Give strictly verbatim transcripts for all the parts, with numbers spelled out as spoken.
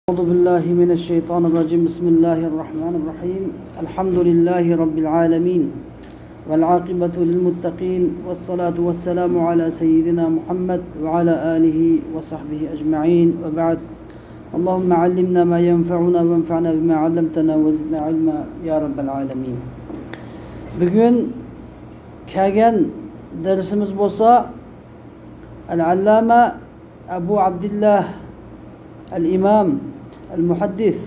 أعوذ بالله من الشيطان الرجيم. بسم الله الرحمن الرحيم. الحمد لله رب العالمين. والعاقبة للمتقين. والصلاة والسلام على سيدنا محمد وعلى آله وصحبه أجمعين. وبعد. اللهم علمنا ما ينفعنا وانفعنا بما علمتنا وزدنا علما يا رب العالمين. بۈگۈن كەلگەن دەرسىمىز بولسا، ئەل-ئەللامە ئەبۇ ئابدىللا ئەل-ئىمام ئەل-مۇھەددىس،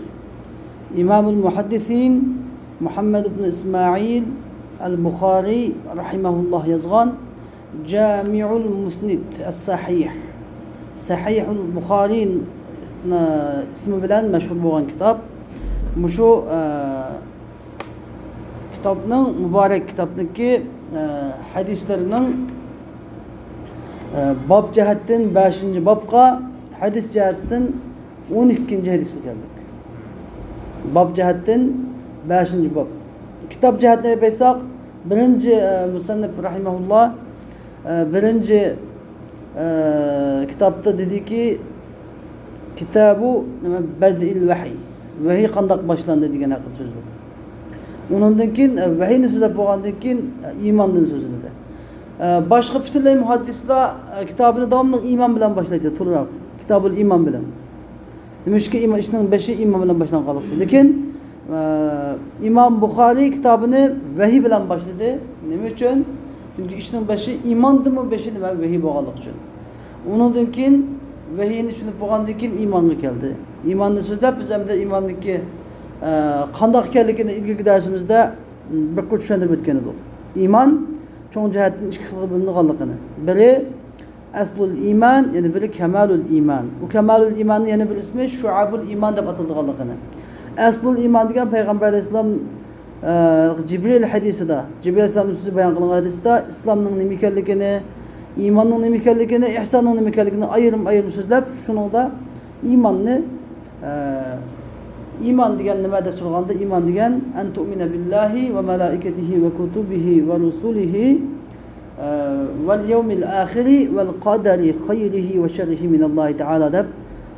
ئىمامۇل مۇھەددىسىن مۇھەممەد ئىبن ئىسمائىل ئەل-بۇخارىي رەھىمەھۇللاھ يازغان جامىئۇل مۇسنىد ئەس-سەھىھ، سەھىھۇل بۇخارىي، ئە، ئىسمى بىلەن مەشھۇر بولغان كىتاب. مۇشۇ، ئە، كىتابنىڭ، مۇبارەك كىتابنىڭكى، ئە، ھەدىسلىرىنىڭ، ئە، باب جەھەتتىن بەشىنچى بابقا، ھەدىس جەھەتتىن ئون ئىككىنچى ھەدىسكە كەلدۇق. باب جەھەتتىن بەشىنچى باب. كىتاب جەھەتتىن ئېلىپ ئېيتساق، بىرىنچى، ئە، مۇسەننىپ رەھىمەھۇللا، ئە، بىرىنچى، ئە، كىتابتا دېدىكى، كىتابۇ نېمە، بەدئىل ۋەھىي. ۋەھىي قانداق باشلاندى دېگەن ھەققىدە سۆزلىدى. ئۇنىڭدىن كېيىن، ئە، ۋەھىينى سۆزلەپ بولغاندىن كېيىن، ئە، ئىماندىن سۆزلىدى. ئە، باشقا پۈتۈنلەي مۇھەددىسلار، ئە، كىتابىنى داۋاملىق ئىمان بىلەن باشلايدۇ، تولىراق. كىتابۇل ئىمان بىلەن. نېمىشقا ئىم-، ئىشنىڭ بېشى ئىمان بىلەن باشلانغانلىقى ئۈچۈن. لېكىن، ئە، ئىمام بۇخارىي كىتابىنى ۋەھىي بىلەن باشلىدى. نېمە ئۈچۈن؟ چۈنكى ئىشنىڭ بېشى ئىماندىنمۇ بېشى نېمە؟ ۋەھىي بولغانلىقى ئۈچۈن. ئۇنىڭدىن كېيىن ۋەھىينى چۈشىنىپ بولغاندىن كېيىن ئىمانغا كەلدى. ئىماننى سۆزلەپ، بىز ئەمدى ئىماننىڭكى، ئە، قانداق ئىكەنلىكىنى ئىلگىرىكى دەرسىمىزدە بىر قۇر چۈشەندۈرۈپ ئۆتكەن ئىدۇق. ئىمان چوڭ جەھەتتىن ئىككى خىلغا بۆلۈنىدىغانلىقىنى. بىرى ئەسلۇل ئىمان، يەنە بىرى كەمالۇل ئىمان. ئۇ كەمالۇل ئىماننىڭ يەنە بىر ئىسمى شۇئەبۇل ئىمان دەپ ئاتىلىدىغانلىقىنى. ئەسلۇل ئىمان دېگەن پەيغەمبەر ئەلەيھىسسالام، ئە، جىبرىل ھەدىسىدە، جىبرىل ئەلەيھىسسالام سۆزى بايان قىلىنغان ھەدىستە ئىسلامنىڭ نېمە ئىكەنلىكىنى، ئىماننىڭ نېمە ئىكەنلىكىنى، ئىھساننىڭ نېمە ئىكەنلىكىنى ئايرىم-ئايرىم سۆزلەپ، شۇنىڭدا ئىماننى، ئە، ئىمان دېگەن نېمە دەپ سورىغاندا، ئىمان دېگەن، أن تؤمن بالله وملائكته وكتبه ورسله، ئە، واليوم الآخر والقدر خيره وشره من الله تعالى دەپ،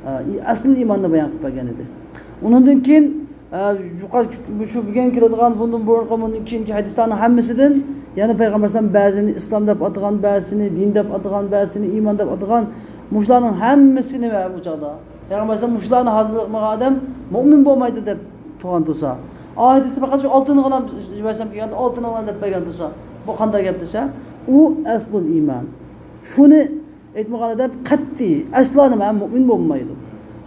ئە، ئەسلى ئىماننى بايان قىلىپ بەرگەن ئىدى. ئۇنىڭدىن كېيىن، ئە، يۇقىرى، شۇ بۈگۈن كېلىدىغان، بۇندىن بۇرۇنقى، بۇندىن كېيىنكى ھەدىسلەرنىڭ ھەممىسىدىن يەنە پەيغەمبەر ئەلەيھىسسالام بەزىنى ئىسلام دەپ ئاتىغان، بەزىسىنى دىن دەپ ئاتىغان، بەزىسىنى ئىمان دەپ ئاتىغان، مۇشۇلارنىڭ ھەممىسى نېمە بۇ چاغدا؟ پەيغەمبەر ئەلەيھىسسالام مۇشۇلارنى ھازىرلىمىغان ئادەم مۇئمىن بولمايدۇ دەپ تۇرغان تۇرسا، ئايەتتە پەقەت شۇ ئالتىنىغىلا بەرسەم كەلگەندە، ئالتىنىغىلا دەپ بەرگەن تۇرسا، بۇ قانداق گەپ دېسە، ئۇ ئەسلۇل ئىمان. شۇنى ئېيتمىغان ئادەم قەتئىي، ئەسلا نېمە، مۇئمىن بولمايدۇ.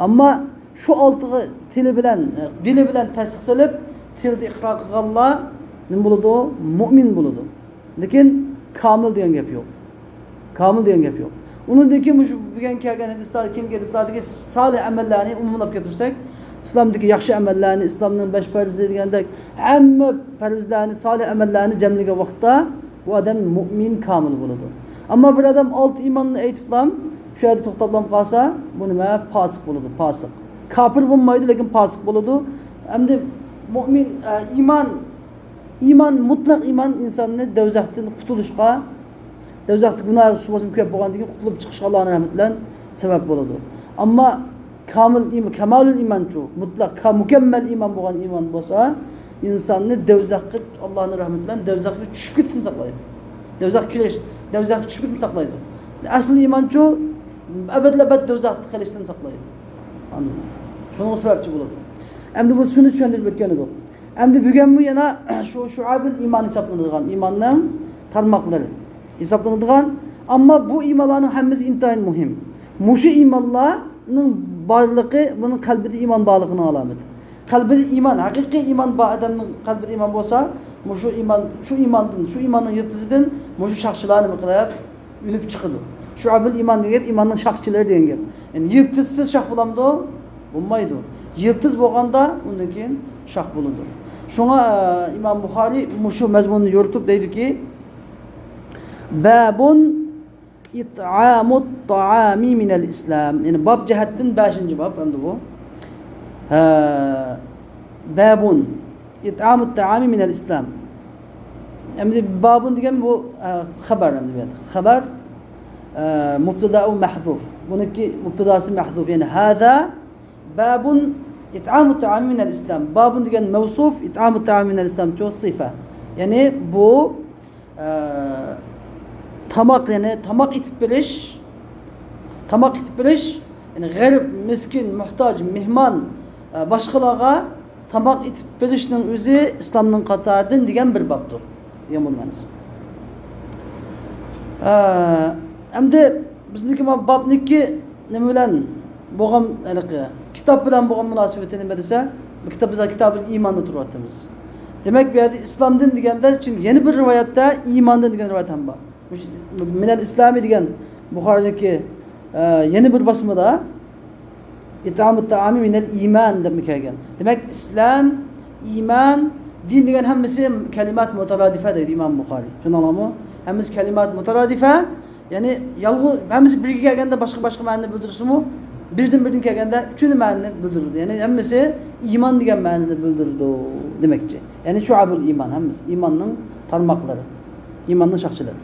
ئەمما شۇ ئالتىغا تىلى بىلەن، دىلى بىلەن تەستىق سېلىپ، تىلدا ئىقرار قىلغانلار نېمە بولىدۇ؟ مۇئمىن بولىدۇ. لېكىن كامىل دېگەن گەپ يوق. كامىل دېگەن گەپ يوق. ئۇنىڭدىن كېيىن مۇشۇ بۈگۈن كەلگەن ھەدىسلەر، كېيىنكى ھەدىسلەردىكى سالىھ ئەمەللەرنى ئومۇملاپ كەلتۈرسەك، ئىسلامدىكى ياخشى ئەمەللەرنى، ئىسلامنىڭ بەش پەرزى دېگەندەك ھەممە پەرزلەرنى، سالىھ ئەمەللەرنى جەملىگەن ۋاقىتتا بۇ ئادەم مۇئمىن كامىل بولىدۇ. ئەمما بىر ئادەم ئالتە ئىماننى ئېيتىپلا شۇ يەردە توختاپلا قالسا، بۇ نېمە؟ پاسىق بولىدۇ، پاسىق. كاپىر بولمايدۇ، لېكىن پاسىق بولىدۇ. ئەمدى مۇئمىن، ئە، ئىمان ئىمان، مۇتلەق ئىمان ئىنساننى دوزاختىن قۇتۇلۇشقا، دوزاختا گۇناھ ئىش بولسىمۇ كۆپ بولغاندىن كېيىن قۇتۇلۇپ چىقىشقا ئاللانىڭ رەھمىتى بىلەن سەۋەب بولىدۇ. ئەمما كامىل ئىم-، كامالۇل ئىمانچۇ، مۇتلەق، کا-، مۇكەممەل ئىمان بولغان ئىمان بولسا، ئىنساننى دوزاخقا ئاللانىڭ رەھمىتى بىلەن دوزاخقا چۈشۈپ كېتىشتىن ساقلايدۇ. دوزاخقا كىرىش، دوزاخقا چۈشۈپ كېتىشتىن ساقلايدۇ. ئەسلى ئىمانچۇ ئەبەدىل ئەبەد دوزاختا قېلىشتىن ساقلايدۇ. ئاندىن شۇنىڭغا سەۋەبچى بولىدۇ. ئەمدى بۇ شۇنى چۈشەندۈرۈپ ئۆتكەن ئىدۇق. ئەمدى بۈگۈنمۇ يەنە شۇ شۇئەبۇل ئىمان ھېسابلىنىدىغان، ئىماننىڭ تارماقلىرى ھېسابلىنىدىغان. ئەمما بۇ ئىمانلارنىڭ ھەممىسى ئىنتايىن مۇھىم. مۇشۇ ئىمانلارنىڭ بارلىقى بۇنىڭ قەلبىدە ئىمان بارلىقىنىڭ ئالامىتى. قەلبىدە ئىمان، ھەقىقىي ئىمان بار ئادەمنىڭ قەلبىدە ئىمان بولسا، مۇشۇ ئىمان، شۇ ئىماندىن، شۇ ئىماننىڭ يىلتىزىدىن مۇشۇ شاخچىلار نېمە قىلىپ ئۈنۈپ چىقىدۇ. شۇئەبۇل ئىمان دېگەن گەپ ئىماننىڭ شاخچىلىرى دېگەن گەپ. يەنى يىلتىزسىز شاخ بولامدۇ؟ بولمايدۇ. يىلتىز بولغاندا ئۇندىن كېيىن شاخ بولىدۇ. شۇڭا، ئە، ئىمام بۇخارىي مۇشۇ مەزمۇننى يورۇتۇپ دەيدۇكى، بابۇن ئىتئامۇت تائامى مىنەل ئىسلام. يەنى باب جەھەتتىن بەشىنچى باب ئەمدى بۇ. ھە، بابۇن. ئىتئامۇت تائامى مىنەل ئىسلام. ئەمدى بابۇن دېگەن بۇ، ئە، خەۋەر ئەمدى بۇ يەردە. خەۋەر، ئە، مۇبتەدائۇ مەھزۇف. بۇنىڭكى مۇبتەداسى مەھزۇف. يەنى ھازا بابٌ إطعام الطعام من الإسلام. بابٌ دېگەن مەۋسۇف، إطعام الطعام من الإسلام چۇ سىفە. يەنى بۇ، ئە، تاماق، يەنى تاماق ئېتىپ بېرىش، تاماق ئېتىپ بېرىش، يەنى غەرىب، مىسكىن، موھتاج، مېھمان، ئە، باشقىلارغا تاماق ئېتىپ بېرىشنىڭ ئۆزى ئىسلامنىڭ قاتارىدىن دېگەن بىر بابتۇر. دېگەن بولىدۇ مەنىسى. ئە، ئەمدى بىزنىڭكى ما بابنىكى نېمە بىلەن بولغان، ھېلىقى كىتاب بىلەن بولغان مۇناسىۋىتى نېمە دېسە، بۇ كىتاب، بىز ھازىر كىتابۇل ئىماندا تۇرۇۋاتىمىز. دېمەك، بۇ يەردە ئىسلامدىن دېگەندە، چۈنكى يەنە بىر رىۋايەتتە ئىماندىن دېگەن رىۋايەت ھەم بار. مۇش-، مىنەل ئىسلامى دېگەن بۇخارىنىڭكى، ئە، يەنە بىر باسمىدا، ئىتئامۇت تائامى مىنەل ئىمان دەپمۇ كەلگەن. دېمەك، ئىسلام، ئىمان، دىن دېگەن ھەممىسى كەلىمات مۇتارادىفە دەيدۇ ئىمام بۇخارى. چۈشەندىڭلارمۇ؟ ھەممىسى كەلىمات مۇتارادىفە، يەنى يالغۇز، ھەممىسى بىرگە كەلگەندە باشقا-باشقا مەنىنى بىلدۈرسىمۇ، بىردىن-بىردىن كەلگەندە ئۈچىنچى مەنىنى بىلدۈرىدۇ. يەنى ھەممىسى ئىمان دېگەن مەنىنى بىلدۈرىدۇ دېمەكچى. يەنى شۇئەبۇل ئىمان، ھەممىسى ئىماننىڭ تارماقلىرى، ئىماننىڭ شاخچىلىرى.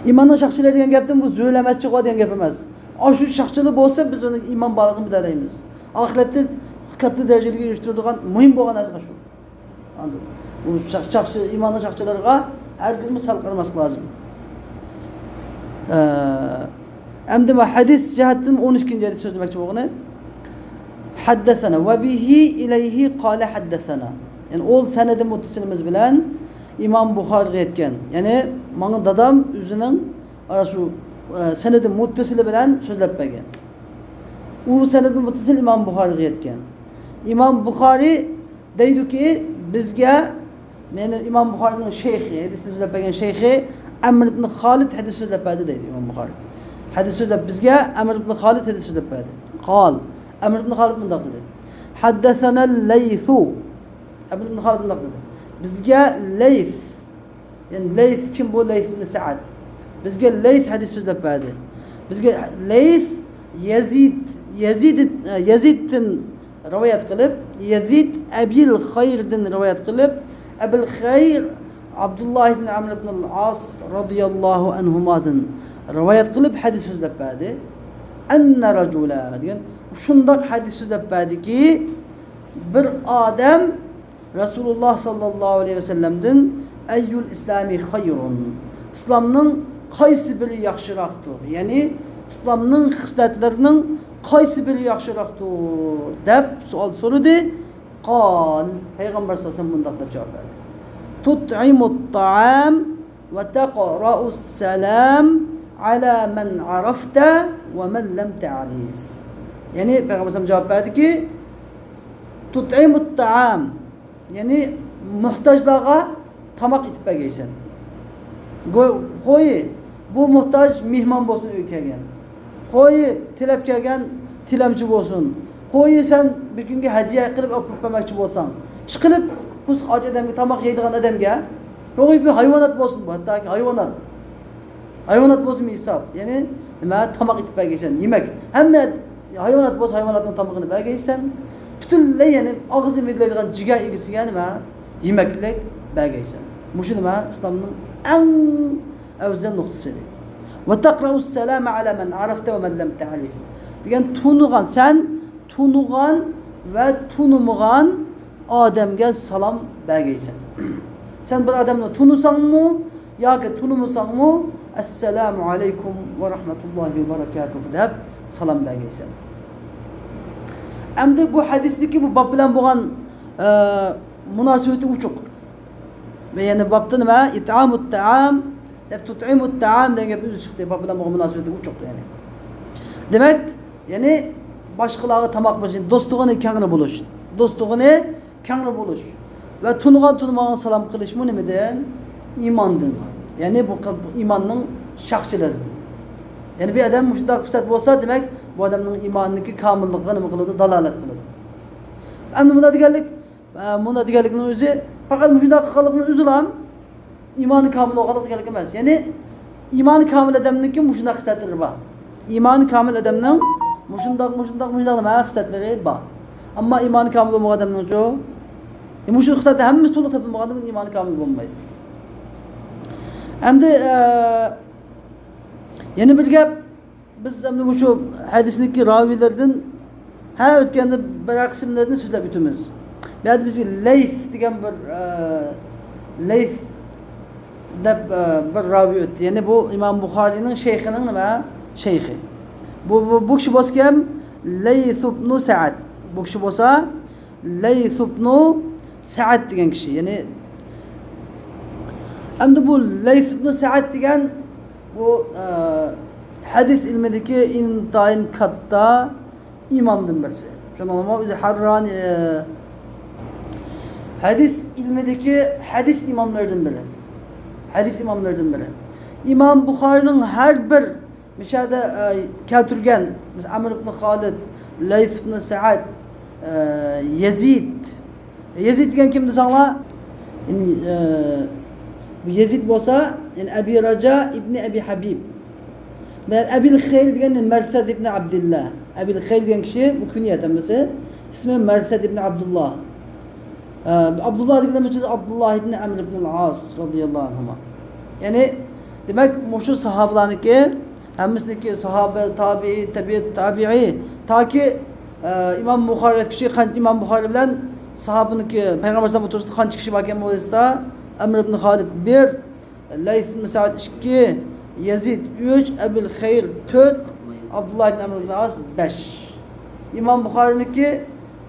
ئىماننىڭ شاخچىلىرى دېگەن گەپتىن بۇ زۆرۈر ئەمەس، چىقىۋاتىدىغان گەپ ئەمەس. ئاشۇ شاخچىلىرى بولسا، بىز ئۇنىڭ ئىمان بارلىقىنى بىلەلەيمىز. ئاخىرەتتە قاتتىق دەرىجىلەرگە ئېرىشتۈرىدىغان مۇھىم بولغان نەرسە شۇ. ئاندىن بۇ شاخ-، شاخچى، ئىماننىڭ شاخچىلىرىغا ھەرگىزمۇ سەل قارىماسلىق لازىم. ئە، ئەمدى مانا ھەدىس جەھەتتىن ئون ئىككىنچى ھەدىس سۆزلىمەكچى بولغىنى. حدثنا وبه إليه قال حدثنا. يەنى ئۇ سەنەدى مۇتتەسىلىمىز بىلەن ئىمام بۇخارىغا يەتكەن. يەنى ماڭا دادام ئۆزىنىڭ، ئە، شۇ، ئە، سەنەدى مۇتتەسىلى بىلەن سۆزلەپ بەرگەن. ئۇ سەنەدى مۇتتەسىل ئىمام بۇخارىغا يەتكەن. ئىمام بۇخارى دەيدۇكى، بىزگە، مېنى ئىمام بۇخارىنىڭ شەيخى، ھەدىس سۆزلەپ بەرگەن شەيخى ئەمر ئىبن خالىد ھەدىس سۆزلەپ بەردى دەيدۇ ئىمام بۇخارى. ھەدىس سۆزلەپ، بىزگە ئەمر ئىبن خالىد ھەدىس سۆزلەپ بەردى. قال، ئەمر ئىبن خالىد مۇنداق دېدى. حدثنا الليث. ئەمر ئىبن خالىد مۇنداق دېدى. بىزگە لەيس، يەنى لەيس كىم بۇ؟ لەيس ئىبن سەئەد. بىزگە لەيس ھەدىس سۆزلەپ بەردى. بىزگە لەيس يەزىد، يەزىد، يەزىدتىن رىۋايەت قىلىپ، يەزىد ئەبىل خەيردىن رىۋايەت قىلىپ، ئەبىل خەير ئابدۇللا ئىبن ئەمر ئىبن ئاس رازىياللاھۇ ئەنھۇمادىن رىۋايەت قىلىپ ھەدىس سۆزلەپ بەردى. ئەننە رەجۇلە دېگەن، شۇنداق ھەدىس سۆزلەپ بەردىكى، بىر ئادەم رەسۇلۇللا ساللاللاھۇ ئەلەيھى ۋەسەللەمدىن، ئەييۇل ئىسلامى خەيرۇن، ئىسلامنىڭ قايسى بىرى ياخشىراقتۇر؟ يەنى ئىسلامنىڭ خىسلەتلىرىنىڭ قايسى بىرى ياخشىراقتۇر دەپ سوئال سورىدى. قال، پەيغەمبەر ساللاللاھۇ ئەلەيھى ۋەسەللەم مۇنداق دەپ جاۋاب بەردى. تۇتئىمۇت تائام ۋە تەقرەئۇس سالام ئەلا مەن ئەرەفتە ۋە مەن لەم تەرىف. يەنى پەيغەمبەر ساللاللاھۇ ئەلەيھى ۋەسەللەم جاۋاب بەردىكى، تۇتئىمۇت تائام، يەنى موھتاجلارغا تاماق ئېتىپ بەرگەيسەن. گو-، قوي، بۇ موھتاج مېھمان بولسۇن ئۆيگە كەلگەن. قوي، تىلەپ كەلگەن تىلەمچى بولسۇن. قوي، سەن بىر كۈنگە ھەدىيە قىلىپ ئاپىرىپ بەرمەكچى بولساڭ، ئىشقىلىپ، قورسىقى ئاچ ئادەمگە، تاماق يەيدىغان ئادەمگە، قوي، بۇ ھايۋانات بولسۇن، بۇ ھەتتاكى ھايۋانات. ھايۋانات بولسىمۇ ھېساب. يەنى نېمە؟ تاماق ئېتىپ بەرگەيسەن. يېمەك. ھەممە ھايۋانات بولسا، ھايۋاناتنىڭ تامىقىنى بەرگەيسەن. پۈتۈنلەي، يەنى ئاغزى مىدىرلايدىغان جىگەر ئىگىسىگە نېمە؟ يېمەكلىك بەرگەيسەن. مۇشۇ نېمە؟ ئىسلامنىڭ ئەڭ ئەۋزەل نۇقتىسى. ۋە تەقرەئۇس سالامە ئەلا مەن ئەرەفتە ۋە مەن لەم تەرىف. دېگەن، تونۇغان، سەن تونۇغان ۋە تونۇمىغان ئادەمگە سالام بەرگەيسەن. سەن بىر ئادەمنى تونۇساڭمۇ ياكى تونۇمىساڭمۇ، ئەسسالامۇ ئەلەيكۇم ۋە رەھمەتۇللاھى ۋە بەرەكاتۇھ دەپ سالام بەرگەيسەن. ئەمدى بۇ ھەدىستىكى بۇ باب بىلەن بولغان، ئە، مۇناسىۋىتى ئوچۇق. ۋە يەنە بابتا نېمە؟ ئىتئامۇت تائام دەپ، تۇتئىمۇت تائام دېگەن گەپ ئۆزى چىقتى. باب بىلەن بولغان مۇناسىۋىتى ئوچۇق يەنى. دېمەك، يەنى باشقىلارغا تاماق بېرىش، دوستۇغىنى كەڭرى بولۇش. دوستۇغىنى كەڭرى بولۇش. ۋە تونۇغان تونۇمىغانغا سالام قىلىشمۇ نېمىدىن؟ ئىماندىن. يەنى بۇ، بۇ ئىماننىڭ شاخچىلىرىدىن. يەنى بىر ئادەم مۇشۇنداق خىسلەت بولسا، دېمەك، بۇ ئادەمنىڭ ئىمانىنىڭكى كامىللىقىغا نېمە قىلىدۇ؟ دالالەت قىلىدۇ. ئەمدى بۇنداق دېگەنلىك، ئە، مۇنداق دېگەنلىكنىڭ ئۆزى، پەقەت مۇشۇنداق قىلغانلىقنىڭ ئۆزىلا ئىمانى كامىل بولغانلىق دېگەنلىك ئەمەس. يەنى ئىمانى كامىل ئادەمنىڭكى مۇشۇنداق خىسلەتلىرى بار. ئىمانى كامىل ئادەمنىڭ مۇشۇنداق، مۇشۇنداق، مۇشۇنداق نېمە خىسلەتلىرى بار. ئەمما ئىمانى كامىل بولمىغان ئادەمنىڭچۇ؟ ئە، مۇشۇ خىسلەتلەر ھەممىسى تولۇق تېپىلمىغاندا بۇنىڭ ئىمانى كامىل بولمايدۇ. ئەمدى، ئە، يەنە بىر گەپ، بىز ئەمدى مۇشۇ ھەدىسنىڭكى راۋىيلىرىدىن ھە، ئۆتكەندە بىر قىسىملىرىنى سۆزلەپ ئۆتىمىز. بۇ يەردە بىزگە لەيس دېگەن بىر، ئە، لەيس دەپ، ئە، بىر راۋى ئۆتتى. يەنى بۇ ئىمام بۇخارىينىڭ شەيخىنىڭ نېمە؟ شەيخى. بۇ، بۇ، بۇ كىشى بولسا كىم؟ لەيس ئىبنۇ سەئەد. بۇ كىشى بولسا لەيس ئىبنۇ سەئەد دېگەن كىشى. يەنى ئەمدى بۇ لەيس ئىبنۇ سەئەد دېگەن بۇ، ئە، ھەدىس ئىلمىدىكى ئىنتايىن كاتتا ئىمامدىن بىرسى. شۇنىڭغىمۇ ئۆزى ھەررانى، ئە، ھەدىس ئىلمىدىكى ھەدىس ئىماملىرىدىن بىرى. ھەدىس ئىماملىرىدىن بىرى. ئىمام بۇخارىنىڭ ھەر بىر مۇشۇ يەردە، ئە، كەلتۈرگەن، مەسىلەن، ئەمر ئىبن خالىد، لەيس ئىبن سەئەد، ئە، يەزىد. يەزىد دېگەن كىم دېسەڭلار؟ يەنى، ئە، بۇ يەزىد بولسا، يەنى ئەبى راجا ئىبنى ئەبى ھەبىب. مەسىلەن، ئەبىل خەير دېگەن مەرسەد ئىبنى ئابدىللا. ئەبىل خەير دېگەن كىشى، بۇ كۈنيەت ھەممىسى. ئىسمى مەرسەد ئىبنى ئابدۇللا. ئە، ئابدۇللا دېگەندە مۇشۇ ئابدۇللا ئىبنى ئەمر ئىبنى ئاس رازىياللاھۇ ئەنھۇما. يەنى، دېمەك، مۇشۇ ساھابىلارنىڭكى ھەممىسىنىڭكى ساھابە، تابىئىي، تەبىئەت تابىئىي، تاكى، ئە، ئىمام بۇخارى ئۆتكۈچى قانچە ئىمام بۇخارى بىلەن ساھابىنىڭكى پەيغەمبەر ئەلەيھىسسالام ئوتتۇرىسىدا قانچە كىشى باركەن بۇ ھەدىستە؟ ئەمر ئىبنى خالىد بىر، لەيس ئىبنى سەئەد ئىككى، يەزىد ئۈچ، ئەبىل خەير تۆت، ئابدۇللا ئىبنى ئەمر ئىبنى ئاس بەش. ئىمام بۇخارىنىڭكى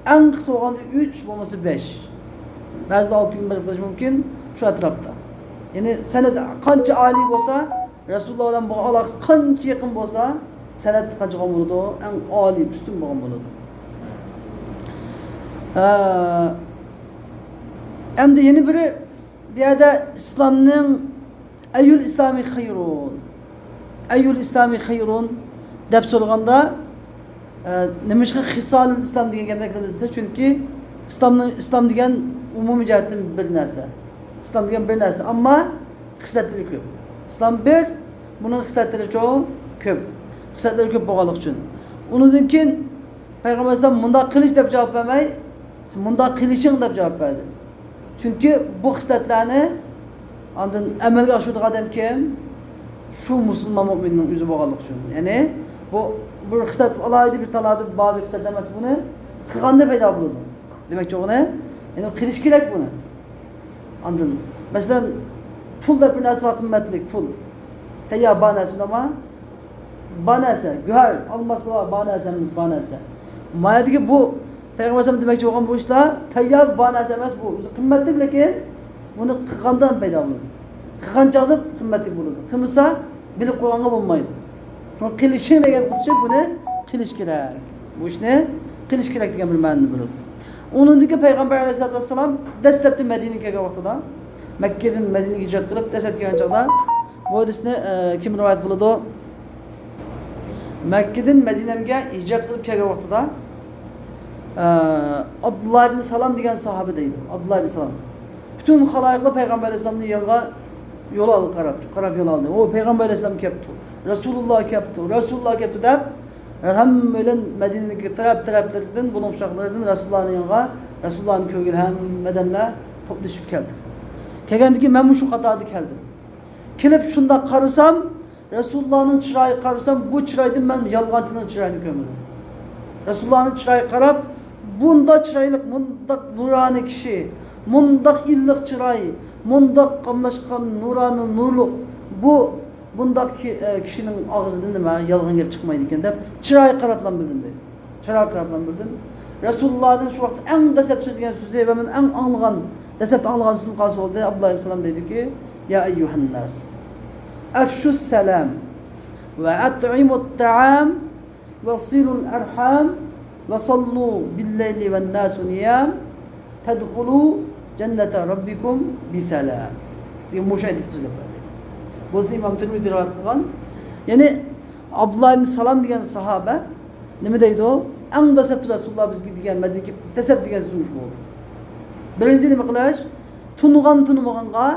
ئەڭ قىسقا بولغاندا ئۈچ بولمىسا بەش. بەزىدە ئالتىگىمۇ بېرىپ قېلىشى مۇمكىن، شۇ ئەتراپتا. يەنى سەنەد قانچە ئالىي بولسا، رەسۇلۇللا بىلەن بولغان ئالاقىسى قانچە يېقىن بولسا، سەنەد قانچە بولغان بولىدۇ؟ ئەڭ ئالىي، ئۈستۈن بولغان بولىدۇ. ھە. ئەمدى يەنە بىرى، بۇ يەردە ئىسلامنىڭ، ئەييۇل ئىسلامى خەيرۇن، ئەييۇل ئىسلامى خەيرۇن دەپ سورىغاندا، ئە، نېمىشقا خىسالۇل ئىسلام دېگەن گەپنى ئەكلىمىز دېسە، چۈنكى ئىسلامنىڭ، ئىسلام دېگەن ئومۇمىي جەھەتتىن بىر نەرسە. ئىسلام دېگەن بىر نەرسە، ئەمما خىسلەتلىرى كۆپ. ئىسلام بىر، بۇنىڭ خىسلەتلىرىچۇ كۆپ. خىسلەتلىرى كۆپ بولغانلىقى ئۈچۈن. ئۇنىڭدىن كېيىن پەيغەمبەر ئەلەيھىسسالام مۇنداق قىلىش دەپ جاۋاب بەرمەي، سىز مۇنداق قىلىشىڭ دەپ جاۋاب بەردى. چۈنكى بۇ خىسلەتلەرنى ئاندىن ئەمەلگە ئاشۇرىدىغان ئادەم كىم؟ شۇ مۇسۇلمان مۇئمىننىڭ ئۆزى بولغانلىقى ئۈچۈن. يەنى بۇ بىر خىسلەت، ئالاھىدە بىر تالادا بار بىر خىسلەت ئەمەس، بۇنى قىلغاندا پەيدا بولىدۇ. دېمەكچى بولغىنى، يەنى قىلىش كېرەك بۇنى. ئاندىن، مەسىلەن، پۇل دەپ بىر نەرسە بار، قىممەتلىك پۇل. تەييار بار نەرسە ئەمما، بار نەرسە، گۆھەر، ئالماسلا بار، بار نەرسە ئەمەس، بار نەرسە. مانا دېگەن بۇ پەيغەمبەر ئەلەيھىسسالام دېمەكچى بولغان بۇ ئىشلار تەييار بار نەرسە ئەمەس، بۇ ئۆزى قىممەتلىك، لېكىن بۇنى قىلغاندا پەيدا بولىدۇ. قىلغان چاغدا قىممەتلىك بولىدۇ. قىلمىسا، بىلىپ قويغانغا بولمايدۇ. شۇڭا قىلىشىڭ دېگەن خۇددى شۇ، بۇنى قىلىش كېرەك. بۇ ئىشنى قىلىش كېرەك دېگەن بىر مەنىنى بېرىدۇ. ئۇنىڭدىن كېيىن پەيغەمبەر ئەلەيھىسسالاتۇ ۋەسسالام دەسلەپتە مەدىنىگە كەلگەن ۋاقتىدا، مەككىدىن مەدىنىگە ھىجرەت قىلىپ، دەسلەپتە كەلگەن چاغدا بۇ ھەدىسنى، ئە، كىم رىۋايەت قىلىدۇ؟ مەككىدىن مەدىنەمگە ھىجرەت قىلىپ كەلگەن ۋاقتىدا، ئە، ئابدۇللا ئىبنى سالام دېگەن ساھابە دەيدۇ. ئابدۇللا ئىبنى سالام. پۈتۈن خالايىقلار پەيغەمبەر ئەلەيھىسسالامنىڭ يېنىغا يول ئالدى، قاراپ، قاراپ يول ئالدى. ئۇ پەيغەمبەر ئەلەيھىسسالام كەپتۇ، رەسۇلۇللا كەپتۇ، رەسۇلۇللا كەپتۇ دەپ، ھەممەيلەن مەدىنىدىكى تەرەپ-تەرەپلىرىدىن، بۇلۇڭ-بۇشاقلىرىدىن رەسۇلۇللانىڭ يېنىغا، رەسۇلۇللانى كۆرگىلى ھەممە ئادەملەر توپلىشىپ كەلدى. كەلگەندىن كېيىن مەنمۇ شۇ قاتاردا كەلدىم. كېلىپ شۇنداق قارىسام، رەسۇلۇللانىڭ چىرايىغا قارىسام، بۇ چىرايدىن مەن يالغانچىنىڭ چىرايىنى كۆرمىدىم. رەسۇلۇللانىڭ چىرايىغا قاراپ، بۇنداق چىرايلىق، مۇنداق نۇرانىي كىشى، مۇنداق ئىللىق چىراي، مۇنداق قاملاشقان نۇرانە نۇرلۇق بۇ، بۇنداق كى-، ئە، كىشىنىڭ ئاغزىدىن نېمە يالغان گەپ چىقمايدىكەن دەپ چىرايىغا قاراپلا بىلدىم دەيدۇ. چىرايىغا قاراپلا بىلدىم. رەسۇلۇللادىن شۇ ۋاقىتتا ئەڭ دەسلەپ سۆزلىگەن سۆزى ۋە مەن ئەڭ ئاڭلىغان، دەسلەپتە ئاڭلىغان سۆزۈم قايسى بولدى؟ ئابدۇللا ئىبن سالام دەيدۇكى، يا ئەييۇھەنناس، ئەفشۇسسالام ۋە ئەتئىمۇت تائام ۋە سىلۇل ئەرھام ۋە ساللۇ بىللەيلى ۋەنناسۇ نىيام تەدخۇلۇ جەننەتە رەببىكۇم بىسالام دېگەن مۇشۇ ھەدىسنى سۆزلەپ بەردى. بولسا ئىمام تىرمىزى رىۋايەت قىلغان. يەنى ئابدۇللا ئىبن سالام دېگەن ساھابە نېمە دەيدۇ؟ ئەڭ دەسلەپتە رەسۇلۇللا بىزگە دېگەن، مەدىنىگە دەسلەپ دېگەن سۆزى مۇشۇ بولدى. بىرىنچى نېمە قىلىش؟ تونۇغان تونۇمىغانغا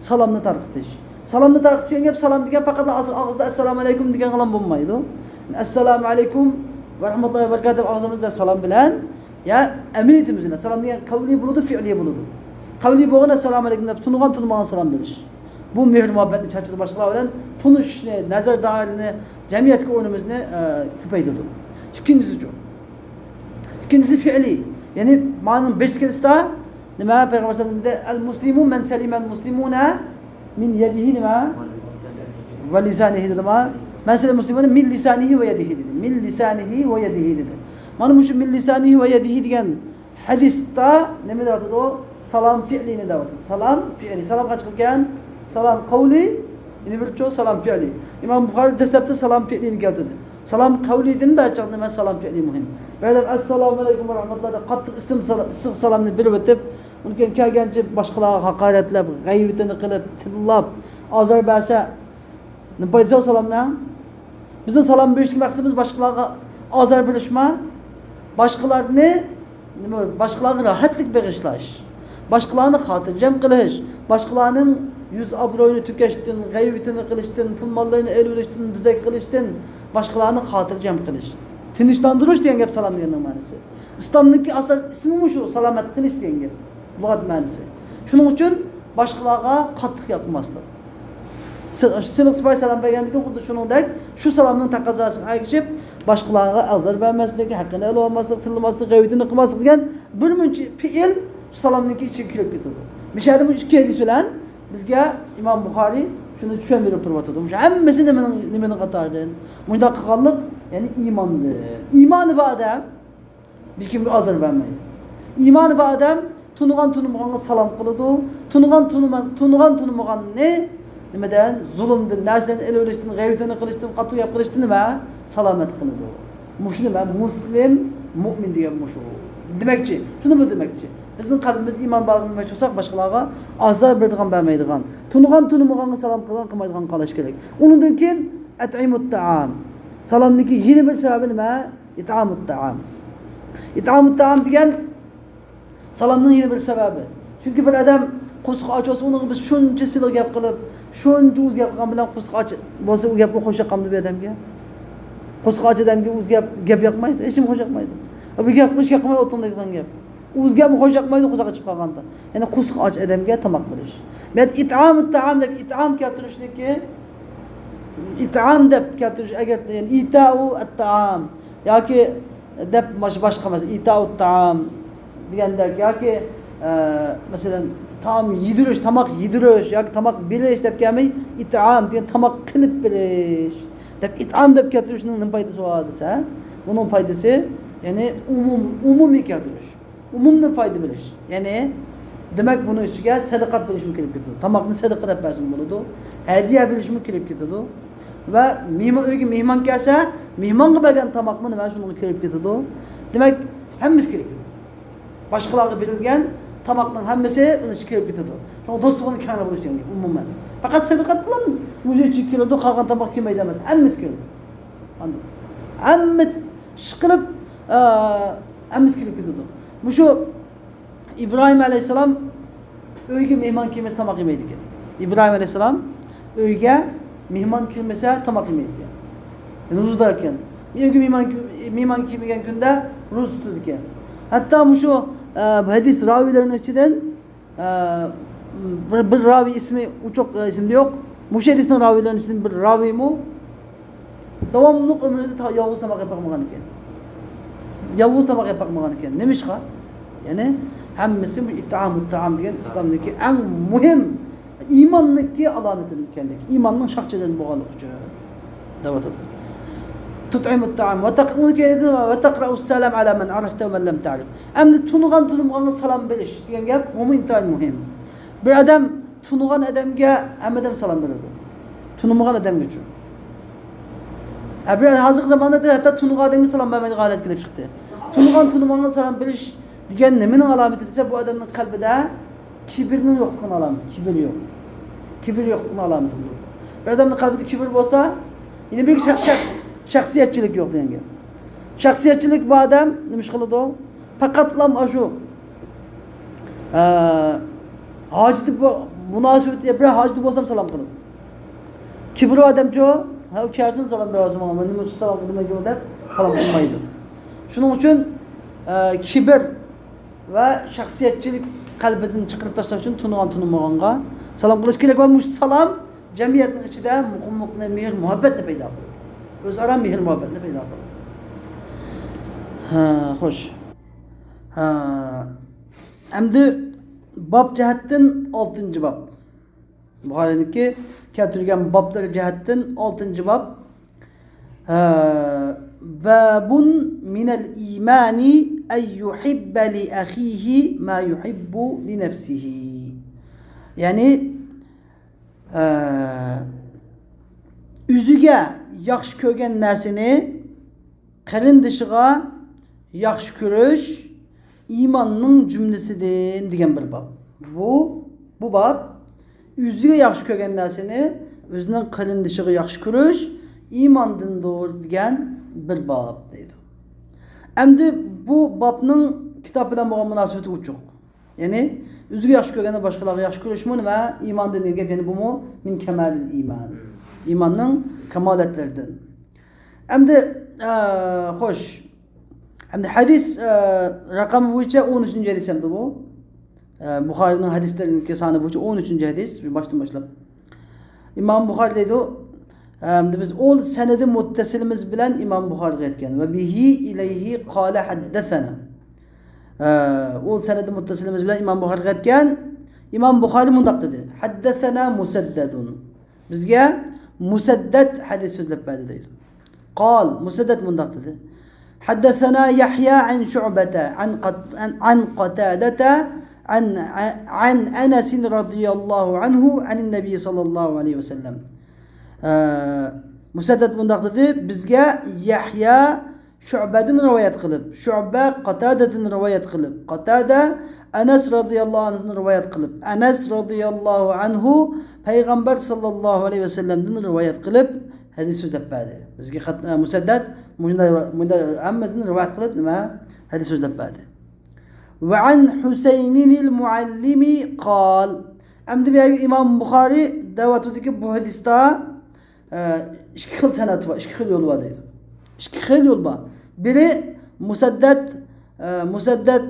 سالامنى تارقىتىش. سالامنى تارقىتىش دېگەن گەپ، سالام دېگەن پەقەتلا ئاغزىدا ئەسسالامۇ ئەلەيكۇم دېگەن بىلەن بولمايدۇ. ئەسسالامۇ ئەلەيكۇم ۋە رەھمەتۇللاھى ۋە بەرىكاتۇھ دەپ ئاغزىمىزدا سالام بىلەن، يا ئەمەلىيىتىمىز بىلەن. سالام دېگەن قەۋلىي بولىدۇ، فېئلىي بولىدۇ. قەۋلىي بولغان ئەسسالامۇ ئەلەيكۇم دەپ تونۇغان تونۇمىغان سالام بېرىش. بۇ مېھىر مۇھەببەتنى چاچىدۇ، باشقىلار بىلەن تونۇشۇشنى، نەزەر دائىرىنى، جەمئىيەتتىكى ئورنىمىزنى، ئە، كۆپەيتىدۇ. ئىككىنچىسىچۇ؟ ئىككىنچىسى فېئلىي. يەنى مانىڭ بىرىنچىسىدا نېمە؟ پەيغەمبەر ئەلەيھىسسالام دېدى، «ئەل مۇسلىمۇ مەن سەلىمەل مۇسلىمۇنا مىن يەدىھى» نېمە؟ «ۋە لىسانىھى» دېدىما؟ «مەن سەلىمەل مۇسلىمۇنا مىن لىسانىھى ۋە يەدىھى» دېدى. «مىن لىسانىھى ۋە يەدىھى» دېدى. مانا مۇشۇ «مىن لىسانىھى ۋە يەدىھى» دېگەن ھەدىستە نېمە دەۋاتىدۇ؟ سالام فېئلىنى دەۋاتىدۇ. سالام فېئلى. سالام قانچە خىل ئىكەن؟ سالام قەۋلى، يەنە بىرچۇ سالام فېئلى. ئىمام بۇخارى دەسلەپتە سالام فېئلىنى كەلتۈردى. سالام قەۋلىدىن بەزى چاغدا نېمە؟ سالام فېئلى مۇھىم. بىر ئادەم «ئەسسالامۇ ئەلەيكۇم ۋە رەھمەتۇللا» دەپ قاتتىق ئىسىم سال-، ئىسسىق سالامنى بېرىۋېتىپ، ئۇنىڭ كېيىن كەلگەنچە باشقىلارغا ھاقارەتلەپ، غەيۋىتىنى قىلىپ، تىللاپ، ئازار بەرسە، نېمە پايدىسى بار سالامنىڭ؟ بىزنىڭ سالام بېرىشتىكى مەقسىتىمىز باشقىلارغا ئازار بېرىشما؟ باشقىلارنى، نېمە، باشقىلارغا راھەتلىك بېغىشلاش، باشقىلارنى خاتىرجەم قىلىش، باشقىلارنىڭ يۈز ئابرۇيىنى تۆكۈشتىن، غەيۋىتىنى قىلىشتىن، پۇل ماللىرىنى ئېلىۋېلىشتىن، بۆزەك قىلىشتىن باشقىلارنى خاتىرجەم قىلىش. تىنچلاندۇرۇش دېگەن گەپ سالام دېگەننىڭ مەنىسى. ئىسلامدىكى ئاساس ئىسمىمۇ شۇ، سالامەت قىلىش دېگەن گەپ، لۇغەت مەنىسى. شۇنىڭ ئۈچۈن باشقىلارغا قاتتىق ياقماسلىق. سى-، سىلىق سىپايە سالام بەرگەندىن كېيىن خۇددى شۇنىڭدەك شۇ سالامنىڭ تەقەززاسىغا ئەگىشىپ، باشقىلارغا ئازار بەرمەسلىك، ھەققىنى ئېلىۋالماسلىق، تىللىماسلىق، غەيۋىتىنى قىلماسلىق دېگەن بىر مۇنچە پېئىل شۇ سالامنىڭكى ئىچىگە كىرىپ كېتىدۇ. مىشەدە بۇ ئىككى ھەدىس بىلەن بىزگە ئىمام بۇخارىي شۇنى چۈشەندۈرۈپ تۇرۇۋاتىدۇ. مۇشۇ ھەممىسى نېمىنىڭ، نېمىنىڭ قاتارىدىن؟ مۇنداق قىلغانلىق، يەنى ئىماندىن. ئىمانى بار ئادەم ھېچكىمگە ئازار بەرمەيدۇ. ئىمانى بار ئادەم تونۇغان تونۇمىغانغا سالام قىلىدۇ. تونۇغان تونۇما-، تونۇغان تونۇمىغاننى نېمىدىن؟ زۇلۇمدىن، نەرسىلەرنى ئېلىۋېلىشتىن، غەيۋىتىنى قىلىشتىن، قاتتىق گەپ قىلىشتىن نېمە؟ سالامەت قىلىدۇ. مۇشۇ نېمە؟ مۇسلىم، مۇئمىن دېگەن مۇشۇ. دېمەكچى، شۇنىمۇ دېمەكچى. بىزنىڭ قەلبىمىزدە ئىمان بار دېمەكچى بولساق، باشقىلارغا ئازار بېرىدىغان، بەرمەيدىغان، تونۇغان تونۇمىغانغا سالام قىلغان، قىلمايدىغان قاراش كېرەك. ئۇنىڭدىن كېيىن ئەتئىمۇت تائام. سالامنىڭكى يەنە بىر سەۋەبى نېمە؟ ئىتئامۇت تائام. ئىتئامۇت تائام دېگەن سالامنىڭ يەنە بىر سەۋەبى. چۈنكى بىر ئادەم قورسىقى ئاچ بولسا، ئۇنىڭغا بىز شۇنچە سىلىق گەپ قىلىپ، شۇنچە ئۇز گەپ قىلغان بىلەن قورسىقى ئاچ بولسا، ئۇ گەپمۇ خوش ياقامدۇ بىر ئادەمگە؟ قورسىقى ئاچ ئادەمگە ئۇز گەپ، گەپ ياقمايدۇ، ھېچنېمە خوش ياقمايدۇ. بۇ گەپ، بۇ گەپمۇ ئولتۇرمايدىغان گەپ. ئۇز گەپمۇ خوش ياقمايدۇ، قورساق ئېچىپ قالغاندا. يەنى قورسىقى ئاچ ئادەمگە تاماق بېرىش. مەن ئىتئامۇت تائام دەپ ئىتئام كەلتۈرۈشنىكى، ئىتئام دەپ كەلتۈرۈش، ئەگەر، يەنى ئىتائۇ ئەتتائام ياكى دەپ باش-، باشقا مەسىلەن، ئىتائۇت تائام دېگەندەك ياكى، ئە، مەسىلەن، تائام يېدۈرۈش، تاماق يېدۈرۈش ياكى تاماق بېرىش دەپ كەلمەي، ئىتئام دېگەن تاماق قىلىپ بېرىش دەپ، ئىتئام دەپ كەلتۈرۈشنىڭ نېمە پايدىسى بار دېسە، بۇنىڭ پايدىسى، يەنى ئومۇم-، ئومۇمىي كەلتۈرۈش. ئومۇمدىن پايدا بېرىش. يەنى، دېمەك، بۇنىڭ ئىچىگە سەدىقات بېرىشمۇ كىرىپ كېتىدۇ. تاماقنى سەدىقە دەپ بەرسىمۇ بولىدۇ. ھەدىيە بېرىشمۇ كىرىپ كېتىدۇ. ۋە مېھمان، ئۆيگە مېھمان كەلسە، مېھمانغا بەرگەن تاماقمۇ نېمە شۇنىڭغا كىرىپ كېتىدۇ. دېمەك، ھەممىسى كىرىپ كېتىدۇ. باشقىلارغا بېرىلگەن تاماقنىڭ ھەممىسى ئۇنىڭ ئىچىگە كىرىپ كېتىدۇ. شۇڭا دوستۇخۇنى كەڭرى بولۇش دېگەن گەپ ئومۇمەن. پەقەت سەدىقاتلام مۇشۇ ئىچىگە كىرىدۇ، قالغان تاماق كىرمەيدۇ ئەمەس، ھەممىسى كىرىدۇ. ئاندىن ھەممە ئىشقىلىپ، ئە، ھەممىسى كىرىپ كېتىدۇ. مۇشۇ ئىبراھىم ئەلەيھىسسالام ئۆيگە مېھمان كىرمىسە تاماق يېمەيدىكەن. ئىبراھىم ئەلەيھىسسالام ئۆيگە مېھمان كىرمىسە تاماق يېمەيدىكەن. يەنى روزىدار ئىكەن. ئۆيگە مېھمان، مېھمان كىرمىگەن كۈندە روزا تۇتىدىكەن. ھەتتا مۇشۇ، ئە، ھەدىس راۋىيلىرىنىڭ ئىچىدىن ئە، بىر، بىر راۋىي ئىسمى ئوچۇق، ئە، ئېسىمدە يوق. مۇشۇ ھەدىسنىڭ راۋىيلىرىنىڭ ئىچىدىن بىر راۋىيمۇ داۋاملىق ئۆمرىدە تا-، يالغۇز تاماق يەپ باقمىغان ئىكەن. يالغۇز تاماق يەپ باقمىغان ئىكەن. نېمىشقا؟ يەنى ھەممىسى بۇ ئىتئامۇت تائام دېگەن ئىسلامدىكى ئەڭ مۇھىم ئىماننىڭكى ئالامىتى ئىكەنلىكى، ئىماننىڭ شاخچىلىرىدىن بولغانلىقى ئۈچۈن دەۋاتىدۇ. تۇتئىمۇت تائام ۋە تەق-، ئۇنىڭ كېيىن ۋە تەقرەئۇس سالام ئەلا مەن ئەرەفتە ۋە مەن لەم تەرىف. ئەمدى تونۇغان تونۇمىغانغا سالام بېرىش دېگەن گەپ بۇمۇ ئىنتايىن مۇھىم. بىر ئادەم تونۇغان ئادەمگە ھەممە ئادەم سالام بېرىدۇ. تونۇمىغان ئادەمگىچۇ؟ ھە، بىر ھازىرقى زاماندا ھەتتا تونۇغان ئادەمگە سالام بەرمەيدىغان ھالەت كېلىپ چىقتى. تونۇغان تونۇمىغانغا سالام بېرىش دېگەن نېمىنىڭ ئالامىتى دېسە، بۇ ئادەمنىڭ قەلبىدە كىبىرنىڭ يوقلۇقىنىڭ ئالامىتى، كىبىر يوق. كىبىر يوقلۇقنىڭ ئالامىتى بولىدۇ. بىر ئادەمنىڭ قەلبىدە كىبىر بولسا، يەنە بىر شەخس-، شەخس-، شەخسىيەتچىلىك يوق دېگەن گەپ. شەخسىيەتچىلىك بار ئادەم نېمە ئىش قىلىدۇ؟ پەقەتلا ئاشۇ، ئە، ھاجىتى بو-، مۇناسىۋىتى، بىر ھاجىتى بولسام سالام قىلىدۇ. كىبىر بار ئادەمچۇ، ھە، ئۇ كەلسۇن سالام بېرىۋالسۇن ماڭا، مەن نېمە ئۈچۈن سالام قىلدىم ئەمدى دەپ سالام قىلمايدۇ. شۇنىڭ ئۈچۈن، ئە، كىبىر ۋە شەخسىيەتچىلىك قەلبىدىن چىقىرىپ تاشلاش ئۈچۈن تونۇغان تونۇمىغانغا سالام قىلىش كېرەك ۋە مۇشۇ سالام جەمئىيەتنىڭ ئىچىدە مۇقىملىقنى، مېھىر-مۇھەببەتنى پەيدا قىلىدۇ. ئۆزئارا مېھىر-مۇھەببەتنى پەيدا قىلىدۇ. ھە، خوش. ھە، ئەمدى باب جەھەتتىن ئالتىنچى باب. بۇخارىنىڭكى كەلتۈرگەن بابلىرى جەھەتتىن ئالتىنچى باب. ھە، بابٌ مىنەل ئىمانى ئەن يۇھىببە لىئەخىھى ما يۇھىببۇ لىنەفسىھى. يەنى، ھە، ئۆزىگە ياخشى كۆرگەن نەرسىنى قېرىندىشىغا ياخشى كۆرۈش ئىماننىڭ جۈملىسىدىن دېگەن بىر باب. بۇ، بۇ باب ئۆزىگە ياخشى كۆرگەن نەرسىنى ئۆزىنىڭ قېرىندىشىغا ياخشى كۆرۈش ئىماندىندۇر دېگەن بىر باب دەيدۇ. ئەمدى بۇ بابنىڭ كىتاب بىلەن بولغان مۇناسىۋىتى ئوچۇق. يەنى ئۆزىگە ياخشى كۆرگەننى باشقىلارغا ياخشى كۆرۈشمۇ نېمە؟ ئىماندىن دېگەن گەپ، يەنى بۇمۇ مىن كەمالىل ئىمان. ئىماننىڭ كامالەتلىرىدىن. ئەمدى، ئە، خوش. ئەمدى ھەدىس، ئە، رەقەمى بويىچە ئون ئۈچىنچى ھەدىس ئەمدى بۇ. ئە، بۇخارىنىڭ ھەدىسلىرىنىڭكى سانى بويىچە ئون ئۈچىنچى ھەدىس، باشتىن باشلاپ. ئىمام بۇخارى دەيدۇ، ئەمدى بىز ئۇ سەنىدى مۇتتەسىلىمىز بىلەن ئىمام بۇخارىغا يەتكەن. ۋە بىھى ئىلەيھى قالە ھەددەسەنە. ئە، ئۇ سەنىدى مۇتتەسىلىمىز بىلەن ئىمام بۇخارىغا يەتكەن. ئىمام بۇخارى مۇنداق دېدى، ھەددەسەنە مۇسەددەدۇن. بىزگە مۇسەددەد ھەدىس سۆزلەپ بەردى دەيدۇ. قال، مۇسەددەد مۇنداق دېدى. حدثنا يحيى عن شعبة عن قت-، عن، عن قتادة عن، عن أنس رضي الله عنه عن النبي صلى الله عليه وسلم. ئە، مۇسەددەد مۇنداق دېدى، بىزگە يەھيا شۇئبەدىن رىۋايەت قىلىپ، شۇئبە قاتادەدىن رىۋايەت قىلىپ، قاتادە ئەنەس رازىياللاھۇ ئەنھۇدىن رىۋايەت قىلىپ، ئەنەس رازىياللاھۇ ئەنھۇ پەيغەمبەر ساللاللاھۇ ئەلەيھى ۋەسەللەمدىن رىۋايەت قىلىپ ھەدىس سۆزلەپ بەردى. بىزگە قات-، ئە، مۇسەددەد مۇشۇنداق، مۇنداق ھەممىدىن رىۋايەت قىلىپ نېمە؟ ھەدىس سۆزلەپ بەردى. ۋە ئەن ھۈسەينىنىل مۇئەللىمى قال. ئەمدى بۇ يەرگە ئىمام بۇخارى دەۋاتىدۇكى بۇ ھەدىستا ئە، ئىككى خىل سەنەد بار، ئىككى خىل يول بار دەيدۇ. ئىككى خىل يول بار. بىرى مۇسەددەد، ئە، مۇسەددەد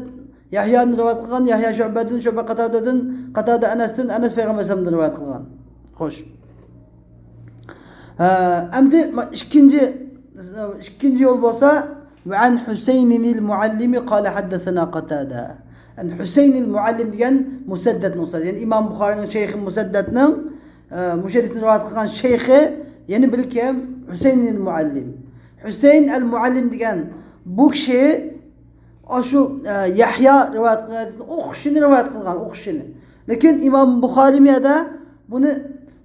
يەھيادىن رىۋايەت قىلغان، يەھيا شۇئبەدىن، شۇئبە قاتادەدىن، قاتادە ئەنەستىن، ئەنەس پەيغەمبەر ئەلەيھىسسالامدىن رىۋايەت قىلغان. خوش. ئە، ئەمدى ما-، ئىككىنچى، ئىككىنچى يول بولسا، ۋە ئەن ھۈسەينىنىل مۇئەللىمى قالە ھەددەسەنا قاتادە. يەنى ھۈسەينىل مۇئەللىم دېگەن مۇسەددەدنىڭ ئۇستازى. يەنى ئىمام بۇخارىنىڭ شەيخى مۇسەددەدنىڭ ئە، مۇشۇ ھەدىسنى رىۋايەت قىلغان شەيخى يەنە بىر كىم؟ ھۈسەينىل مۇئەللىم. ھۈسەين ئەل مۇئەللىم دېگەن بۇ كىشى ئاشۇ، ئە، يەھيا رىۋايەت قىلغان ھەدىسنى ئوخشىشىنى رىۋايەت قىلغان، ئوخشىشىنى. لېكىن ئىمام بۇخارى بۇ يەردە بۇنى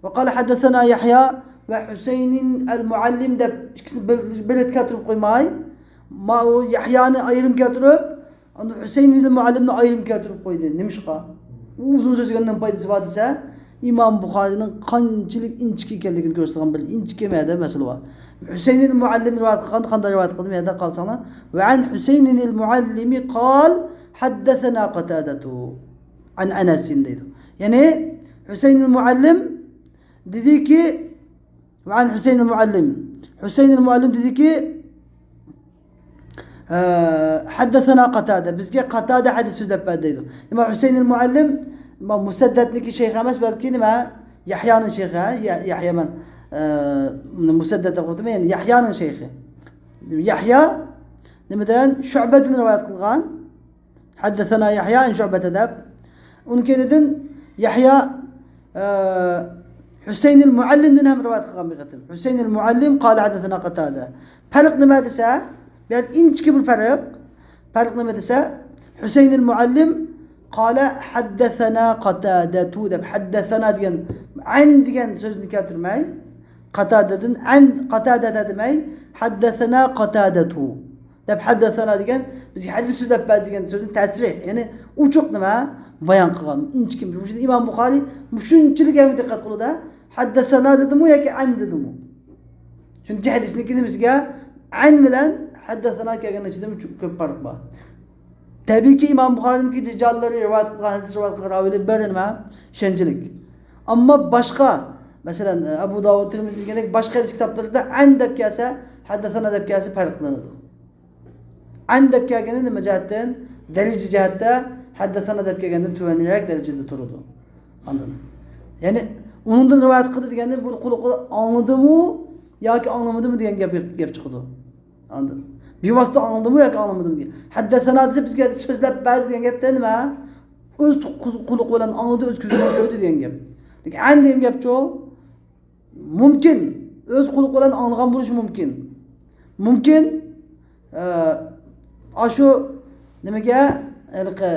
ۋە قالە ھەددەسەنا يەھيا ۋە ھۈسەينىن ئەل مۇئەللىم دەپ ئىككىسىنى بىر، بىر كەلتۈرۈپ قويماي، ما-، ئۇ يەھيانى ئايرىم كەلتۈرۈپ، ئاندىن ھۈسەينىل مۇئەللىمنى ئايرىم كەلتۈرۈپ قويدى. نېمىشقا؟ ئۇ ئۇزۇن سۆزلىگەندىن پايدىسى بار دېسە، ئىمام بۇخارىنىڭ قانچىلىك ئىنچىكە ئىكەنلىكىنى كۆرسىتىدىغان بىر ئىنچىكە مەدە مەسىلە بار. ھۈسەينىل مۇئەللىم رىۋايەت قىلغاندا قانداق رىۋايەت قىلدى؟ مەدە قالساڭلار. ۋە ئەن ھۈسەينىل مۇئەللىمى قال ھەددەسەنا قاتادەتۇ ئەن ئەنەسىن دەيدۇ. يەنى ھۈسەينىل مۇئەللىم دېدىكى، ۋە ئەن ھۈسەينىل مۇئەللىم. ھۈسەينىل مۇئەللىم دېدىكى، ئە، ھەددەسەنا قاتادە. بىزگە قاتادە ھەدىس سۆزلەپ بەردى دەيدۇ. نېمە ھۈسەينىل مۇئەللىم، ما-، مۇسەددەدنىكى شەيخى ئەمەس، بەلكى نېمە؟ يەھيانىڭ شەيخى، ھە؟ يە-، يەھيا مەن، ئە، مۇسەددەد دەپ قويدۇم، يەنى يەھيانىڭ شەيخى. يەھيا نېمىدىن؟ شۇئبەدىن رىۋايەت قىلغان. ھەددەسەنا يەھيا ئەن شۇئبەتە دەپ. ئۇنىڭ كەينىدىن يەھيا، ئە، ھۈسەينىل مۇئەللىمدىن ھەم رىۋايەت قىلغان بىر قېتىم. ھۈسەينىل مۇئەللىم قالە ھەددەسەنا قاتادە. پەرق نېمە دېسە، بۇ يەردە ئىنچىكە بىر پەرق. پەرق نېمە دېسە، ھۈسەينىل مۇئەللىم قالە ھەددەسەنا قاتادەتۇ دەپ، ھەددەسەنا دېگەن، ئەن دېگەن سۆزنى كەلتۈرمەي، قاتادەدىن ئەن، قاتادەدە دېمەي، ھەددەسەنا قاتادەتۇ دەپ، ھەددەسەنا دېگەن، بىزگە ھەدىس سۆزلەپ بەردى دېگەن سۆزنى تەسرىھ، يەنى ئوچۇق نېمە؟ بايان قىلغان. ئىنچىكە. مۇشۇ ئىمام بۇخارى مۇشۇنچىلىك ئەڭ دىققەت قىلىدۇ. ھەددەسەنا دېدىمۇ ياكى ئەن دېدىمۇ؟ چۈنكى ھەدىسنىڭكى نېمىسىگە ئەن بىلەن ھەددەسەنا كەلگەن ئىچىدە كۆپ پەرق بار. تەبىئىيكى، ئىمام بۇخارىنىڭكى رىجاللىرى، رىۋايەت قىلغان، ھەدىس رىۋايەت قىلغان راۋىلىرى بىر نېمە؟ ئىشەنچلىك. ئەمما باشقا، مەسىلەن، ئەبۇ داۋۇد، تىرمىزى دېگەندەك باشقا ھەدىس كىتابلىرىدا ئەن دەپ كەلسە، ھەددەسەنا دەپ كەلسە پەرقلىنىدۇ. ئەن دەپ كەلگىنى نېمە جەھەتتىن؟ دەرىجە جەھەتتە ھەددەسەنا دەپ كەلگەندىن تۆۋەنرەك دەرىجىدە تۇرىدۇ. ئاندىن، يەنى ئۇنىڭدىن رىۋايەت قىلدى دېگەندىن بۇ قۇلىقى ئاڭلىدىمۇ ياكى ئاڭلىمىدىمۇ دېگەن گەپ، گەپ چىقىدۇ. ئاندىن، بىۋاسىتە ئاڭلىدىمۇ ياكى ئاڭلىمىدىمۇ دېگەن. ھەددەسەنا دېسە بىزگە سۆزلەپ بەردى دېگەن گەپتە نېمە؟ ئۆز قۇلىقى بىلەن ئاڭلىدى، ئۆز كۆزى بىلەن كۆردى دېگەن گەپ. لېكىن ئەن دېگەن گەپچۇ؟ مۇمكىن، ئۆز قۇلىقى بىلەن ئاڭلىغان بولۇشى مۇمكىن. مۇمكىن، ئە، ئاشۇ نېمىگە، ھېلىقى،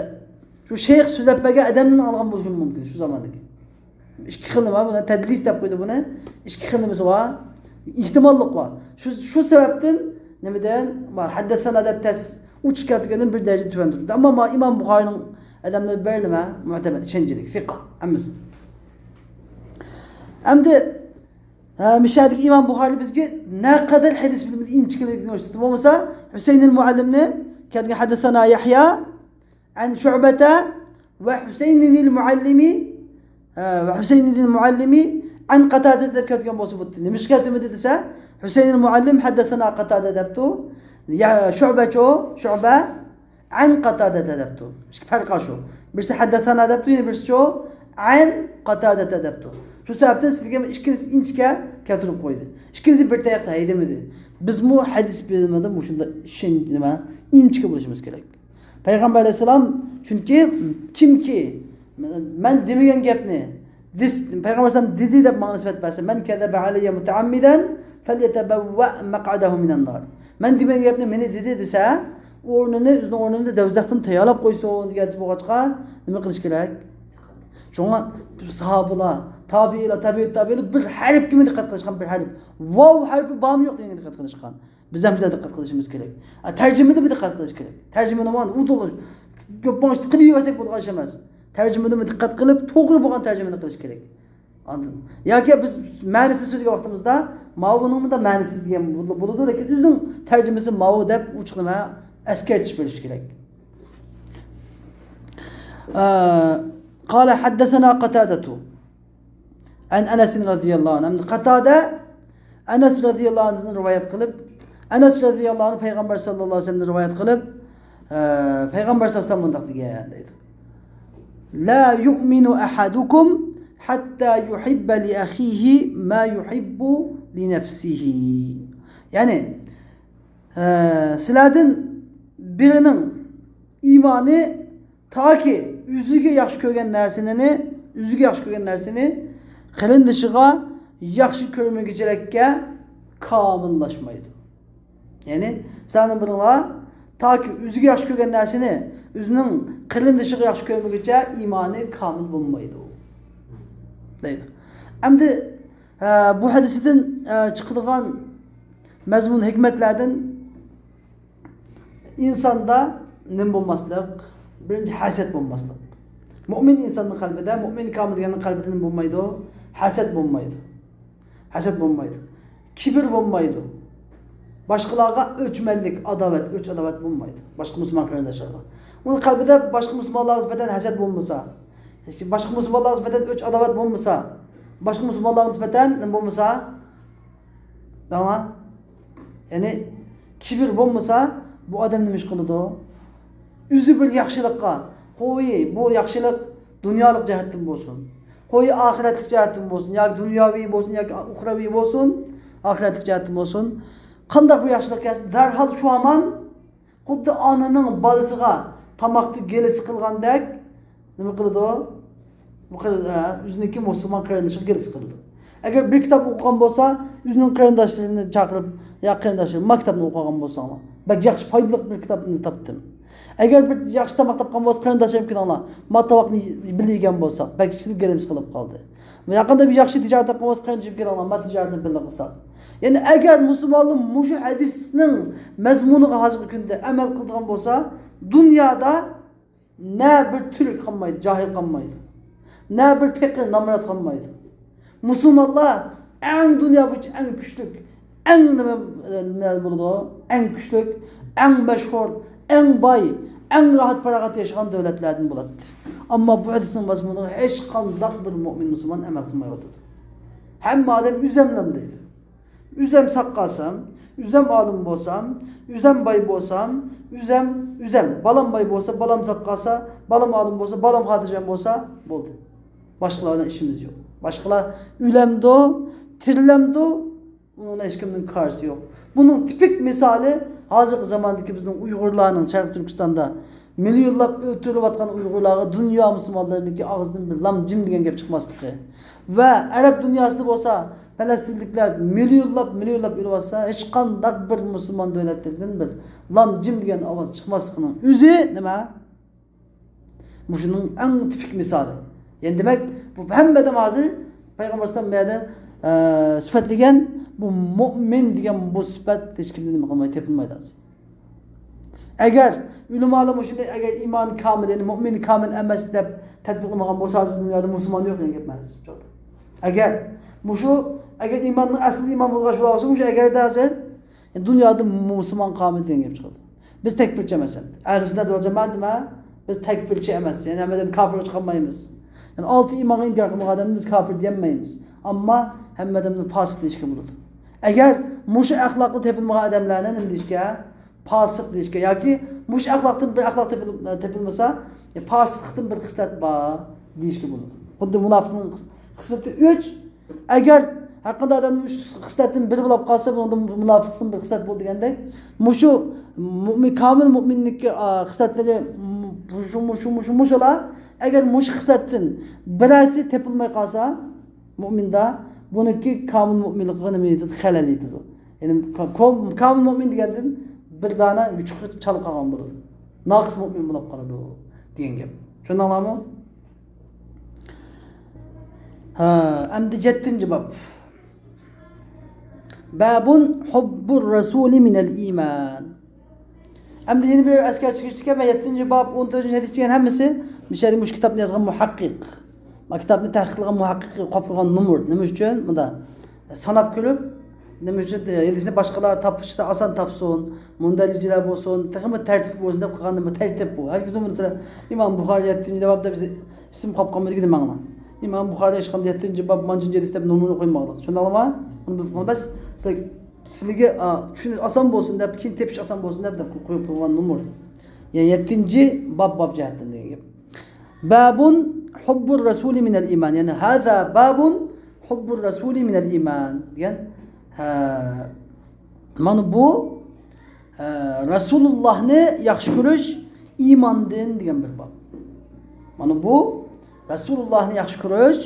شۇ شەيخ سۆزلەپ بەرگەن ئادەمدىن ئاڭلىغان بولۇشى مۇمكىن شۇ زاماندىكى. ئىككى خىل نېمە، بۇنى تەدلىس دەپ قويدى بۇنى. ئىككى خىل نېمىسى بار. ئېھتىماللىق بار. شۇ، شۇ سەۋەبتىن نېمىدىن، ھەددەسەنا دەپ تەس ئوچۇق كەلتۈرگەندىن بىر دەرىجە تۆۋەن تۇرىدۇ. ئەمما ما-، ئىمام بۇخارىنىڭ ئادەملىرى بىر نېمە، مۆتەمەد، ئىشەنچلىك، سىقا، ھەممىسى. ئەمدى، ھە، مىشەدىكى ئىمام بۇخارى بىزگە نەقەدەر ھەدىس بىلىمىدە ئىنچىكىلىكنى كۆرسىتىدۇ. بولمىسا، ھۈسەينىل مۇئەللىمنى كەلگەن ھەددەسەنا يەھيا، ئەن شۇبەتە ۋە ھۈسەينىل مۇئەللىمى، ھە، ۋە ھۈسەينىل مۇئەللىمى ئەن قاتادە دەپ كەلتۈرگەن بولسا بولدى. نېمىشقا كەلتۈرمىدى دېسە، ھۈسەينىل مۇئەللىم ھەددەسەنا قاتادە دەپتۇ. يا، شۇبەچۇ، شۇبە، ئەن قاتادەتە دەپتۇ. ئىككى پەرق شۇ. بىرسى ھەددەسەنا دەپتۇ، يەنە بىرسىچۇ ئەن قاتادەتە دەپتۇ. شۇ سەۋەبتىن سىزگە ئىككىنچىسى ئىنچىكە كەلتۈرۈپ قويدى. ئىككىنچىسى بىر تەرەپتە ھەيدىمىدى. بىزمۇ ھەدىس بىلىمىدە مۇشۇنداق ئىشەن-، نېمە، ئىنچىكە بولۇشىمىز كېرەك. پەيغەمبەر ئەلەيھىسسالام، چۈنكى كىمكى مەن دېمىگەن گەپنى دېس-، پەيغەمبەر ئەلەيھىسسالام دېدى دەپ ماڭا نىسبەت بەرسە، مەن كەزەبە ئەلەييە مۇتەئەممىدەن فەليەتەبەۋۋە مەقئەدەھۇ مىنەن نار. مەن دېمىگەن گەپنى مېنى دېدى دېسە، ئورنىنى، ئۆزىنىڭ ئورنىنى دوزاختىن تەييارلاپ قويسۇن دېگەن بولغاچقا، نېمە قىلىش كېرەك؟ شۇڭا ساھابىلار، تابىئىلار، تەبىئۇت تابىئىلار بىر ھەرپكىمۇ دىققەت قىلىشقان، بىر ھەرپ. ۋاۋ ھەرپى بارمۇ يوق دېگەنگە دىققەت قىلىشقان. بىز ھەم شۇنداق دىققەت قىلىشىمىز كېرەك. ئە، تەرجىمىدە بىر دىققەت قىلىش كېرەك. تەرجىمىنى مانا ئۇدۇل يوپۇڭ ئىشتا قىلىۋەرسەك بولىدىغان ئىش ئەمەس. تەرجىمىدە بىر دىققەت قىلىپ، توغرا بولغان تەرجىمىنى قىلىش كېرەك. ئاندىن، ياكى بىز مەنىسىنى سۆزلىگەن ۋاقتىمىزدا، ماۋۇنىڭمۇ مەنىسى دېگەن بولىدۇ، لېكىن ئۆزىنىڭ تەرجىمىسى ماۋۇ دەپ ئوچۇق نېمە ئەسكەرتىش بېرىش كېرەك. ئە، قال حدثنا قتادة. ئەن ئەنەس رەزىيەللاھۇ ئەنھۇ. ئەمدى قاتادە ئەنەس رەزىيەللاھۇ ئەنھۇدىن رىۋايەت قىلىپ، ئەنەس رەزىيەللاھۇ ئەنھۇ پەيغەمبەر ساللاللاھۇ ئەلەيھى ۋەسەللەمدىن رىۋايەت قىلىپ، ئە، پەيغەمبەر ساللاللاھۇ ئەلەيھى ۋەسەللەم مۇنداق دېگەن دەيدۇ. لا يؤمن أحدكم حتى يحب لأخيه ما يحب لنفسه. يەنى، ئە، سىلەردىن بىرىنىڭ ئىمانى تاكى ئۆزىگە ياخشى كۆرگەن نەرسىنى، ئۆزىگە ياخشى كۆرگەن نەرسىنى قېرىندىشىغا ياخشى كۆرمىگۈچىلىككە كامىللاشمايدۇ. يەنى، سىلەرنىڭ بىرىڭلار تاكى ئۆزىگە ياخشى كۆرگەن نەرسىنى ئۆزىنىڭ قېرىندىشىغا ياخشى كۆرمىگۈچە ئىمانى كامىل بولمايدۇ، دەيدۇ. ئەمدى، ئە، بۇ ھەدىستىن، ئە، چىقىدىغان مەزمۇن ھېكمەتلەردىن ئىنساندا نېمە بولماسلىق؟ بىرىنچى، ھەسەت بولماسلىق. مۇئمىن ئىنساننىڭ قەلبىدە، مۇئمىن كامىل دېگەننىڭ قەلبىدە نېمە بولمايدۇ؟ ھەسەت بولمايدۇ. ھەسەت بولمايدۇ. كىبىر بولمايدۇ. باشقىلارغا ئۆچمەنلىك، ئاداۋەت، ئۆچ-ئاداۋەت بولمايدۇ. باشقا مۇسۇلمان قېرىنداشلارغا. ئۇنىڭ قەلبىدە باشقا مۇسۇلمانلارغا نىسبەتەن ھەسەت بولمىسا، باشقا مۇسۇلمانلارغا نىسبەتەن ئۆچ-ئاداۋەت بولمىسا، باشقا مۇسۇلمانلارغا نىسبەتەن نېمە بولمىسا، دەڭلار. يەنى كىبىر بولمىسا، بۇ ئادەم نېمە ئىش قىلىدۇ؟ ئۆزى بىر ياخشىلىققا، خوي، بۇ ياخشىلىق دۇنيالىق جەھەتتىن بولسۇن، خوي، ئاخىرەتلىك جەھەتتىن بولسۇن، ياكى دۇنياۋى بولسۇن، ياكى ئۇخرەۋى بولسۇن، ئاخىرەتلىك جەھەتتىن بولسۇن، قانداق بىر ياخشىلىق كەلسە، دەرھال شۇ ھامان خۇددى ئانىنىڭ بالىسىغا تاماقتا گېلىسى قىلغاندەك، نېمە قىلىدۇ؟ بۇ قېرى-، ئە، ئۆزىنىڭكى مۇسۇلمان قېرىندىشىغا گېلىسى قىلىدۇ. ئەگەر بىر كىتاب ئوقۇغان بولسا، ئۆزىنىڭ قېرىنداشلىرىنى چاقىرىپ، يا قېرىنداشلىرىم، ما كىتابنى ئوقۇغان بولساڭلار، بەك ياخشى پايدىلىق بىر كىتابنى تاپتىم. ئەگەر بىر ياخشى تاماق تاپقان بولسا، قېرىنداشلىرىم، كېلىڭلار، ما تاماقنى بىللە يېگەن بولساق، بەك ئىچىدە گېلىمىز قىلىپ قالدى. ياقىندا بىر ياخشى تىجارەت تاپقان بولسا، قېرىندىشىم، كېلىڭلار، ما تىجارەتنى بىللە قىلساق. يەنى ئەگەر مۇسۇلمانلار مۇشۇ ھەدىسنىڭ مەزمۇنىغا ھازىرقى كۈندە ئەمەل قىلىدىغان بولسا، دۇنيادا نە بىر تۈرك قالمايدۇ، جاھىل قالمايدۇ. نە بىر پېقىر، نامرات قالمايدۇ. مۇسۇلمانلار ئەڭ دۇنيا بويىچە ئەڭ كۈچلۈك، ئەڭ نېمە، نېمە بولىدۇ؟ ئەڭ كۈچلۈك، ئەڭ مەشھۇر، ئەڭ باي، ئەڭ راھەت پاراغەت ياشىغان دۆلەتلەردىن بولاتتى. ئەمما بۇ ھەدىسنىڭ مەزمۇنىغا ھېچقانداق بىر مۆمىن مۇسۇلمان ئەمەل قىلمايۋاتىدۇ. ھەممە ئادەم ئۆزەملەم دەيدۇ. ئۆزەم ساق قالسام، ئۆزەم ئالىم بولسام، ئۆزەم باي بولسام، ئۆزەم، ئۆزەم، بالام باي بولسا، بالام ساق قالسا، بالام ئالىم بولسا، بالام خاتىرجەم بولسا، بولدى. باشقىلار بىلەن ئىشىمىز يوق. باشقىلار ئۆلەمدۇ، تىرىلەمدۇ، ئۇنىڭ بىلەن ھېچكىمنىڭ كارىسى يوق. بۇنىڭ تىپىك مىسالى ھازىرقى زاماندىكى بىزنىڭ ئۇيغۇرلارنىڭ شەرقىي تۈركىستاندا مىليونلاپ ئۆلتۈرۈلۈۋاتقان ئۇيغۇرلارغا دۇنيا مۇسۇلمانلىرىنىڭكى ئاغزىدىن بىر لام جىم دېگەن گەپ چىقماسلىقى ۋە ئەرەب دۇنياسىدا بولسا پەلەستىنلىكلەر مىليونلاپ، مىليونلاپ ئۆلۈۋاتسا، ھېچقانداق بىر مۇسۇلمان دۆلەتلىرىدىن بىر لام جىم دېگەن ئاۋاز چىقماسلىقىنىڭ ئۆزى نېمە؟ مۇشۇنىڭ ئەڭ تىپىك مىسالى. يەنى دېمەك، بۇ ھەممە ئادەم ھازىر پەيغەمبەر ئەلەيھىسسالام بۇ يەردە، ئە، سۈپەتلىگەن بۇ مۆمىن دېگەن بۇ سۈپەت ھېچكىمدە نېمە قىلماي، تېپىلمايدۇ ھازىر. ئەگەر ئۆلىمالار مۇشۇنداق، ئەگەر ئىمان كامىل، يەنى مۆمىن كامىل ئەمەس دەپ تەتبىقلىمىغان بولسا، ھازىر دۇنيادا مۇسۇلمان يوق دېگەن گەپ مەنىسى. ئەگەر مۇشۇ، ئەگەر ئىماننىڭ ئەسلى ئىمان بولغاچ بولسا، مۇشۇ ئەگەردە ھازىر دۇنيادا مۇسۇلمان قالمىدى دېگەن گەپ چىقىدۇ. بىز تەكپىرچى ئەمەس ئەمدى. ئەھلى سۈننەت ۋەل جامائەت نېمە؟ بىز تەكپىرچى ئەمەس. يەنى ھەممە ئادەمنى كاپىرغا چىقارمايمىز. يەنى ئالتە ئىمانغا ئىنكار قىلمىغان ئادەمنى بىز كاپىر دېيەلمەيمىز. ئەمما ھەممە ئادەمنى پاسىق دېيىشكە بولىدۇ. ئەگەر مۇشۇ ئەخلاقتا تېپىلمىغان ئادەملەرنى نېمە دېيىشكە؟ پاسىق دېيىشكە. ياكى مۇشۇ ئەخلاقتىن بىر ئەخلاق تېپىل-، تېپىلمىسا، يا پاسىقلىقتىن بىر خىسلەت بار دېيىشكە بولىدۇ. خۇددى مۇناپىقنىڭ خىسلىتى ئۈچ. ئەگەر ھەرقانداق ئادەمنىڭ ئۈچ خىسلەتتىن بىرى بولۇپ قالسا، بۇنىڭدا مۇناپىقتىن بىر خىسلەت بولىدۇ دېگەندەك، مۇشۇ مۇ-، كامىل مۇئمىنلىككە، ئا، خىسلەتلىرى مۇ-، مۇشۇ، مۇشۇ، مۇشۇ، مۇشۇلا. ئەگەر مۇشۇ خىسلەتتىن بىرەرسى تېپىلماي قالسا، مۇئمىندا، بۇنىڭكى كامىل مۇئمىنلىقىغا نېمە يېتىدۇ؟ خەلەل يېتىدۇ. يەنى كا-، كام-، كامىل مۇئمىن دېگەندىن بىر دانە يوچۇقى چالا قالغان بولىدۇ. ناقىس مۇئمىن بولۇپ قالىدۇ دېگەن گەپ. چۈشەندىڭلارمۇ؟ ھە، ئەمدى يەتتىنچى باب. بابۇن ھۇببۇر رەسۇلى مىنەل ئىمان. ئەمدى يەنە بىر ئەسكەرتىش كىرىشتىكەن، مەن يەتتىنچى باب، ئون تۆتىنچى ھەدىس دېگەن ھەممىسى مۇشۇ يەردە مۇشۇ كىتابنى يازغان مۇھەققىق. ما كىتابنى تەھقىق قىلغان مۇھەققىق قويۇپ قويغان نومۇر. نېمە ئۈچۈن؟ مۇندا ساناپ كۆرۈپ، نېمە ئۈچۈن ھەدىسنى باشقىلار تاپىشتا ئاسان تاپسۇن، مۇندەرىجىلەر بولسۇن، تېخىمۇ تەرتىپ بولسۇن دەپ قىلغان بۇ تەرتىپ بۇ. ھەرگىز ئۇ مەسىلەن، ئىمام بۇخارى يەتتىنچى باب دەپ ئىسىم قويۇپ قالمىدى دېمەڭلار. ئىمام بۇخارى ھېچقانداق يەتتىنچى باب، مانچىنچى ھەدىس دەپ نومۇرنى قويمىغانلىق. چۈشەندىڭلارمۇ؟ بۇنى بىلىپ قالىمىز. سىلەر، سىلىگە، ئا، چۈشىنىش ئاسان بولسۇن دەپ، كېيىن تېپىش ئاسان بولسۇن دەپ، دەپ قويۇپ قويغان نومۇر. يەنى يەتتىنچى باب، باب جەھەتتىن دېگەن گەپ. بابۇن ھۇببۇر رەسۇلى مىنەل ئىمان. يەنى ھازا بابۇن ھۇببۇر رەسۇلى مىنەل ئىمان دېگەن. ھە، مانا بۇ، ھە، رەسۇلۇللاھنى ياخشى كۆرۈش ئىماندىن دېگەن بىر باب. مانا بۇ رەسۇلۇللاھنى ياخشى كۆرۈش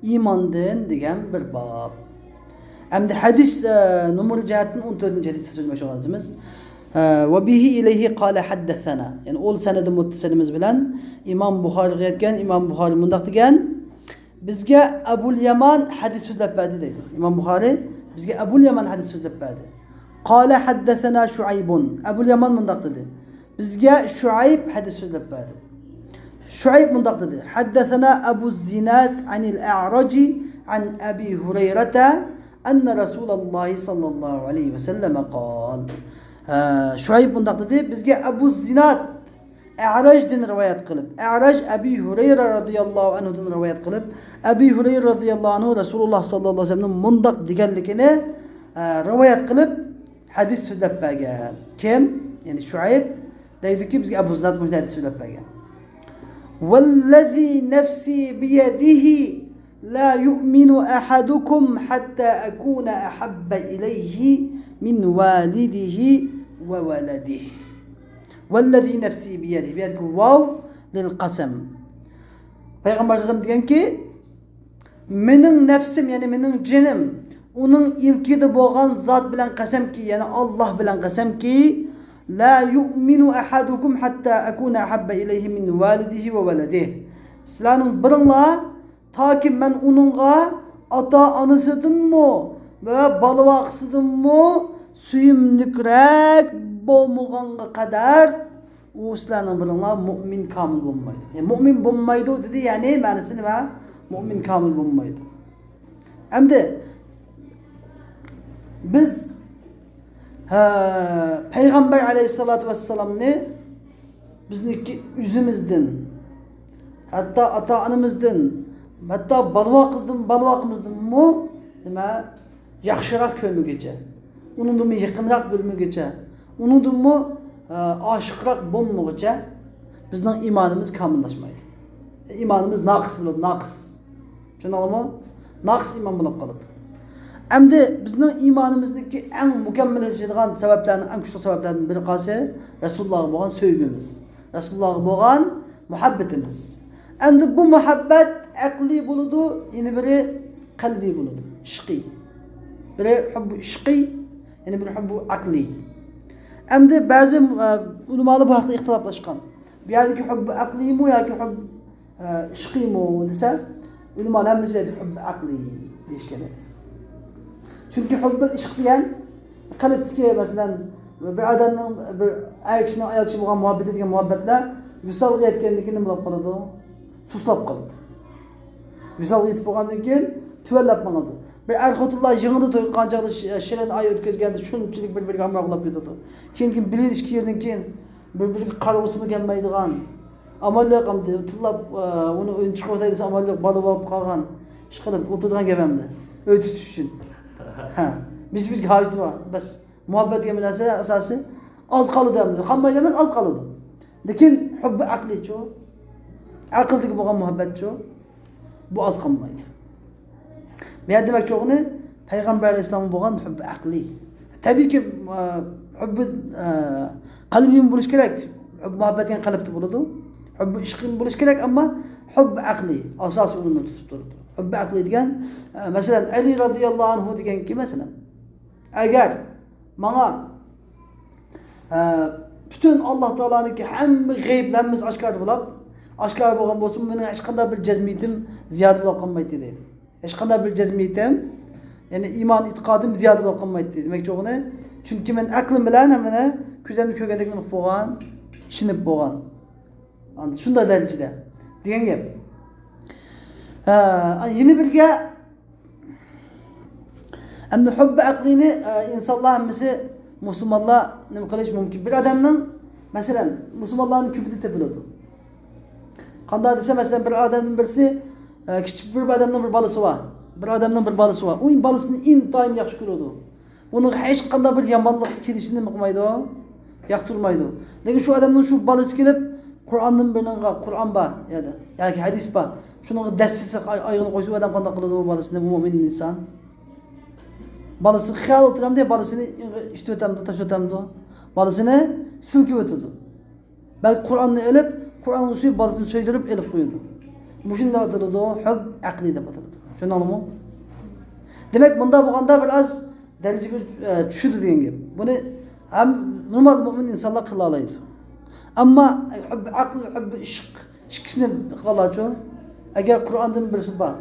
ئىماندىن دېگەن بىر باب. ئەمدى ھەدىس، ئە، نومۇر جەھەتتىن ئون تۆتىنچى ھەدىسكە سۆزلىمەكچى بولغان ئىدىمىز. ئە، ۋە بىھى ئىلەيھى قالە ھەددەسەنا. يەنى ئۇل سەنەدى مۇتتەسىلىمىز بىلەن ئىمام بۇخارىغا يەتكەن، ئىمام بۇخارى مۇنداق دېگەن، بىزگە ئەبۇل يامان ھەدىس سۆزلەپ بەردى دەيدۇ. ئىمام بۇخارى بىزگە ئەبۇل يامان ھەدىس سۆزلەپ بەردى. قالە ھەددەسەنا شۇئەيبۇن. ئەبۇل يامان مۇنداق دېدى. بىزگە شۇئەيب ھەدىس سۆزلەپ بەردى. شۇئەيب مۇنداق دېدى. ھەددەسەنا ئەبۇ زىناد ئەنىل ئەئراجى ئەن ئەبى ھۇرەيرەتە ئەننە رەسۇلەللاھى سەللەللاھۇ ئەلەيھى ۋەسەللەمە قال. ھە، شۇئەيب مۇنداق دېدى. بىزگە ئەبۇ زىناد ئەئراجدىن رىۋايەت قىلىپ، ئەئراج ئەبى ھۇرەيرە رەزىياللاھۇ ئەنھۇدىن رىۋايەت قىلىپ، ئەبى ھۇرەيرە رەزىياللاھۇ ئەنھۇ رەسۇلۇللاھ سەللەللاھۇ ئەلەيھى ۋەسەللەمنىڭ مۇنداق دېگەنلىكىنى، ئە، رىۋايەت قىلىپ، ھەدىس سۆزلەپ بەرگەن. كىم؟ يەنى شۇئەيب دەيدۇكى، بىزگە ئەبۇ زىناد مۇشۇنداق ھەدىس سۆزلەپ بەرگەن. ۋەللەزى نەفسى بىيەدىھى لا يۇئمىنۇ ئەھەدۇكۇم ھەتتا ئەكۇنە ئەھەببە ئىلەيھى مىن ۋالىدىھى ۋە ۋەلەدىھ. ۋەللەزى نەفسى بىيەدىھ. بۇ يەردىكى ۋاۋ لىل قەسەم. پەيغەمبەر ئەلەيھىسسالام دېگەنكى، مېنىڭ نەپسىم، يەنى مېنىڭ جېنىم ئۇنىڭ ئىلكىدە بولغان زات بىلەن قەسەمكى، يەنى ئاللاھ بىلەن قەسەمكى، لا يۇئمىنۇ ئەھەدۇكۇم ھەتتا ئەكۇنە ئەھەببە ئىلەيھى مىن ۋالىدىھى ۋە ۋەلەدىھ. سىلەرنىڭ بىرىڭلار تاكى مەن ئۇنىڭغا ئاتا-ئانىسىدىنمۇ ۋە بالىۋاقىسىدىنمۇ سۆيۈملۈكرەك بولمىغانغا قەدەر، ئۇ سىلەرنىڭ بىرىڭلار مۇئمىن كامىل بولمايدۇ. يەنى مۇئمىن بولمايدۇ دېدى، يەنى مەنىسى نېمە؟ مۇئمىن كامىل بولمايدۇ. ئەمدى بىز، ھە، پەيغەمبەر ئەلەيھىسسالاتۇ ۋەسسالامنى بىزنىڭكى ئۆزىمىزدىن، ھەتتا ئاتا-ئانىمىزدىن، ھەتتا بالىۋاقىمىزدىن، بالىۋاقىمىزدىنمۇ نېمە، ياخشىراق كۆرمىگۈچە، ئۇنىڭدىنمۇ يېقىنراق بىلمىگۈچە، ئۇنىڭدىنمۇ، ئە، ئاشىقراق بولمىغۇچە بىزنىڭ ئىمانىمىز كامىللاشمايدۇ. ئىمانىمىز ناقىس بولىدۇ، ناقىس. چۈشەندىڭلارمۇ؟ ناقىس ئىمان بولۇپ قالىدۇ. ئەمدى بىزنىڭ ئىمانىمىزنىڭكى ئەڭ مۇكەممەللىشىدىغان سەۋەبلەرنىڭ، ئەڭ كۈچلۈك سەۋەبلەردىن بىرى قايسى؟ رەسۇلۇللاغا بولغان سۆيگۈمىز، رەسۇلۇللاغا بولغان مۇھەببىتىمىز. ئەمدى بۇ مۇھەببەت ئەقلىي بولىدۇ، يەنە بىرى قەلبىي بولىدۇ، ئىشقىي. بىرى ھۇببۇ ئىشقىي، يەنە بىرى ھۇببۇ ئەقلىي. ئەمدى بەزى، ئە، ئۆلىمالار بۇ ھەقتە ئىختىلاپلاشقان. بۇ يەردىكى ھۇببۇ ئەقلىيمۇ ياكى ھۇببۇ ئە، ئىشقىيمۇ دېسە، ئۆلىمالار ھەممىسى بۇ يەردە ھۇببى ئەقلىي دېيىشكەن ئىدى. چۈنكى ھۇببىل ئىشق دېگەن قەلبتىكى، مەسىلەن، بىر ئادەمنىڭ، بىر ئەر كىشىنىڭ ئايال كىشىگە بولغان مۇھەببىتى دېگەن مۇھەببەتلەر ۋىسالغا يەتكەندىن كېيىن نېمە بولۇپ قالىدۇ؟ سۇسلاپ قالىدۇ. ۋىسالغا يېتىپ بولغاندىن كېيىن تۆۋەنلەپ ماڭىدۇ. بىر ئەر خوتۇنلار يېڭىدا توي قىلغان چاغدا، شېرىن ئاي ئۆتكۈزگەندە شۇنچىلىك بىر-بىرىگە ھەمراھ بولۇپ كېتىدۇ. كېيىن، كېيىن بىر يىل، ئىككى يىلدىن كېيىن بىر-بىرىگە قارىغۇسىمۇ كەلمەيدىغان. ئامال يوق ئەمدى. تىللاپ، ئۇنى ئۆيدىن چىقىۋېتەي دېسە، ئامال يوق، بالا بولۇپ قالغان. ئىشقىلىپ ئولتۇرىدىغان گەپ ئەمدى. ئۆي تۇتۇش ئۈچۈن. ھە. بىز-بىزگە ھاجىتى بار. بەس. مۇھەببەت دېگەن بىر نەرسە ئاساسى ئاز قالىدۇ ئەمدى. قالمايدۇ ئەمەس، ئاز قالىدۇ. لېكىن ھۇببى ئەقلىيچۇ؟ ئەقىلدىكى بولغان مۇھەببەتچۇ؟ بۇ ئاز قالمايدۇ. بۇ يەردە دېمەكچى بولغىنى، پەيغەمبەر ئەلەيھىسسالامغا بولغان ھۇببى ئەقلىي. تەبىئىيكى، ئە، ھۇببى، ئە، قەلبىي بولۇشى كېرەك. ھۇببى مۇھەببەت دېگەن قەلبتە بولىدۇ. ھۇببى ئىشقىي بولۇشى كېرەك، ئەمما ھۇببى ئەقلىي ئاساسىي ئورۇندا تۇتۇپ تۇرىدۇ. ھۇببى ئەقلىي دېگەن، ئە، مەسىلەن، ئەلى رازىياللاھۇ ئەنھۇ دېگەنكى، مەسىلەن، ئەگەر ماڭا، ئە، پۈتۈن ئاللا تائالانىڭكى ھەممە غەيىبلىرى ھەممىسى ئاشكارا بولاپ، ئاشكارا بولغان بولسىمۇ، مېنىڭ ھېچقانداق بىر جەزمىيىتىم زىيادە بولۇپ قالمايتتى دەيدۇ. ھېچقانداق بىر جەزمىيىتىم، يەنى ئىمان ئېتىقادىم زىيادە بولۇپ قالمايتتى. دېمەكچى بولغىنى، چۈنكى مەن ئەقلىم بىلەن ھەممىنى كۆزۈمدە كۆرگەندەك نېمە قىلىپ بولغان، ئىشىنىپ بولغان. ئاندىن شۇنداق دەرىجىدە دېگەن گەپ. ھە، يەنە بىرگە، ئەمدى ھۇببى ئەقلىينى، ئە، ئىنسانلار ھەممىسى مۇسۇلمانلار نېمە قىلىش مۇمكىن؟ بىر ئادەمنىڭ، مەسىلەن، مۇسۇلمانلارنىڭ كۆپىدە تېپىلىدۇ. قانداق دېسە، مەسىلەن، بىر ئادەمنىڭ بىرسى، ئە، كىچىك بىر ئادەمنىڭ بىر بالىسى بار. بىر ئادەمنىڭ بىر بالىسى بار. ئۇ بالىسىنى ئىنتايىن ياخشى كۆرىدۇ. ئۇنىڭغا ھېچقانداق بىر يامانلىق كېلىشىنى نېمە قىلمايدۇ؟ ياقتۇرمايدۇ. لېكىن شۇ ئادەمنىڭ شۇ بالىسى كېلىپ، قۇرئاندىن بىرنىڭغا، قۇرئان بار يەردە ياكى ھەدىس بار، شۇنىڭغا دەسسىسە، ئاي-، ئايىغىنى قويسا، ئۇ ئادەم قانداق قىلىدۇ؟ ئۇ بالىسىنى، ئۇ مۇئمىن ئىنسان. بالىسى خىيال ئولتۇرامدۇ، بالىسىنى ئىشتىۋېتەمدۇ، تاشلىۋېتەمدۇ؟ بالىسىنى سىلكىۋېتىدۇ. بەلكى قۇرئاننى ئېلىپ، قۇرئانغا سۆيۈپ، بالىسىنى سۆيدۈرۈپ ئېلىپ قويىدۇ. مۇشۇنداق ئاتىلىدۇ، ھۇب ئەقلىي دەپ ئاتىلىدۇ. چۈشەندىڭلارمۇ؟ دېمەك، مۇنداق بولغاندا بىر ئاز دەرىجىگە، ئە، چۈشىدۇ دېگەن گەپ. بۇنى ھەم نورمال مۇئمىن ئىنسانلار قىلالايدۇ. ئەمما ھۇب ئەقىل، ھۇب ئىشق ئىككىسىنى قىلالارچۇ؟ ئەگەر قۇرئاندىن بىرسى بار،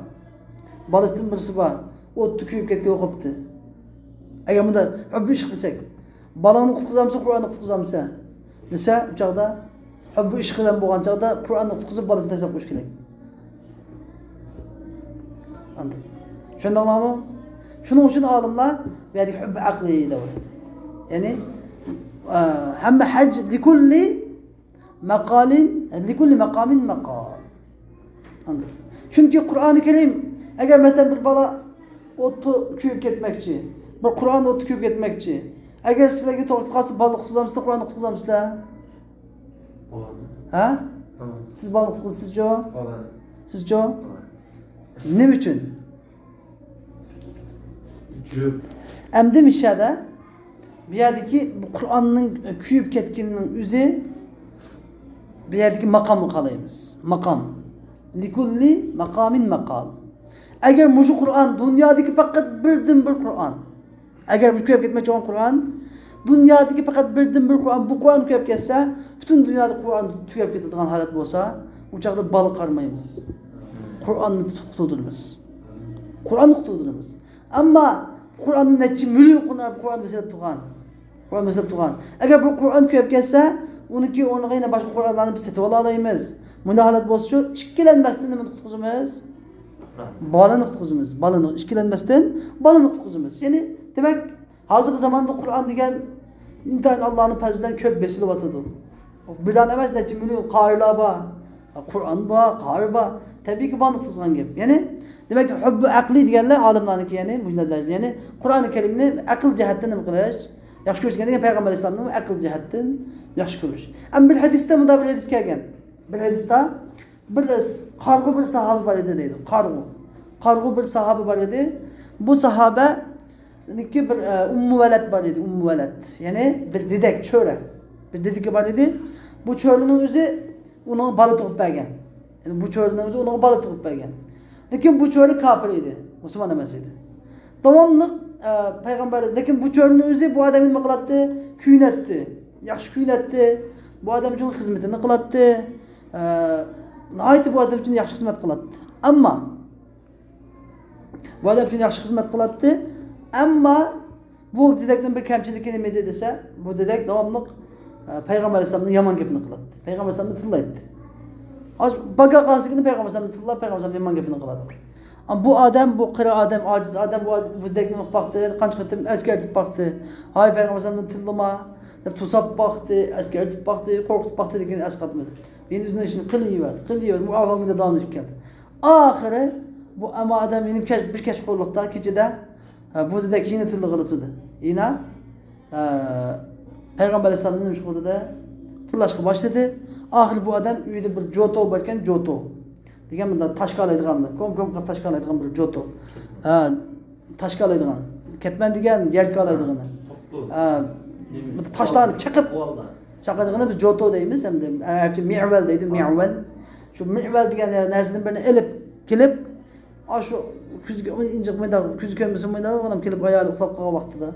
بالىسىدىن بىرسى بار، ئوتتا كۆيۈپ كەتكەن بولۇپ قاپتۇ. ئەگەر بۇنداق ھۇب ئىشق دېسەك، بالىڭنى قۇتقۇزامسەن، قۇرئاننى قۇتقۇزامسەن دېسە، ئۇ چاغدا ھۇببى ئىشق بىلەن بولغان چاغدا قۇرئاننى قۇتقۇزۇپ، بالىسىنى تاشلاپ قويۇش كېرەك. ئاندىن. چۈشەندىڭلارمۇ؟ شۇنىڭ ئۈچۈن ئالىملار بۇ يەردىكى ھۇببى ئەقلىي دەۋاتىدۇ. يەنى، ئە، ھەممە ھەج لىكۇللى مەقالىن، لىكۇللى مەقامىن مەقال. ئاندىن. چۈنكى قۇرئانى كەرىم، ئەگەر مەسىلەن بىر بالا ئوتتا كۆيۈپ كەتمەكچى، بىر قۇرئان ئوتتا كۆيۈپ كەتمەكچى. ئەگەر سىلەرگە توغرا كەلسە، بالىنى قۇتقۇزامسىلەر، قۇرئاننى قۇتقۇزامسىلەر؟ بولىدۇ. ھە؟ بولىدۇ. سىز بالىنى قۇتقۇزىسىزچۇ؟ بولىدۇ. سىزچۇ؟ بولىدۇ. نېمە ئۈچۈن؟ ئەمدى مىشەدە بۇ يەردىكى بۇ قۇرئاننىڭ كۆيۈپ كەتكىنىنىڭ ئۆزى بۇ يەردىكى ماقامغا قارايمىز. ماقام. لىكۇللى ماقامىن ماقال. ئەگەر مۇشۇ قۇرئان دۇنيادىكى پەقەت بىردىن بىر قۇرئان، ئەگەر بۇ كۆيۈپ كەتمەكچى بولغان قۇرئان، دۇنيادىكى پەقەت بىردىن بىر قۇرئان، بۇ قۇرئان كۆيۈپ كەتسە، پۈتۈن دۇنيادا قۇرئان تۈگەپ كېتىدىغان ھالەت بولسا، ئۇ چاغدا بالىغا قارىمايمىز. قۇرئاننى قۇتۇلدۇرىمىز. قۇرئاننى قۇتۇلدۇرىمىز. ئەمما قۇرئاننى نەچچە مىليون قۇرئان، قۇرئان بېسىلىپ تۇرغان. قۇرئان بېسىلىپ تۇرغان. ئەگەر بۇ قۇرئان كۆيۈپ كەتسە، ئۇنىڭكى ئورنىغا يەنە باشقا قۇرئانلارنى بىز سېتىۋالالايمىز. مۇنداق ھالەت بولسىچۇ، ئىككىلەنمەستىن نېمىنى قۇتقۇزىمىز؟ بالىنى قۇتقۇزىمىز. بالىنى، ئىككىلەنمەستىن بالىنى قۇتقۇزىمىز. يەنى، دېمەك، ھازىرقى زاماندا قۇرئان دېگەن ئىنتايىن ئاللانىڭ پەزلى بىلەن كۆپ بېسىلىۋاتىدۇ. بىردان ئەمەس، نەچچە مىليون قارىلار بار. قۇرئان بار، قارى بار. تەبىئىيكى، بالىنى قۇتقۇزغان گەپ. يەنى، دېمەك، ھۇببى ئەقلىي دېگەنلەر ئالىملارنىڭكى، يەنى مۇشۇنداق دەرىجە. يەنى، قۇرئانى كەرىمنى ئەقىل جەھەتتىن نېمە قىلىش؟ ياخشى كۆرۈش دېگەن پەيغەمبەر ئەلەيھىسسالامنىڭ ئەقىل جەھەتتىن ياخشى كۆرۈش. ئەمما بىر ھەدىستە مۇنداق بىر ھەدىس كەلگەن. بىر ھەدىستە بىر قارىغۇ بىر ساھابە بار ئىدى دەيدۇ. قارىغۇ. قارىغۇ بىر ساھابە بار ئىدى. بۇ ساھابە ئۇنىڭكى بىر، ئە، ئۇممۇ ۋەلەد بار ئىدى، ئۇممۇ ۋەلەد. يەنى بىر دېدەك، چۆرە. بىر دېدىكى بار ئىدى. بۇ چۆرىنىڭ ئۆزى ئۇنىڭغا بالا تۇغۇپ بەرگەن. يەنى بۇ چۆرىنىڭ ئۆزى ئۇنىڭغا بالا تۇغۇپ بەرگەن. لېكىن بۇ چۆرە كاپىر ئىدى، مۇسۇلمان ئەمەس ئىدى. داۋاملىق، ئە، پەيغەمبەر، لېكىن بۇ چۆرىنىڭ ئۆزى بۇ ئادەمنى نېمە قىلاتتى؟ كۆيۈنەتتى. ياخشى كۆيۈنەتتى. بۇ ئادەم ئۈچۈن خىزمىتىنى قىلاتتى. ئە، ناھايىتى بۇ ئادەم ئۈچۈن ياخشى خىزمەت قىلاتتى. ئەمما بۇ ئادەم ئۈچۈن ياخشى خىزمەت قىلاتتى. ئەمما بۇ دېدەكنىڭ بىر كەمچىلىكى نېمە ئىدى دېسە، بۇ دېدەك داۋاملىق، ئە، پەيغەمبەر ئەلەيھىسسالامنىڭ يامان گېپىنى قىلاتتى. پەيغەمبەر ئەلەيھىسسالامنى تىللايتتى. ئاز باكا قالسىكىنى پەيغەمبەر ئەلەيھىسسالامنى تىللاپ، پەيغەمبەر ئەلەيھىسسالامنىڭ يامان گېپىنى قىلاتتى. ئەمما بۇ ئادەم، بۇ قېرى ئادەم، ئاجىز ئادەم بۇ، بۇ دېدەكنى باقتى، قانچە قېتىم ئەسكەرتىپ باقتى. ھاي پەيغەمبەر ئەلەيھىسسالامنى تىللىما دەپ توساپ باقتى، ئەسكەرتىپ باقتى، قورقۇتۇپ باقتى، لېكىن ئەسقاتمىدى. يەنە ئۆزىنىڭ ئىشىنى قىلىۋەردى، قىلىۋەردى. بۇ ئەھۋال مۇنداق داۋاملىشىپ كەلدى. ئاخىرى بۇ ئەمما ئادەم يەنە بىر كەچ، بىر كەچقۇرلۇقتا كېچىدە، ھە، بۇ دېدەك يەنە تىللىغىلى تۇردى. يەنە، ھە، پەيغەمبەر ئەلەيھىسسالامنى نېمە قىلدى؟ تىللاشقا باشلىدى. ئاخىرى بۇ ئادەم ئۆيىدە بىر جوتو بار ئىكەن، جوتو دېگەن بۇنداق تاشقا ئالايدىغان، كوم كوم قىلىپ تاشقا ئالايدىغان بىر جوتو. ھە، تاشقا ئالايدىغان. كەتمەن دېگەن يەلكە ئالايدىغىنى. ھە، تاشلارنى چېقىپ، چاقىدىغىنى بىز جوتو دەيمىز، ئەمدى ئەرەبچە مىئۋەل دەيدۇ، مىئۋەل. شۇ مىئۋەل دېگەن نەرسىدىن بىرنى ئېلىپ كېلىپ، ئاشۇ كۆزگە ئىنجىق مۇنداق، كۆزى كۆرمىسۇن مۇنداق، ئۇنىڭ كېلىپ ئايالى ئۇخلاپ قالغان ۋاقتىدا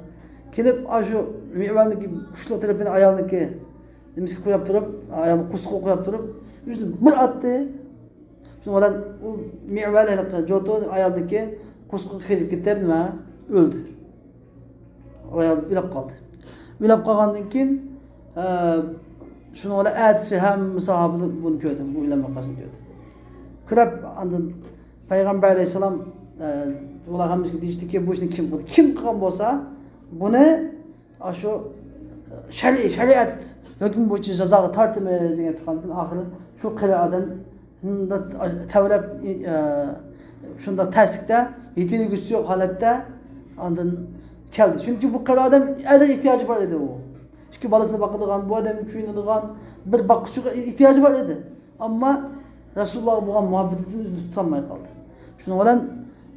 كېلىپ، ئاشۇ مىئۋەلنىڭكى كۇشلۇق تەرىپىنى ئايالنىڭكى نېمىسىگە قويۇپ تۇرۇپ، ئايالنىڭ قورسىقىغا قويۇپ تۇرۇپ، ئۆزىنى بىر ئاتتى. شۇنىڭ بىلەن ئۇ مىئۋەل ھېلىقى جوتو ئايالنىڭكى قورسىقىغا كىرىپ كېتىپ نېمە ئۆلدى. ئۇ ئايال ئۆلۈپ قالدى. ئۆلۈپ قالغاندىن كېيىن، ئە، شۇنىڭ بىلەن ئەتىسى ھەممە ساھابىلەر بۇنى كۆردى، بۇ ئۆلۈم ۋەقەسىنى كۆردى. كۆرۈپ، ئاندىن پەيغەمبەر ئەلەيھىسسالام، ئە، ئۇلار ھەممىسىگە دېيىشتىكى، بۇ ئىشنى كىم قىلدى؟ كىم قىلغان بولسا، بۇنى ئاشۇ شەرئىي، شەرىئەت ھۆكمى بويىچە جازاغا تارتىمىز دېگەن تۇرغاندىن كېيىن، ئاخىرى شۇ قېرى ئادەم شۇنداق تەۋرەپ، ئە، شۇنداق تەسلىكتە، يېتىلگۈسى يوق ھالەتتە ئاندىن كەلدى. چۈنكى بۇ قېرى ئادەم ئەدە ئېھتىياجى بار ئىدى ئۇ. ئىككى بالىسىنى باقىدىغان، بۇ ئادەمگە كۆيۈنىدىغان بىر باققۇچىغا ئېھتىياجى بار ئىدى. ئەمما رەسۇلۇللاھقا بولغان مۇھەببىتىدىن ئۆزىنى تۇتالماي قالدى. شۇنىڭ بىلەن،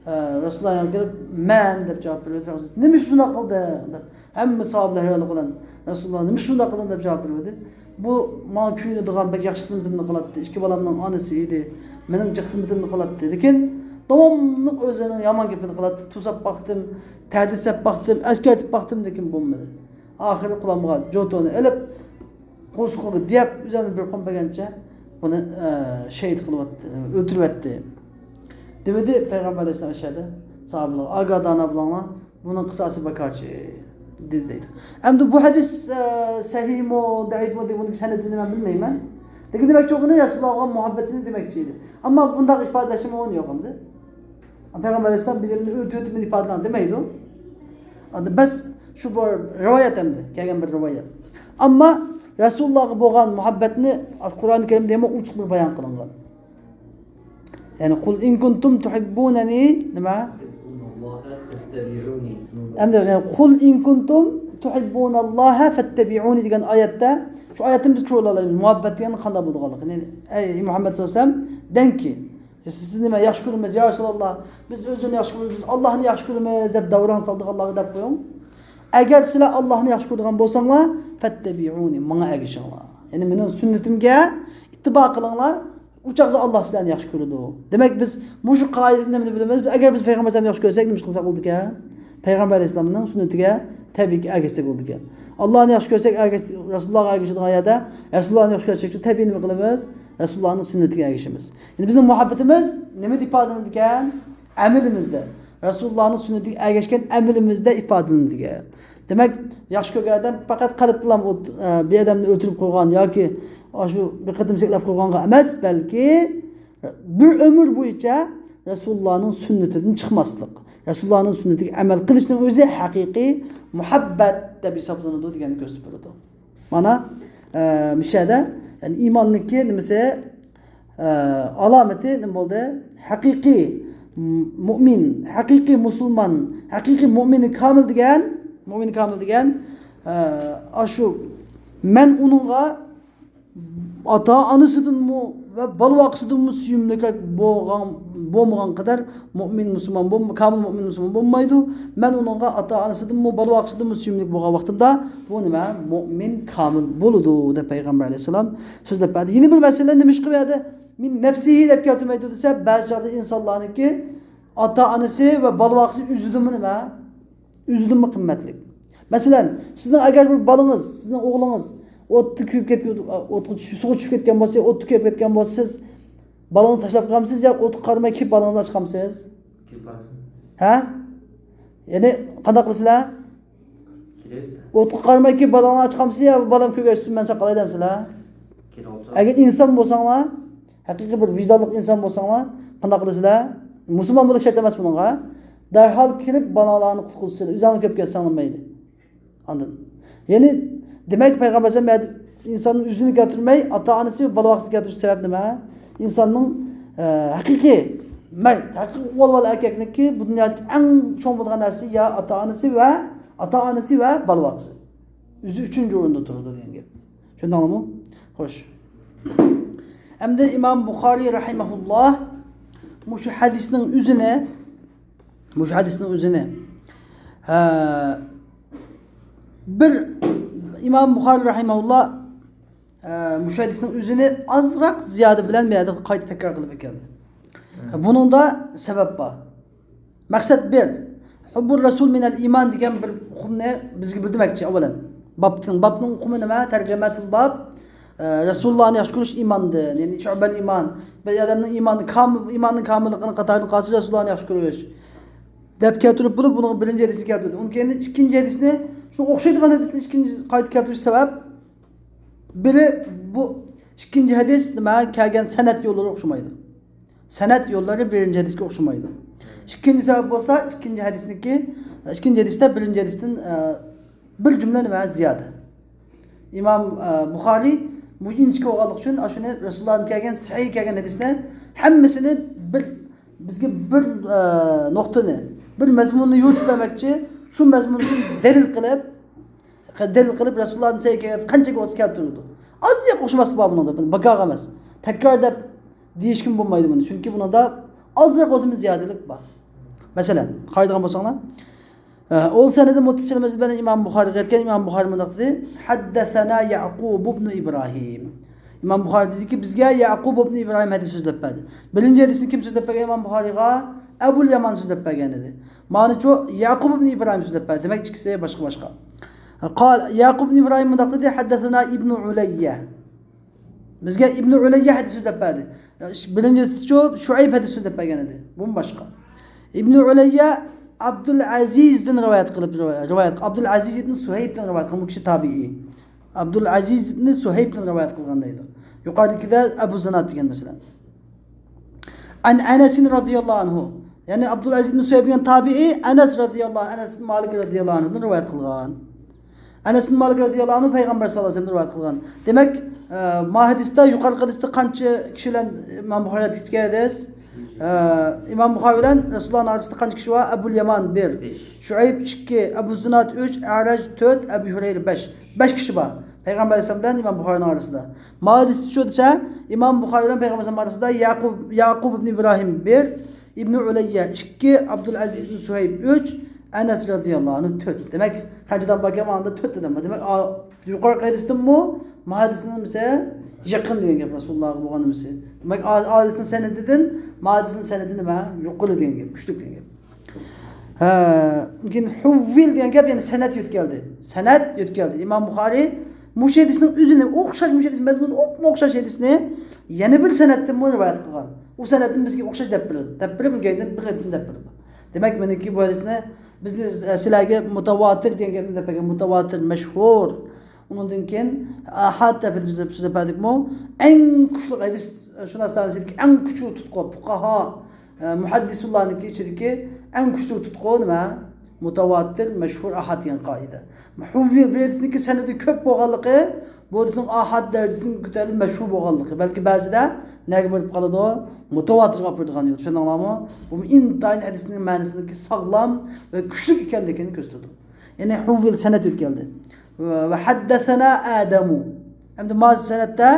ئە، رەسۇلۇللاھ يەنە كېلىپ، مەن دەپ جاۋاب بېرىۋاتىدۇ. نېمە ئۈچۈن شۇنداق قىلدىڭ؟ دەپ. ھەممە ساھابىلەر ھەيرانلىق بىلەن، رەسۇلۇللاھ نېمە ئۈچۈن شۇنداق قىلدىڭ؟ دەپ جاۋاب بېرىۋاتىدۇ. بۇ ماڭا كۆيۈنىدىغان، بەك ياخشى خىزمىتىمنى قىلاتتى. ئىككى بالامنىڭ ئانىسى ئىدى. مېنىڭ خىزمىتىمنى قىلاتتى. لېكىن داۋاملىق ئۆزىنىڭ يامان گېپىنى قىلاتتى. توساپ باقتىم، تەھدىت سەپ باقتىم، ئەسكەرتىپ باقتىم، لېكىن بولمىدى. ئاخىرى قولۇمغا جوتونى ئېلىپ، قورسىقىغا دېيەپ، ئۆزۈمنى بىر قوم بەرگەنچە بۇنى، ئە، شېھىت قىلىۋەتتى، ئۆلتۈرۈۋەتتى. دېمىدى پەيغەمبەر ئەلەيھىسسالام ئەشەدە ساھابىلەرگە، ئاگادانە بولۇڭلار، بۇنىڭ قىساسى باكاچى دېدى دەيدۇ. ئەمدى بۇ ھەدىس، ئە، سەھىھمۇ، زەئىپمۇ دېگەن بۇنىڭ سەنىدىنى مەن بىلمەيمەن. لېكىن دېمەكچى بولغىنى رەسۇلۇللاھقا مۇھەببىتىنى دېمەكچى ئىدى. ئەمما بۇنداق ئىپادىلەشنىڭ ئورنى يوق ئەمدى. پەيغەمبەر ئەلەيھىسسالام بىلىمنى ئۆتۈۋېتىپ مېنى ئىپادىلەڭ دېمەيدۇ. ئەمدى بەس شۇ بىر رىۋايەت ئەمدى، كەلگەن بىر رىۋايەت. ئەمما رەسۇلۇللاھقا بولغان مۇھەببەتنى قۇرئان كەرىمدە يەنە ئوچۇق بىر بايان قىلىنغان. يەنى، قۇل ئىن كۇنتۇم تۇھىببۇنەنى، نېمە؟ ئەمدى، يەنى، قۇل ئىن كۇنتۇم تۇھىببۇنەللاھە فەتتەبىئۇنى دېگەن ئايەتتە، شۇ ئايەتتىن بىز كۆرۈۋالايلى، مۇھەببەت دېگەن قانداق بولىدىغانلىقىنى. ئەي مۇھەممەد سەللەللاھۇ ئەلەيھى ۋەسەللەم، دەڭكى، سىز، سىز نېمە ياخشى كۆرىمىز، يا رەسۇلاللا، بىز ئۆزىنى ياخشى كۆرىمىز، بىز ئاللاھنى ياخشى كۆرىمىز دەپ داۋراڭ سالىدىغانلارغا دەپ قويۇڭ. ئەگەر سىلەر ئاللاھنى ياخشى كۆرىدىغان بولساڭلار، فەتتەبىئۇنى، ماڭا ئەگىشىڭلار. يەنى مېنىڭ سۈننىتىمگە ئىتتىبا قىلىڭلار، ئۇ چاغدا ئاللاھ سىلەرنى ياخشى كۆرىدۇ. دېمەك، بىز مۇشۇ قائىدىدىن نېمىنى بىلىمىز؟ ئەگەر بىز پەيغەمبەر ئەلەيھىسسالامنى ياخشى كۆرسەك، نېمە قىلساق بولىدىكەن؟ پەيغەمبەر ئەلەيھىسسالامنىڭ سۈننىتىگە تەبىئىيكى ئەگەشسەك بولىدىكەن. ئاللاھنى ياخشى كۆرسەك، ئەگەش-، رەسۇلۇللاھقا ئەگىشىدىغان يەردە رەسۇلۇللاھنى ياخشى كۆرسەك، تەبىئىي نېمە قىلىمىز؟ رەسۇلۇللاھنىڭ سۈننىتىگە ئەگىشىمىز. يەنى بىزنىڭ مۇھەببىتىمىز نېمىدە ئىپادىلىنىدىكەن؟ ئەمىلىمىزدە. رەسۇلۇللاھنىڭ سۈننىتىگە ئەگەشكەن ئەمىلىمىزدە ئىپادىلىنىدىكەن. دېمەك، ياخشى كۆرگەن ئادەم پەقەت قەلبتىلا ئوت-، ئە، بىر ئادەمنى ئۆلتۈرۈپ قويغان ياكى ئاشۇ بىر قېتىم سەكلەپ قويغانغا ئەمەس، بەلكى بىر ئۆمۈر بويىچە رەسۇلۇللاھنىڭ سۈننىتىدىن چىقماسلىق، رەسۇلۇللاھنىڭ سۈننىتىگە ئەمەل قىلىشنىڭ ئۆزى ھەقىقىي مۇھەببەت دەپ ھېسابلىنىدۇ دېگەننى كۆرسىتىپ بېرىدۇ. مانا، ئە، مۇشۇ يەردە، يەنى ئىماننىڭكى نېمىسى، ئە، ئالامىتى نېمە بولدى؟ ھەقىقىي مۇ-، مۇئمىن، ھەقىقىي مۇسۇلمان، ھەقىقىي مۇئمىنى كامىل دېگەن، مۇئمىنى كامىل دېگەن، ئە، ئاشۇ مەن ئۇنىڭغا ئاتا-ئانىسىدىنمۇ ۋە بالا-باقىسىدىنمۇ سۆيۈملۈكرەك بولغان، بولمىغان قەدەر مۆمىن مۇسۇلمان بولم-، كامىل مۆمىن مۇسۇلمان بولمايدۇ. مەن ئۇنىڭغا ئاتا-ئانىسىدىنمۇ، بالا-باقىسىدىنمۇ سۆيۈملۈك بولغان ۋاقتىمدا، بۇ نېمە؟ مۆمىن كامىل بولىدۇ، دەپ پەيغەمبەر ئەلەيھىسسالام سۆزلەپ بەردى. يەنە بىر مەسىلە، نېمىشقا بۇ يەردە مىن نەفسىھى دەپ كەلتۈرمەيدۇ دېسە، بەزى چاغدا ئىنسانلارنىڭكى ئاتا-ئانىسى ۋە بالا-باقىسى ئۆزىدىنمۇ نېمە؟ ئۆزىدىنمۇ قىممەتلىك. مەسىلەن، سىزنىڭ ئەگەر بىر بالىڭىز، سىزنىڭ ئوغلىڭىز ئوتتا كۆيۈپ كەتكەن، ئوتقا چۈشۈپ، سۇغا چۈشۈپ كەتكەن بولسا، ئوتتا كۆيۈپ كەتكەن بولسا، سىز بالىڭىزنى تاشلاپ قالامسىز يا ئوتقا قارىماي كېلىپ بالىڭىزنى ئاچىقامسىز؟ كېلىپ قالىسىز. ھە؟ يەنى قانداق قىلىسىلەر؟ كېلىسىلەر. ئوتقا قارىماي كېلىپ بالىڭلارنى ئاچىقامسىز يا بالام كۆيگەچ مەن ساقلايدۇ دەمسىلەر؟ كېلىپ ئولتۇرۇڭ. ئەگەر ئىنسان بولساڭلار، ھەقىقىي بىر ۋىجدانلىق ئىنسان بولساڭلار، قانداق قىلىسىلەر؟ مۇسۇلمان بولۇش شەرت ئەمەس بۇنىڭغا. دەرھال كىرىپ بالاڭلارنى قۇتقۇزىسىلەر. ئۆزۈڭلار كۆپ كەتسەڭلار مەيلى. ئاندىن. يەنى، دېمەك، پەيغەمبەر ئەلەيھىسسالام ئىنساننىڭ ئۆزىنى كەلتۈرمەي، ئاتا-ئانىسى ۋە بالا-باقىسىنى كەلتۈرۈش سەۋەب نېمە؟ ئىنساننىڭ، ئە، ھەقىقىي مەرد، ھەقىقىي ئۇۋال-بالا ئەركەكنىڭكى بۇ دۇنيادىكى ئەڭ چوڭ بولىدىغان نەرسىسى يا ئاتا-ئانىسى ۋە، ئاتا-ئانىسى ۋە بالا-باقىسى. ئۆزى ئۈچىنچى ئورۇندا تۇرىدۇ دېگەن گەپ. چۈشەندىڭلارمۇ؟ خوش. ئەمدى ئىمام بۇخارىي رەھىمەھۇللاھ مۇشۇ ھەدىسنىڭ ئۆزىنى، مۇشۇ ھەدىسنىڭ ئۆزىنى، ھە، بىر ئىمام بۇخارىي رەھىمەھۇللاھ، ھە، مۇشۇ ھەدىسنىڭ ئۆزىنى ئازراق زىيادە بىلەن بۇ يەردە قايتا تەكرار قىلىپ ئەكەلدى. ھە، بۇنىڭدا سەۋەب بار. مەقسەت بىر. ھۇببۇر رەسۇل مىنەل ئىمان دېگەن بىر ئۇقۇمنى بىزگە بىلدۈرمەكچى ئاۋۋالەن. بابنىڭ، بابنىڭ ئۇقۇمى نېمە؟ تەرجىمەتۇل باب، ئە، رەسۇلۇللانى ياخشى كۆرۈش ئىماندىن، يەنى شۇبەل ئىمان. بىر ئادەمنىڭ ئىمانى كامىل، ئىماننىڭ كامىللىقىنىڭ قاتارىدىن قالسا رەسۇلۇللانى ياخشى كۆرۈش دەپ كەلتۈرۈپ بولۇپ، بۇنىڭغا بىرىنچى ھەدىسنى كەلتۈردى. ئۇنىڭ كەينىدىن ئىككىنچى ھەدىسنى، شۇ ئوخشايدىغان ھەدىسنى ئىككىنچى قايتا كەلتۈرۈش سەۋەب، بىرى بۇ ئىككىنچى ھەدىس نېمە كەلگەن سەنەد يوللىرى ئوخشىمايدۇ. سەنەد يوللىرى بىرىنچى ھەدىسكە ئوخشىمايدۇ. ئىككىنچى سەۋەب بولسا، ئىككىنچى ھەدىسنىڭكى، ئىككىنچى ھەدىستە بىرىنچى ھەدىستىن، ئە، بىر جۈملە نېمە زىيادە. ئىمام، ئە، بۇخارىي بۇ ئىنچىكە بولغانلىقى ئۈچۈن، ئاشۇنى رەسۇلۇللاھتىن كەلگەن، سەھىھ كەلگەن ھەدىسنى ھەممىسىنى بىر، بىزگە بىر، ئە، نۇقتىنى، بىر مەزمۇننى يورۇتۇپ بەرمەكچى، شۇ مەزمۇن ئۈچۈن دەلىل قىلىپ، دەلىل قىلىپ، رەسۇلۇللاھتىن سەھىھ كەلگەن قانچىلىك بولسا كەلتۈرىدۇ. ئازراق ئوخشىماسلىق بار بۇنىڭدا، بۇنى بىكار ئەمەس. تەكرار دەپ دېيىشكىمۇ بولمايدۇ بۇنى، چۈنكى بۇنىڭدا ئازراق بولسىمۇ زىيادىلىك بار. مەسىلەن، قارايدىغان بولساڭلار، ئە، ئول سەنەدى مۇتتەسىل مەسىلە بىلەن ئىمام بۇخارىيغا يەتكەن، ئىمام بۇخارىي مۇنداق دېدى، ھەددەسەنا يەئقۇب ئىبنۇ ئىبراھىم. ئىمام بۇخارىي دېدىكى، بىزگە يەئقۇب ئىبنى ئىبراھىم ھەدىس سۆزلەپ بەردى. بىرىنچى ھەدىسنى كىم سۆزلەپ بەرگەن ئىمام بۇخارىيغا؟ ئەبۇل يامان سۆزلەپ بەرگەن ئىدى. مانىچۇ يەقۇب ئىبنى ئىبراھىم سۆزلەپ بەردى. دېمەك، ئىككىسى باشقا-باشقا. قال، يەقۇب ئىبنى ئىبراھىم مۇنداق دېدى، ھەددەسەنا ئىبنۇ ئۇلەييە. بىزگە ئىبنۇ ئۇلەييە ھەدىس سۆزلەپ بەردى. بىرىنچىسىچۇ شۇئەيب ھەدىس سۆزلەپ بەرگەن ئىدى. بۇمۇ باشقا. ئىبنۇ ئۇلەييە ئابدۇل ئەزىزدىن رىۋايەت قىلىپ، رىۋايەت، رىۋايەت، ئابدۇل ئەزىز ئىبنى سۇھەيبتىن رىۋايەت قىلغان بۇ كىشى تابىئىي. ئابدۇل ئەزىز ئىبنى سۇھەيبتىن رىۋايەت قىلغان دەيدۇ. يۇقىرىدىكىدە ئەبۇ زىناد دېگەن مەسىلەن. ئەن ئەنەسىن رەزىيەللاھۇ ئەنھۇ. يەنى ئابدۇل ئەزىز ئىبنى سۇھەيب دېگەن تابىئىي ئەنەس رەزىيەللاھۇ ئەنەس ئىبنى مالىك رەزىيەللاھۇ ئەنھۇدىن رىۋايەت قىلغان. ئەنەس ئىبنى مالىك رەزىيەللاھۇ ئەنھۇ پەيغەمبەر ساللاللاھۇ ئەلەيھى ۋەسەللەمدىن رىۋايەت قىلغان. دېمەك، ئە، ما ھەدىستە، يۇقىرىقى ھەدىستە قانچە كىشى بىلەن ئىمام بۇخارىي رىۋايەت قىلىپ كەلدى؟ ئە، ئىمام بۇخارىي بىلەن رەسۇلۇللاھنىڭ ئارىسىدا قانچە كىشى بار؟ ئەبۇل يامان بىر، شۇئەيب ئىككى، ئەبۇ زىناد ئۈچ، ئەرەج تۆت، ئەبۇ ھۇرەيرە بەش. بەش كىشى بار پەيغەمبەر ئەلەيھىسسالام بىلەن ئىمام بۇخارىينىڭ ئارىسىدا. ما ھەدىستە شۇ دېسە، ئىمام بۇخارىي بىلەن پەيغەمبەر ئەلەيھىسسالام ئارىسىدا يەقۇب، يەقۇب ئىبنى ئىبراھىم بىر، ئىبنى ئۇلەييە ئىككى، ئابدۇل ئەزىز ئىبنى سۇھەيب ئۈچ، ئەنەس رەزىيەللاھۇ ئەنھۇ تۆت. دېمەك، قانچە ئادەم باركەن؟ مانا تۆت ئادەم بار. دېمەك، ئا-، يۇقىرىقى ھەدىستىنمۇ ما ھەدىسنىڭ نېمىسى يېقىن دېگەن گەپ، رەسۇلۇللاھقا بولغان نېمىسى. دېمەك، ئا-، ئا ھەدىسنىڭ سەنىدىدىن ما ھەدىسنىڭ سەنىدى نېمە؟ يۇقىرى دېگەن گەپ، كۈچلۈك دېگەن گەپ. ھە، لېكىن ھۇۋۋىل دېگەن گەپ، يەنى سەنەد يۆتكەلدى. سەنەد يۆتكەلدى. ئىمام بۇخارىي مۇشۇ ھەدىسنىڭ ئۆزىنى ئوخشاش، مۇشۇ ھەدىس مەزمۇنى ئوپمۇ ئوخشاش ھەدىسنى يەنە بىر سەنەدتىنمۇ رىۋايەت قىلغان. ئۇ سەنەدتىن بىزگە ئوخشاش دەپ بېرىلدى. دەپ بېرىپ، كەينىدىن بىر ھەدىسنى دەپ بېرىلدى. دېمەك، مېنىڭكى بۇ ھەدىسنى بىز، سىلەرگە مۇتەۋاتىر دېگەن گەپنى دەپ بەرگەن. مۇتەۋاتىر، مەشھۇر. ئۇنىڭدىن كېيىن ئاھاد دەپ ھەدىس سۆزلەپ بەردۇقمۇ؟ ئەڭ كۈچلۈك ھەدىس شۇناسلارنىڭ ئىچىدىكى ئەڭ كۈچلۈك تۇتقۇ، فۇقاھا، ئە، مۇھەددىسۇللارنىڭكى ئىچىدىكى ئەڭ كۈچلۈك تۇتقۇ نېمە؟ مۇتەۋاتىر، مەشھۇر، ئاھاد دېگەن قائىدە. ھۇۋۋىل بىر ھەدىسنىڭكى سەنىدى كۆپ بولغانلىقى، بۇ ھەدىسنىڭ ئاھاد دەرىجىسىدىن كۆتەرىلىپ مەشھۇر بولغانلىقى، بەلكى بەزىدە نەگە بېرىپ قالىدۇ؟ مۇتەۋاتىرغا ئاپىرىدىغان يول. چۈشەندىڭلارمۇ؟ بۇ ئىنتايىن ھەدىسنىڭ مەنىسىنىڭكى ساغلام ۋە كۈچلۈك ئىكەنلىكىنى كۆرسىتىدۇ. يەنى ھۇۋۋىل سەنەد يۆتكەلدى. ۋە، ۋە ھەددەسەنا ئادەمۇ. ئەمدى مازى سەنەدتە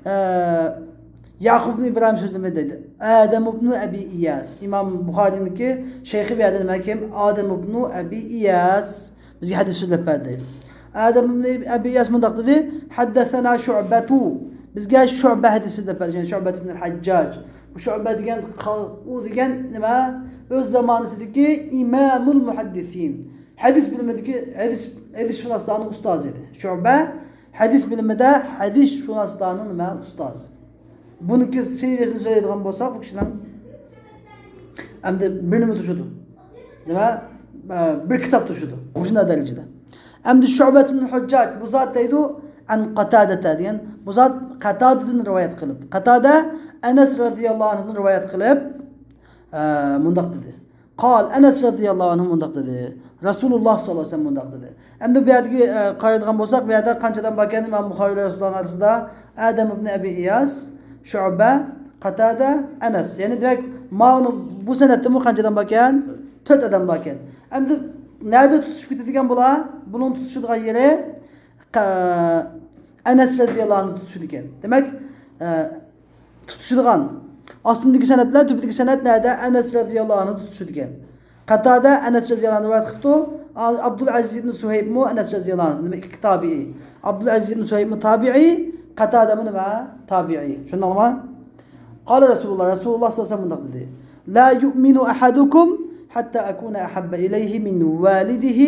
ئە، يەقۇب ئىبنى ئىبراھىم سۆزلىمىدى دەيدۇ. ئادەم ئىبنى ئەبى ئىياس. ئىمام بۇخارىنىڭكى شەيخى بۇ يەردە نېمە؟ كىم؟ ئادەم ئىبنى ئەبى ئىياس. بىزگە ھەدىس سۆزلەپ بەردى دەيدۇ. ئادەم ئىبنى ئەبى ئىياس مۇنداق دېدى: حدثنا شعبة. بىزگە شۇبە ھەدىس سۆزلەپ بەردى، يەنى شۇبە ئىبن ھەججاج. بۇ شۇبە دېگەن، بۇ دېگەن نېمە؟ ئۆز زامانىسىدىكى ئىمامۇل مۇھەددىسىن. ھەدىس بىلىمىدىكى، ھەدىس، ھەدىسشۇناسلارنىڭ ئۇستازى ئىدى. شۇبە ھەدىس بىلىمىدە ھەدىسشۇناسلارنىڭ نېمە؟ ئۇستازى. بۇنىڭكى سىرىسىنى سۆزلەيدىغان بولساق، بۇ كىشىنىڭ ئەمدى بىر نېمە توشىدۇ. نېمە؟ ئە، بىر كىتاب توشىدۇ. مۇشۇنداق دەرىجىدە. ئەمدى شۇبەت ئىبن ھەججاج، بۇ زات دەيدۇ، ئەن قاتادەتە دېگەن، بۇ زات قاتادىدىن رىۋايەت قىلىپ. قاتادە ئەنەس رازىياللاھۇ ئەنھۇدىن رىۋايەت قىلىپ، ئە، مۇنداق دېدى. قال، ئەنەس رازىياللاھۇ ئەنھۇ مۇنداق دېدى. رەسۇلۇللاھ ساللاللاھۇ ئەلەيھى ۋەسەللەم مۇنداق دېدى. ئەمدى بۇ يەردىكى، ئە، قارايدىغان بولساق، بۇ يەردە قانچە ئادەم باركەن؟ ئىمام بۇخارى بىلەن رەسۇلۇللاھنىڭ ئارىسىدا ئادەم ئىبنى ئەبى ئىياس، شۇبە، قاتادە، ئەنەس. يەنى دېمەك، ماۋۇنىڭ، بۇ سەنەدتىمۇ قانچە ئادەم باركەن؟ تۆت ئادەم باركەن. ئەمدى نەدە تۇتىشىپ كېتىدىكەن بۇلار؟ بۇنىڭ تۇتىشىدىغان يېرى، قە-، ئەنەس رەزىياللاھۇ ئەنھۇ تۇتۇشىدىكەن. دېمەك، ئە، تۇتۇشىدىغان. ئاستىدىكى سەنەد بىلەن تۈپىدىكى سەنەد نەدە؟ ئەنەس رەزىياللاھۇ ئەنھۇ تۇتۇشىدىكەن. قاتادە ئەنەس رەزىياللاھۇ ئەنھۇ رىۋايەت قىپتۇ. ئابدۇلئەزىز ئىبن سۇھەيبمۇ ئەنەس رەزىياللاھۇ ئەنھۇ، نېمە، ئىككى تابىئىي. ئابدۇلئەزىز ئىبن سۇھەيبمۇ تابىئىي، قاتادەمۇ نېمە؟ تابىئىي. چۈشەندىڭلارمۇ؟ قال رەسۇلۇللاھ، رەسۇلۇللاھ ساللاللاھۇ ئەلەيھى ۋەسەللەم مۇنداق دېدى. لا يؤمن أحدكم حتى أكون أحب إليه من والده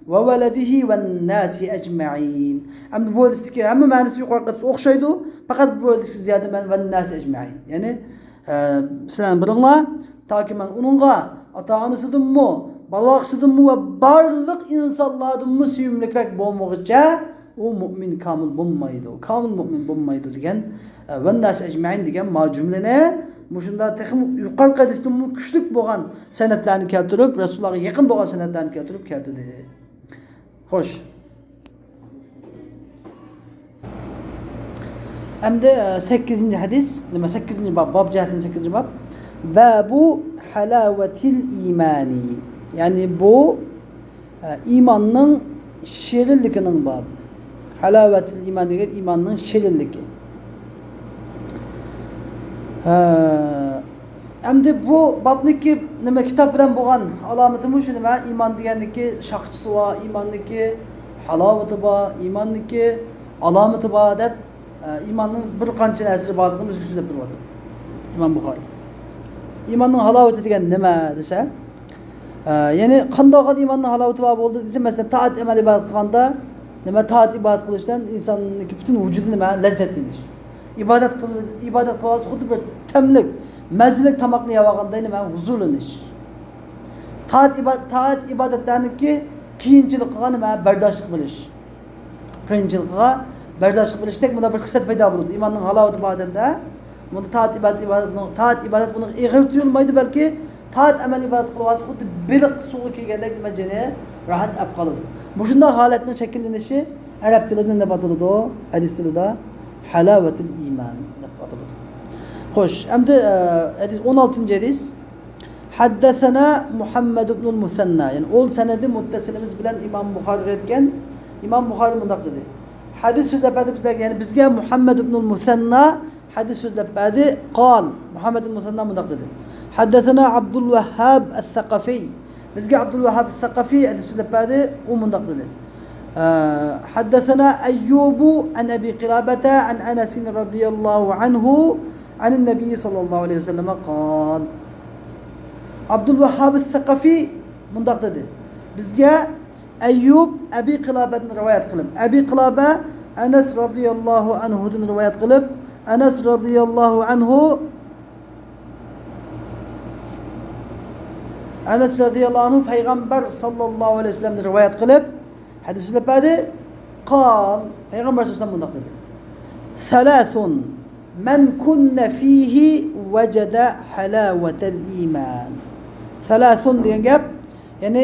وولده والناس أجمعين. ئەمدى بۇ ھەدىستىكى ھەممە مەنىسى يۇقىرىقىدىكىگە ئوخشايدۇ. پەقەت بۇ ھەدىسكە زىيادە مەن، والناس أجمعين. يەنى، ئە، سىلەرنى بىلىڭلار، تاكى مەن ئۇنىڭغا ئاتا-ئانىسىدىنمۇ، بالا-باقىسىدىنمۇ ۋە بارلىق ئىنسانلاردىنمۇ سۆيۈملۈكرەك بولمىغۇچە، ئۇ مۇئمىن كامىل بولمايدۇ، كامىل مۇئمىن بولمايدۇ دېگەن، ئە، والناس أجمعين دېگەن ما جۈملىنى مۇشۇنداق تېخىمۇ يۇقىرىقى ھەدىستىنمۇ كۈچلۈك بولغان سەنەدلەرنى كەلتۈرۈپ، رەسۇلۇللاھقا يېقىن بولغان سەنەدلەرنى كەلتۈرۈپ كەلتۈردى. خوش. ئەمدى، ئە، سەككىزىنچى ھەدىس، نېمە، سەككىزىنچى باب، باب جەھەتتىن سەككىزىنچى باب. بابۇ ھالاۋەتىل ئىمانى. يەنى بۇ، ئە، ئىماننىڭ شېرىنلىكىنىڭ بابى. ھالاۋەتىل ئىمان دېگەن ئىماننىڭ شېرىنلىكى. ئە، ئەمدى بۇ بابنىڭكى نېمە، كىتاب بىلەن بولغان ئالامىتىمۇ شۇ نېمە، ئىمان دېگەننىڭكى شاخچىسى بار، ئىماننىڭكى ھالاۋىتى بار، ئىماننىڭكى ئالامىتى بار دەپ، ئە، ئىماننىڭ بىر قانچە نەرسىسى بارلىقىنى بىزگە سۆزلەپ بېرىۋاتىدۇ ئىمام بۇخارى. ئىماننىڭ ھالاۋىتى دېگەن نېمە دېسە، ئە، يەنى قانداق ئىماننىڭ ھالاۋىتى بار بولدى دېسە، مەسىلەن، تائەت ئەمەل ئىبادەت قىلغاندا نېمە، تائەت ئىبادەت قىلىش بىلەن ئىنساننىڭكى پۈتۈن ۋۇجۇدى نېمە، لەززەتلىنىش. ئىبادەت قىل-، ئىبادەت قىلىۋاتسا خۇددى بىر تەملىك، مەززىلىك تاماقنى يەۋالغاندەك نېمە، ھۇزۇرلىنىش. تائەت ئىبا-، تائەت ئىبادەتلەرنىڭكى قىيىنچىلىقىغا نېمە، بەرداشلىق بىلىش. قىيىنچىلىقىغا بەرداشلىق بىلىشتەك مۇنداق بىر خىسلەت پەيدا بولىدۇ. ئىماننىڭ ھالاۋىتى بار ئادەمدە. بۇنى تائەت ئىبادەت، ئىبادەت، بۇنىڭ، تائەت ئىبادەت بۇنىڭغا ئېغىر تۇيۇلمايدۇ، بەلكى تائەت ئەمەل ئىبادەت قىلىۋاتسا خۇددى بېلىق سۇغا كىرگەندەك نېمە، جېنى راھەت ئەپ قالىدۇ. مۇشۇنداق ھالەتنىڭ شەكىللىنىشى ئەرەب تىلىدا نېمە دەپ ئاتىلىدۇ؟ ھەدىس تىلىدا ھالاۋەتىل ئىمان دەپ ئاتىلىدۇ. خوش، ئەمدى، ئە، ھەدىس، ئون ئالتىنچى ھەدىس. حدثنا محمد بن المثنى، يەنى ئۇل سەنەدى مۇتتەسىلىمىز بىلەن ئىمام بۇخارى رىۋايەت ئەتكەن. ئىمام بۇخارى مۇنداق دېدى. ھەدىس سۆزلەپ بەردى بىزلەرگە، يەنى بىزگە مۇھەممەد ئىبنۇل مۇسەننا ھەدىس سۆزلەپ بەردى. قال، مۇھەممەد ئىبنۇل مۇسەننا مۇنداق دېدى. حدثنا عبد الوهاب الثقفي. بىزگە ئابدۇل ۋاھاب سەقەفى ھەدىس سۆزلەپ بەردى. ئۇ مۇنداق دېدى. ئە، حدثنا أيوب عن أبي قلابة عن أنس رضي الله عنه عن النبي صلى الله عليه وسلم قال. ئابدۇل ۋاھاب سەقەفى مۇنداق دېدى. بىزگە ئەييۇب ئەبى قىلابەدىن رىۋايەت قىلىپ، ئەبى قىلابە ئەنەس رازىياللاھۇ ئەنھۇدىن رىۋايەت قىلىپ، ئەنەس رازىياللاھۇ ئەنھۇ، ئەنەس رازىياللاھۇ ئەنھۇ پەيغەمبەر ساللاللاھۇ ئەلەيھى ۋەسەللەمدىن رىۋايەت قىلىپ، ھەدىس سۆزلەپ بەردى. قال، پەيغەمبەر ساللاللاھۇ ئەلەيھى ۋەسەللەم مۇنداق دېدى. ثلاث من كن فيه وجد حلاوة الإيمان. ثلاث دېگەن گەپ، يەنى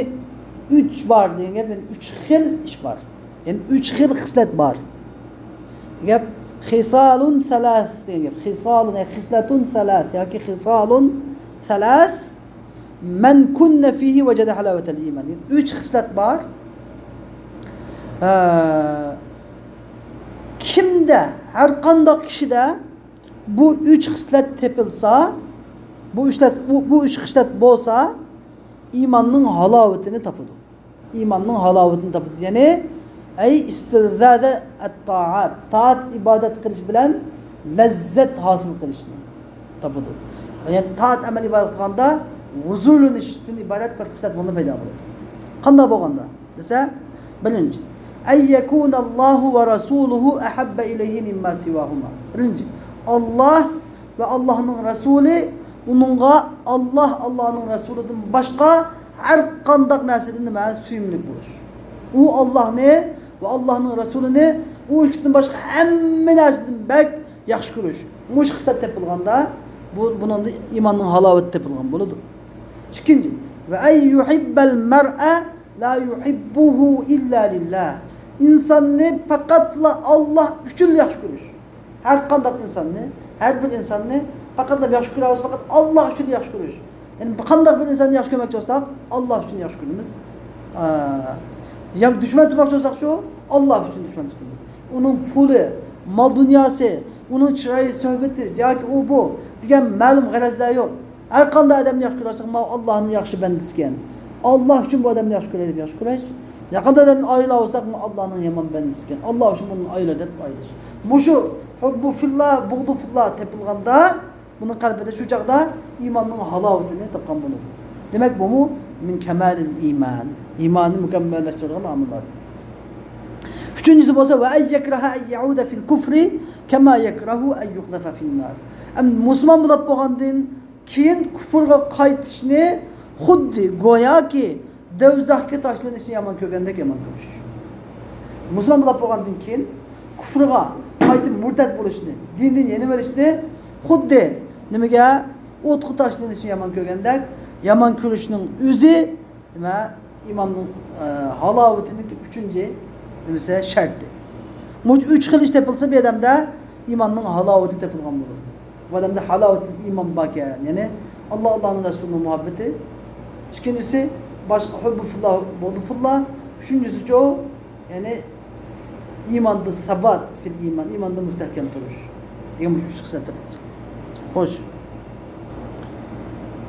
ئۈچ بار دېگەن گەپ، يەنى ئۈچ خىل ئىش بار. يەنى ئۈچ خىل خىسلەت بار. گەپ خىسالۇن سەلەس دېگەن گەپ. خىسالۇن، يەنى خىسلەتۇن سەلەس ياكى خىسالۇن سەلەس. مەن كۇننە فىھى ۋەجەدە ھالاۋەتەل ئىمان. ئۈچ خىسلەت بار. ھە. كىمدە، ھەر قانداق كىشىدە بۇ ئۈچ خىسلەت تېپىلسا، بۇ ئۈچ خىسلەت، بۇ، بۇ ئۈچ خىسلەت بولسا، ئىماننىڭ ھالاۋىتىنى تاپىدۇ. ئىماننىڭ ھالاۋىتىنى تاپىدۇ. يەنى، ئەي ئىستىلزازە ئەتتائات، تائەت ئىبادەت قىلىش بىلەن لەززەت ھاسىل قىلىشنى تاپىدۇ. يەنى تائەت ئەمەل ئىبادەت قىلغاندا ھۇزۇرلىنىشتىن ئىبارەت بىر خىسلەت بۇنى پەيدا بولىدۇ. قانداق بولغاندا دېسە، بىرىنچى، ئەن يەكۇنەللاھۇ ۋە رەسۇلۇھۇ ئەھەببە ئىلەيھى مىمما سىۋاھۇما. بىرىنچى، ئاللاھ ۋە ئاللاھنىڭ رەسۇلى ئۇنىڭغا ئاللاھ، ئاللاھنىڭ رەسۇلىدىن باشقا ھەر قانداق نەرسىدىن نېمە؟ سۆيۈملۈك بولۇش. ئۇ ئاللاھنى ۋە ئاللاھنىڭ رەسۇلىنى ئۇ ئىككىسىدىن باشقا ھەممە نەرسىدىن بەك ياخشى كۆرۈش. مۇشۇ خىسلەت تېپىلغاندا، بۇ، بۇنىڭدا ئىماننىڭ ھالاۋىتى تېپىلغان بولىدۇ. ئىككىنچى، ۋە ئەن يۇھىببەل مەرئە لا يۇھىببۇھۇ ئىللا لىللاھ. ئىنساننى پەقەتلا ئاللاھ ئۈچۈن ياخشى كۆرۈش. ھەر قانداق ئىنساننى، ھەر بىر ئىنساننى پەقەتلا ياخشى كۆرەۋاتسا، پەقەت ئاللاھ ئۈچۈن ياخشى كۆرۈش. يەنى قانداق بىر ئىنساننى ياخشى كۆرمەكچى بولساق، ئاللاھ ئۈچۈن ياخشى كۆرىمىز. ئا، يا دۈشمەن تۇتماقچى بولساقچۇ، ئاللاھ ئۈچۈن دۈشمەن تۇتىمىز. ئۇنىڭ پۇلى، مال دۇنياسى، ئۇنىڭ چىرايى، سۆھبىتى ياكى ئۇ بۇ دېگەن مەلۇم غەرەزلەر يوق. ھەر قانداق ئادەمنى ياخشى كۆرسەك، ماۋۇ ئاللاھنىڭ ياخشى بەندىسى ئىكەن. ئاللاھ ئۈچۈن بۇ ئادەمنى ياخشى كۆرەي دەپ ياخشى كۆرۈش. ياقىندا ئادەمنى ئايرىلىۋالساق، ماۋۇ ئاللاھنىڭ يامان بەندىسى ئىكەن. ئاللاھ ئۈچۈن بۇنى ئايرى دەپ ئايرىش. مۇشۇ ھۇببۇ فىللا، بۇغدۇ فىللا تېپىلغاندا، بۇنىڭ قەلبىدە شۇ چاغدا ئىماننىڭ ھالاۋىتىنى تاپقان بولىدۇ. دېمەك، بۇمۇ مىن كەمالىل ئىمان. ئىماننى مۇكەممەللەشتۈرىدىغان ئامىللار. ئۈچىنچىسى بولسا، ۋە ئەن يەكرەھە ئەن يەئۇدە فىل كۇفرى كەما يەكرەھۇ ئەن يۇقزەفە فىننار. ئەم، مۇسۇلمان بولۇپ بولغاندىن كېيىن كۇفرغا قايتىشنى خۇددى گوياكى دوزاخقا تاشلىنىشنى يامان كۆرگەندەك يامان كۆرۈش. مۇسۇلمان بولۇپ بولغاندىن كېيىن كۇفرغا قايتىپ مۇرتەت بولۇشنى، دىندىن يېنىۋېلىشنى خۇددى نېمىگە، ئوتقا تاشلىنىشنى يامان كۆرگەندەك يامان كۆرۈشنىڭ ئۆزى نېمە؟ ئىماننىڭ، ئە، ھالاۋىتىنىڭ ئۈچىنچى نېمىسى، شەرتى. مۇشۇ ئۈچ خىل ئىش تېپىلسا، بىر ئادەمدە ئىماننىڭ ھالاۋىتى تېپىلغان بولىدۇ. بۇ ئادەمدە ھالاۋەتۇل ئىمان باركەن. يەنى، ئاللا، ئاللانىڭ رەسۇلىنىڭ مۇھەببىتى. ئىككىنچىسى، باشقا ھۇببۇ فىللا، بۇغدۇ فىللا. ئۈچىنچىسىچۇ، يەنى، ئىماندا سابات فىل ئىمان، ئىماندا مۇستەھكەم تۇرۇش. دېگەن مۇشۇ ئۈچ خىسلەت تېپىلسا. خوش.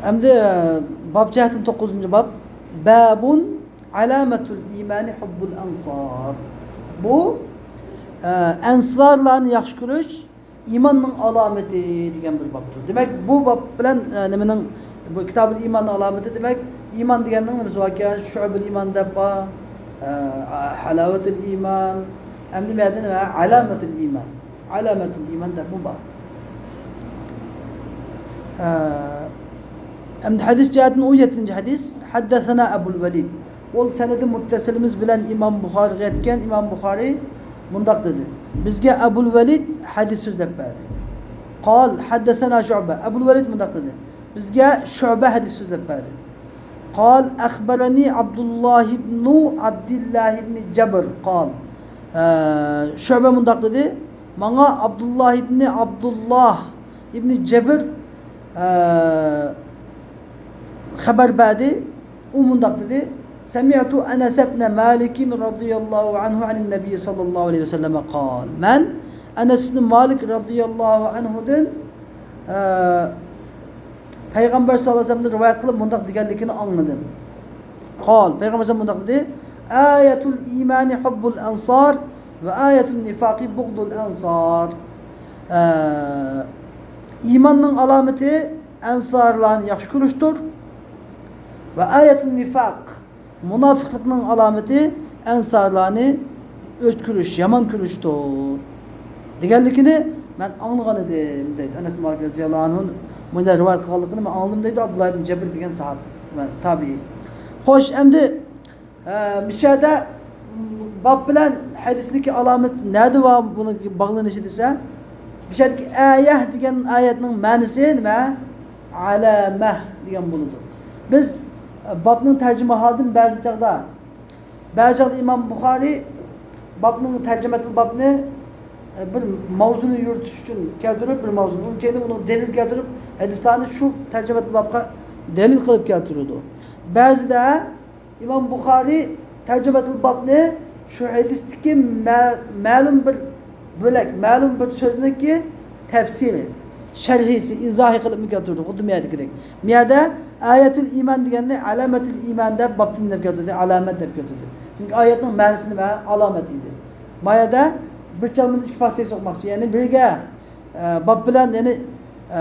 ئەمدى، باب جەھەتتىن توققۇزىنچى باب. بابۇن ئالامەتۇل ئىمانى ھۇببۇل ئەنسار. بۇ، ئە، ئەنسارلارنى ياخشى كۆرۈش ئىماننىڭ ئالامىتى دېگەن بىر بابتۇر. دېمەك، بۇ باب بىلەن، ئە، نېمىنىڭ، بۇ كىتابۇل ئىماننىڭ ئالامىتى، دېمەك، ئىمان دېگەننىڭ نېمىسى باركەن؟ شۇئبۇل ئىمان دەپ بار، ئە، ھالاۋەتۇل ئىمان، ئەمدى بۇ يەردە نېمە؟ ئالامەتۇل ئىمان. ئالامەتۇل ئىمان دەپمۇ بار. ئە، ئەمدى ھەدىس جەھەتتىن ئون يەتتىنچى ھەدىس. ھەددەسەنا ئەبۇل ۋەلىد. ئۇ سەنىدى مۇتتەسىلىمىز بىلەن ئىمام بۇخارىغا يەتكەن. ئىمام بۇخارى مۇنداق دېدى: بىزگە ئەبۇل ۋەلىد ھەدىس سۆزلەپ بەردى. قال، ھەددەسەنا شۇئبە. ئەبۇل ۋەلىد مۇنداق دېدى: بىزگە شۇئبە ھەدىس سۆزلەپ بەردى. قال، ئەخبەرەنى ئابدۇللاھ ئىبنۇ ئابدىللاھ ئىبنى جەبر. قال، ئە، شۇئبە مۇنداق دېدى: ماڭا ئابدۇللاھ ئىبنى ئابدۇللاھ ئىبنى جەبر، ئە، خەۋەر بەردى. ئۇ مۇنداق دېدى: سەمىئتۇ ئەنەس ئىبنە مالىكىن رەزىياللاھۇ ئەنھۇ ئەنىن نەبىي سەللەللاھۇ ئەلەيھى ۋەسەللەم قال. مەن ئەنەس ئىبنى مالىك رەزىياللاھۇ ئەنھۇدىن، ئە، پەيغەمبەر سەللەللاھۇ ئەلەيھى ۋەسەللەمدىن رىۋايەت قىلىپ مۇنداق دېگەنلىكىنى ئاڭلىدىم. قال، پەيغەمبەر سەللەللاھۇ ئەلەيھى ۋەسەللەم مۇنداق دېدى: ئايەتۇل ئىمانى ھۇببۇل ئەنسار ۋە ئايەتۇن نىفاقى بۇغدۇل ئەنسار. ئە، ئىماننىڭ ئالامىتى ئەنسارلارنى ياخشى كۆرۈشتۇر. ۋە ئايەتۇن نىفاق، مۇناپىقلىقنىڭ ئالامىتى ئەنسارلارنى ئۆچ كۆرۈش، يامان كۆرۈشتۇر دېگەنلىكىنى مەن ئاڭلىغان ئىدىم، دەيدۇ. ئەنەس مالىك رەزىياللاھۇ ئەنھۇ مۇنداق رىۋايەت قىلغانلىقىنى مەن ئاڭلىدىم، دەيدۇ ئابدۇللا ئىبن جەبىر دېگەن ساھابە، تابىئىي. خوش، ئەمدى، ئە، مۇشۇ يەردە باب بىلەن ھەدىسنىڭكى ئالامىتى نەدە بار، بۇنىڭ باغلىنىشى دېسە، مۇشۇ يەردىكى ئايە دېگەن ئايەتنىڭ مەنىسى نېمە؟ ئالامە دېگەن بولىدۇ. بىز، ئە، بابنىڭ تەرجىمىھالىدىن بەزى چاغدا، بەزى چاغدا ئىمام بۇخارى بابنىڭ تەرجىمەتۇل بابنى، ئە، بىر ماۋزۇنى يۈرۈتۈش ئۈچۈن كەلتۈرۈپ، بىر ماۋزۇنى، ئۇنىڭ كەينىدىن ئۇنىڭ دەلىل كەلتۈرۈپ، ھەدىسلەرنى شۇ تەرجىمەتۇل بابقا دەلىل قىلىپ كەلتۈرىدۇ. بەزىدە ئىمام بۇخارى تەرجىمەتۇل بابنى شۇ ھەدىستىكى مە-، مەلۇم بىر بۆلەك مەلۇم بىر سۆزنىڭكى تەپسىرى، شەرھىسى، ئىزاھى قىلىپمۇ كەلتۈردى، خۇددى مۇ يەردىكىدەك. مۇ يەردە ئايەتۇل ئىمان دېگەننى ئالامەتۇل ئىمان دەپ بابتىن دەپ كەلتۈردى، ئالامەت دەپ كەلتۈردى. چۈنكى ئايەتنىڭ مەنىسى نېمە؟ ئالامەت ئىدى. مايەدە بىر چالمىنى ئىككى پاختەك سوقماقچى. يەنى بىرگە، ئە، باب بىلەن، يەنى، ئە،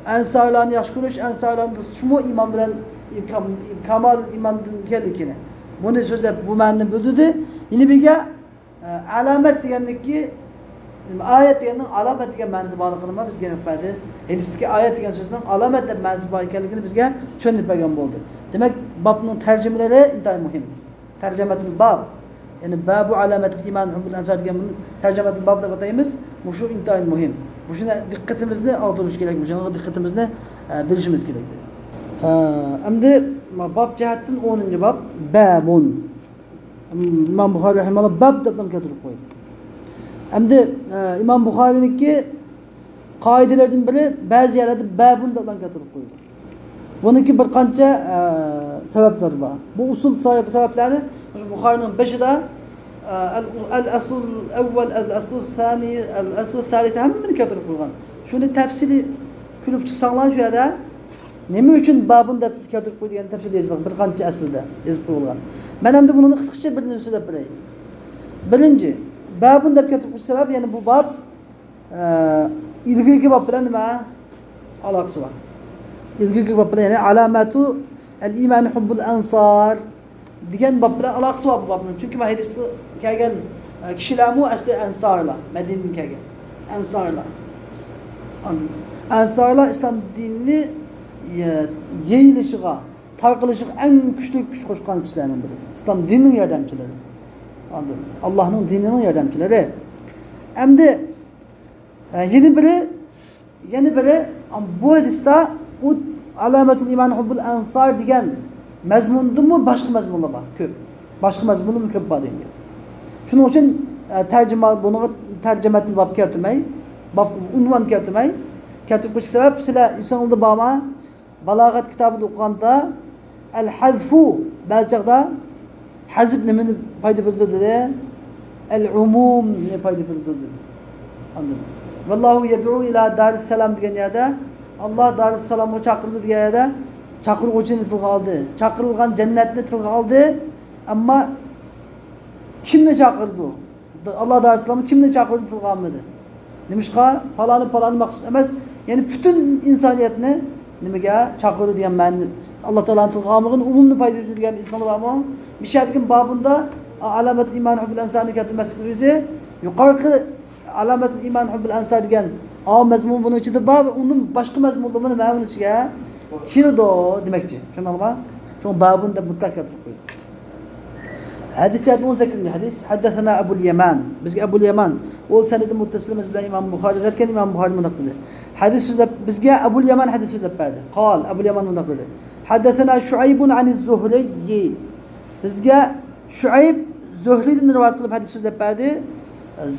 ئەنسارلارنى ياخشى كۆرۈش، ئەنسارلارنى تۇتۇشمۇ ئىمان بىلەن كام-، كامال ئىماندىن ئىكەنلىكىنى. بۇنى سۆزلەپ، بۇ مەنىنى بىلدۈردى. يەنە بىرگە، ئە، ئالامەت دېگەندىكى، ئايەت دېگەننىڭ ئالامەت دېگەن مەنىسى بارلىقىنى بىزگە ئېنىق بەردى. ھەدىستىكى ئايەت دېگەن سۆزنىڭ ئالامەت دەپ مەنىسى بار ئىكەنلىكىنى بىزگە چۈشەندۈرۈپ بەرگەن بولدى. دېمەك، بابنىڭ تەرجىمىلىرى ئىنتايىن مۇھىم. تەرجەمەتۇل باب، يەنى بابۇ ئالامەتىل ئىمان ھۇببۇل ئەنسار دېگەن بۇنى تەرجەمەتۇل باب دەپ ئاتايمىز. مۇشۇ ئىنتايىن مۇھىم. مۇشۇنى دىققىتىمىزنى ئاغدۇرۇش كېرەك، مۇشۇنىڭغا دىققىتىمىزنى، ئە، بېرىشىمىز كېرەك. ھە، ئەمدى باب جەھەتتىن ئونىنچى باب، بابۇن. ئىمام بۇخارى رەھىمەھۇللا باب دەپ نام كەلتۈرۈپ قويدى. ئەمدى، ئە، ئىمام بۇخارىنىڭكى قائىدىلىرىدىن بىرى، بەزى يەرلەردە بابۇن دەپ نام كەلتۈرۈپ قويىدۇ. بۇنىڭكى بىر قانچە، ئە، سەۋەبلەر بار. بۇ ئۇسۇل سەۋەب-، سەۋەبلەرنى مۇشۇ بۇخارىنىڭ بېشىدا، ئە، ئەل، ئەل ئەسلۇل ئەۋۋەل، ئەل ئەسلۇل سانى، ئەل ئەسلۇل سالىس ھەممىنى كەلتۈرۈپ قويغان. شۇنى تەپسىلىي كۆرۈپ چىقساڭلار شۇ يەردە نېمە ئۈچۈن بابۇن دەپ كەلتۈرۈپ قويدى دېگەن تەپسىلىي يېزىلغان، بىر قانچە ئەسلىدە يېزىپ قويۇلغان. مەن ئەمدى بۇنىڭدا قىسقىچە بىر نېمە سۆزلەپ بېرەي. بىرىنچى، بابۇن دەپ كەلتۈرۈپ قويۇش سەۋەب، يەنى بۇ باب ئە، ئىلگىرىكى باب بىلەن نېمە ئالاقىسى بار؟ ئىلگىرىكى باب بىلەن، يەنى ئالامەتۇ ئەل ئىمانى ھۇببۇل ئەنسار دېگەن باب بىلەن ئالاقىسى بار بۇ بابنىڭ. چۈنكى مانا ھەدىستە كەلگەن، ئە، كىشىلەرمۇ ئەسلى ئەنسارلار، مەدىنىدىن كەلگەن ئەنسارلار. ئاندىن ئەنسارلار ئىسلام دىنىنى، ئە، يېيىلىشىغا، تارقىلىشىغا ئەڭ كۈچلۈك كۈچ قوشقان كىشىلەرنىڭ بىرى. ئىسلام دىنىنىڭ ياردەمچىلىرى. ئاندىن ئاللاھنىڭ دىنىنىڭ ياردەمچىلىرى. ئەمدى، ئە، يەنە بىرى، يەنە بىرى، بۇ ھەدىستە ئۇ ئالامەتۇل ئىمان ھۇببۇل ئەنسار دېگەن مەزمۇندىنمۇ باشقا مەزمۇنلار بار، كۆپ. باشقا مەزمۇنلارمۇ كۆپ بار دېگەن گەپ. شۇنىڭ ئۈچۈن، ئە، تەرجىمە، بۇنىڭغا تەرجىمەتۇل باب كەلتۈرمەي، باب ئۇنۋان كەلتۈرمەي، كەلتۈرۈپ قويۇش سەۋەب، سىلەر ئېسىڭىزدە بارمۇ؟ بالاغەت كىتابىدا ئوقۇغاندا، ئەل ھەزفۇ، بەزى چاغدا ھەزف نېمىنى پايدا بېرىدۇ دېدى؟ ئەل ئۇمۇمنى پايدا بېرىدۇ دېدى. ئاندىن، ۋاللاھۇ يەدئۇ ئىلا دارىسسالام دېگەن يەردە، ئاللا دارىسسالامغا چاقىرىدۇ دېگەن يەردە، چاقىرغۇچىنى تىلغا ئالدى. چاقىرىلغان جەننەتنى تىلغا ئالدى. ئەمما كىمنى چاقىرىدۇ؟ ئاللا دارىسسالامغا كىمنى چاقىرىدۇ تىلغا ئالمىدى. نېمىشقا؟ پالانى، پالانى مەخسۇس ئەمەس، يەنى پۈتۈن ئىنسانىيەتنى نېمىگە چاقىرىدۇ دېگەن مەنىنى. ئاللا تائالانى تىلغا ئالمىغىن، ئۇمۇمنى پايدا ئېتىدۇ دېگەن ئىنسانلار بارمۇ؟ مىشەدىكىن بابۇندا ئالامەتۇل ئىمان ھۇببۇل ئەنسارنى كەلتۈرمەسلىكنىڭ ئۆزى يۇقىرىقى ئالامەتۇل ئىمان ھۇببۇل ئەنسار دېگەن ئاۋۇ مەزمۇن بۇنىڭ ئىچىدە بار ۋە ئۇنىڭ باشقا مەزمۇنلىرىمۇ نېمە بۇنىڭ ئىچىگە كىرىدۇ دېمەكچى. چۈشەندىڭلارمۇ؟ شۇڭا بابۇن دەپ مۇتلەق كەلتۈرۈپ قويدى. ھەدىس جەھەتتىن ئون سەككىزىنچى ھەدىس. ھەددەسەنا ئەبۇل يەمان. بىزگە ئەبۇل يەمان. ئۇ سەنىدى مۇتتەسىل بىز بىلەن ئىمام بۇخارى رىۋايەت قىلغان، ئىمام بۇخارى مۇنداق دېدى. ھەدىس سۆزلەپ، بىزگە ئەبۇل يەمان ھەدىس سۆزلەپ بەردى. قال، ئەبۇل يەمان مۇنداق دېدى. ھەددەسەنا شۇئەيبۇن ئەنىز زۇھرىي. بىزگە شۇئەيب زۇھرىدىن رىۋايەت قىلىپ ھەدىس سۆزلەپ بەردى.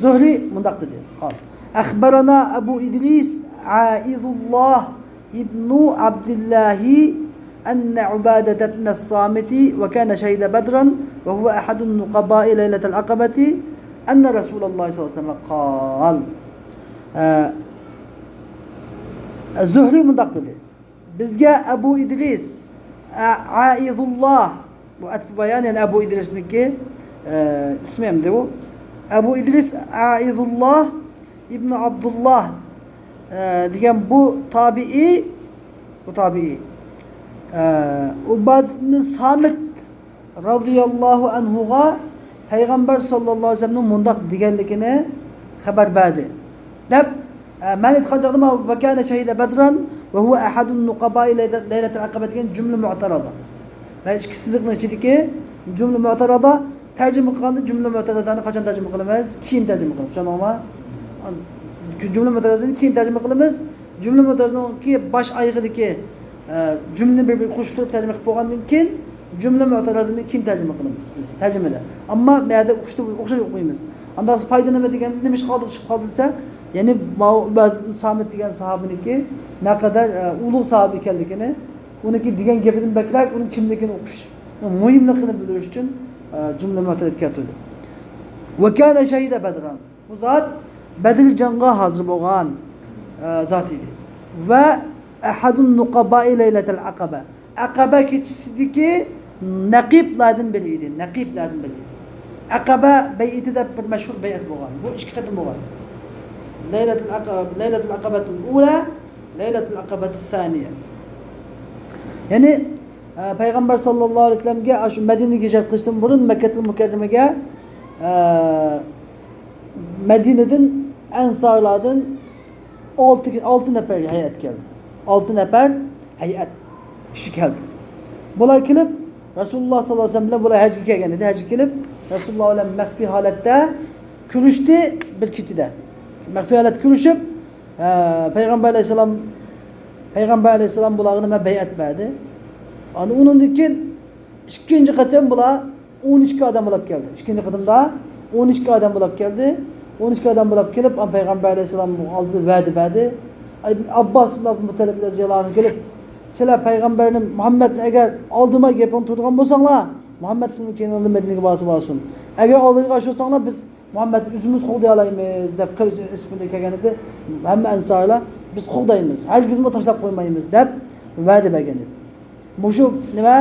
زۇھرى مۇنداق دېدى. قال، ئەخبەرەنا ئەبۇ ئىدرىس ئائىزۇللاھ ابن عبد الله أن عبادة بن الصامت وكان شهد بدرا وهو أحد النقباء ليلة العقبة أن رسول الله صلى الله عليه وسلم قال. ئە، زۇھرى مۇنداق دېدى. بىزگە ئەبۇ ئىدرىس، ئە، ئائىزۇللاھ، بۇ ئەتىپى بايان، يەنى ئەبۇ ئىدرىسنىڭكى، ئە، ئىسمى ئەمدى ئۇ. ئەبۇ ئىدرىس ئائىزۇللاھ ئىبنى ئابدۇللاھ، ئە، دېگەن بۇ تابىئىي، بۇ تابىئىي، ئە، ئۇبادىتنى سامىت رازىياللاھۇ ئەنھۇغا پەيغەمبەر ساللاللاھۇ ئەلەيھى ۋەسەللەمنىڭ مۇنداق دېگەنلىكىنى خەۋەر بەردى، دەپ، ئە، مەن ئېيتقان چاغدا، ۋە كانە شەھىدە بەدران ۋە ھۇۋە ئەھەدۇن نۇقەبائى لەيلەتەل ئەقەبە دېگەن جۈملە مۇئتەرەزە. مەن ئىككى سىزىقنىڭ ئىچىدىكى جۈملە مۇئتەرەزە. تەرجىمە قىلغاندا جۈملە مۇئتەرەزەنى قاچان تەرجىمە قىلىمىز؟ كېيىن تەرجىمە قىلىمىز. چۈشەندىڭىزمۇ؟ جۈملە مۇئتەرەزىنى كېيىن تەرجىمە قىلىمىز. جۈملە مۇئتەرەزىنىڭكى باش ئايىغىدىكى، ئە، جۈملىنى بىر-بىرىگە قوشۇپ تۇرۇپ تەرجىمە قىلىپ بولغاندىن كېيىن، جۈملە مۇئتەرەزىنى كېيىن تەرجىمە قىلىمىز بىز تەرجىمىدە. ئەمما بۇ يەردە ئوخشاش، ئوخشاش ئوقۇيمىز. ئانداق پايدا نېمە دېگەندە، نېمىشقا ئالدىغا چىقىپ قالدى دېسە، يەنى ماۋۇ ئۇبادە ئىبن سامىت دېگەن ساھابىنىڭكى نەقەدەر، ئە، ئۇلۇغ ساھابە ئىكەنلىكىنى، ئۇنىڭكى دېگەن گېپىدىن بەكرەك ئۇنىڭ كىملىكىنى ئوقۇش مۇھىملىقىنى بىلدۈرۈش ئۈچۈن، ئە، جۈملە مۇئتەرەزە كەلتۈردى. ۋە كانە شەھىدە بەدران. بۇ زات بەدرى جەڭگە ھازىر بولغان، ئە، زات ئىدى. ۋە ئەھەدۇن نۇقابائى لەيلەتەل ئەقەبە. ئەقەبە كېچىسىدىكى نەقىبلاردىن بىرى ئىدى. نەقىبلاردىن بىرى ئىدى. ئەقەبە بەيئىتى دەپ بىر مەشھۇر بەيئەت بولغان. بۇ ئىككى قېتىم بولغان. لەيلەتۇل ئەقەبە، لەيلەتۇل ئەقەبەتۇل ئۇلە، لەيلەتۇل ئەقەبەتۇس سانىيە. يەنى، ئە، پەيغەمبەر ساللاللاھۇ ئەلەيھى ۋەسەللەمگە ئاشۇ مەدىنىگە ھىجرەت قىلىشتىن بۇرۇن مەككەتۇل مۇكەررەمىگە، ئە، مەدىنىدىن ئەنسارلاردىن ئالتە، ئالتە نەپەر ھەيئەت كەلدى. ئالتە نەپەر ھەيئەت كىشى كەلدى. بۇلار كېلىپ، رەسۇلۇللاھ ساللاللاھۇ ئەلەيھى ۋەسەللەم بىلەن بۇلار ھەجگە كەلگەن ئىدى. ھەجگە كېلىپ، رەسۇلۇللاھ بىلەن مەخپىي ھالەتتە كۆرۈشتى بىر كېچىدە. مەخپىي ھالەتتە كۆرۈشۈپ، ئە، پەيغەمبەر ئەلەيھىسسالام، پەيغەمبەر ئەلەيھىسسالام بۇلارغا نېمە، بەيئەت بەردى. ئاندىن ئۇنىڭدىن كېيىن ئىككىنچى قېتىم بۇلار ئون ئىككى ئادەم بولاپ كەلدى. ئىككىنچى قېتىمدا ئون ئىككى ئادەم بولاپ كەلدى. ئون ئىككى ئادەم بولاپ كېلىپ، پەيغەمبەر ئەلەيھىسسالام ئالدىدا ۋەدە بەردى. ئابباس ئىبن ئابدۇل مۇتتەلىب رەزىياللاھۇ ئەنھۇ كېلىپ، سىلەر پەيغەمبەرنى، مۇھەممەدنى ئەگەر ئالدىماي گېپىڭ تۇرىدىغان بولساڭلار، مۇھەممەد سىزنىڭ كەينىڭىزدىن مەدىنىگە بارسا بارسۇن. ئەگەر ئالدىغا ئاشۇرساڭلار، بىز مۇھەممەدنى ئۆزىمىز قوغدىيالايمىز، دەپ قىلىچ ئېسىپىدە كەلگەن ئىدى. ھەممە ئەنسارلار، بىز قوغدايمىز، ھەرگىزمۇ تاشلاپ قويمايمىز، دەپ ۋەدە بەرگەن ئىدى. مۇشۇ نېمە؟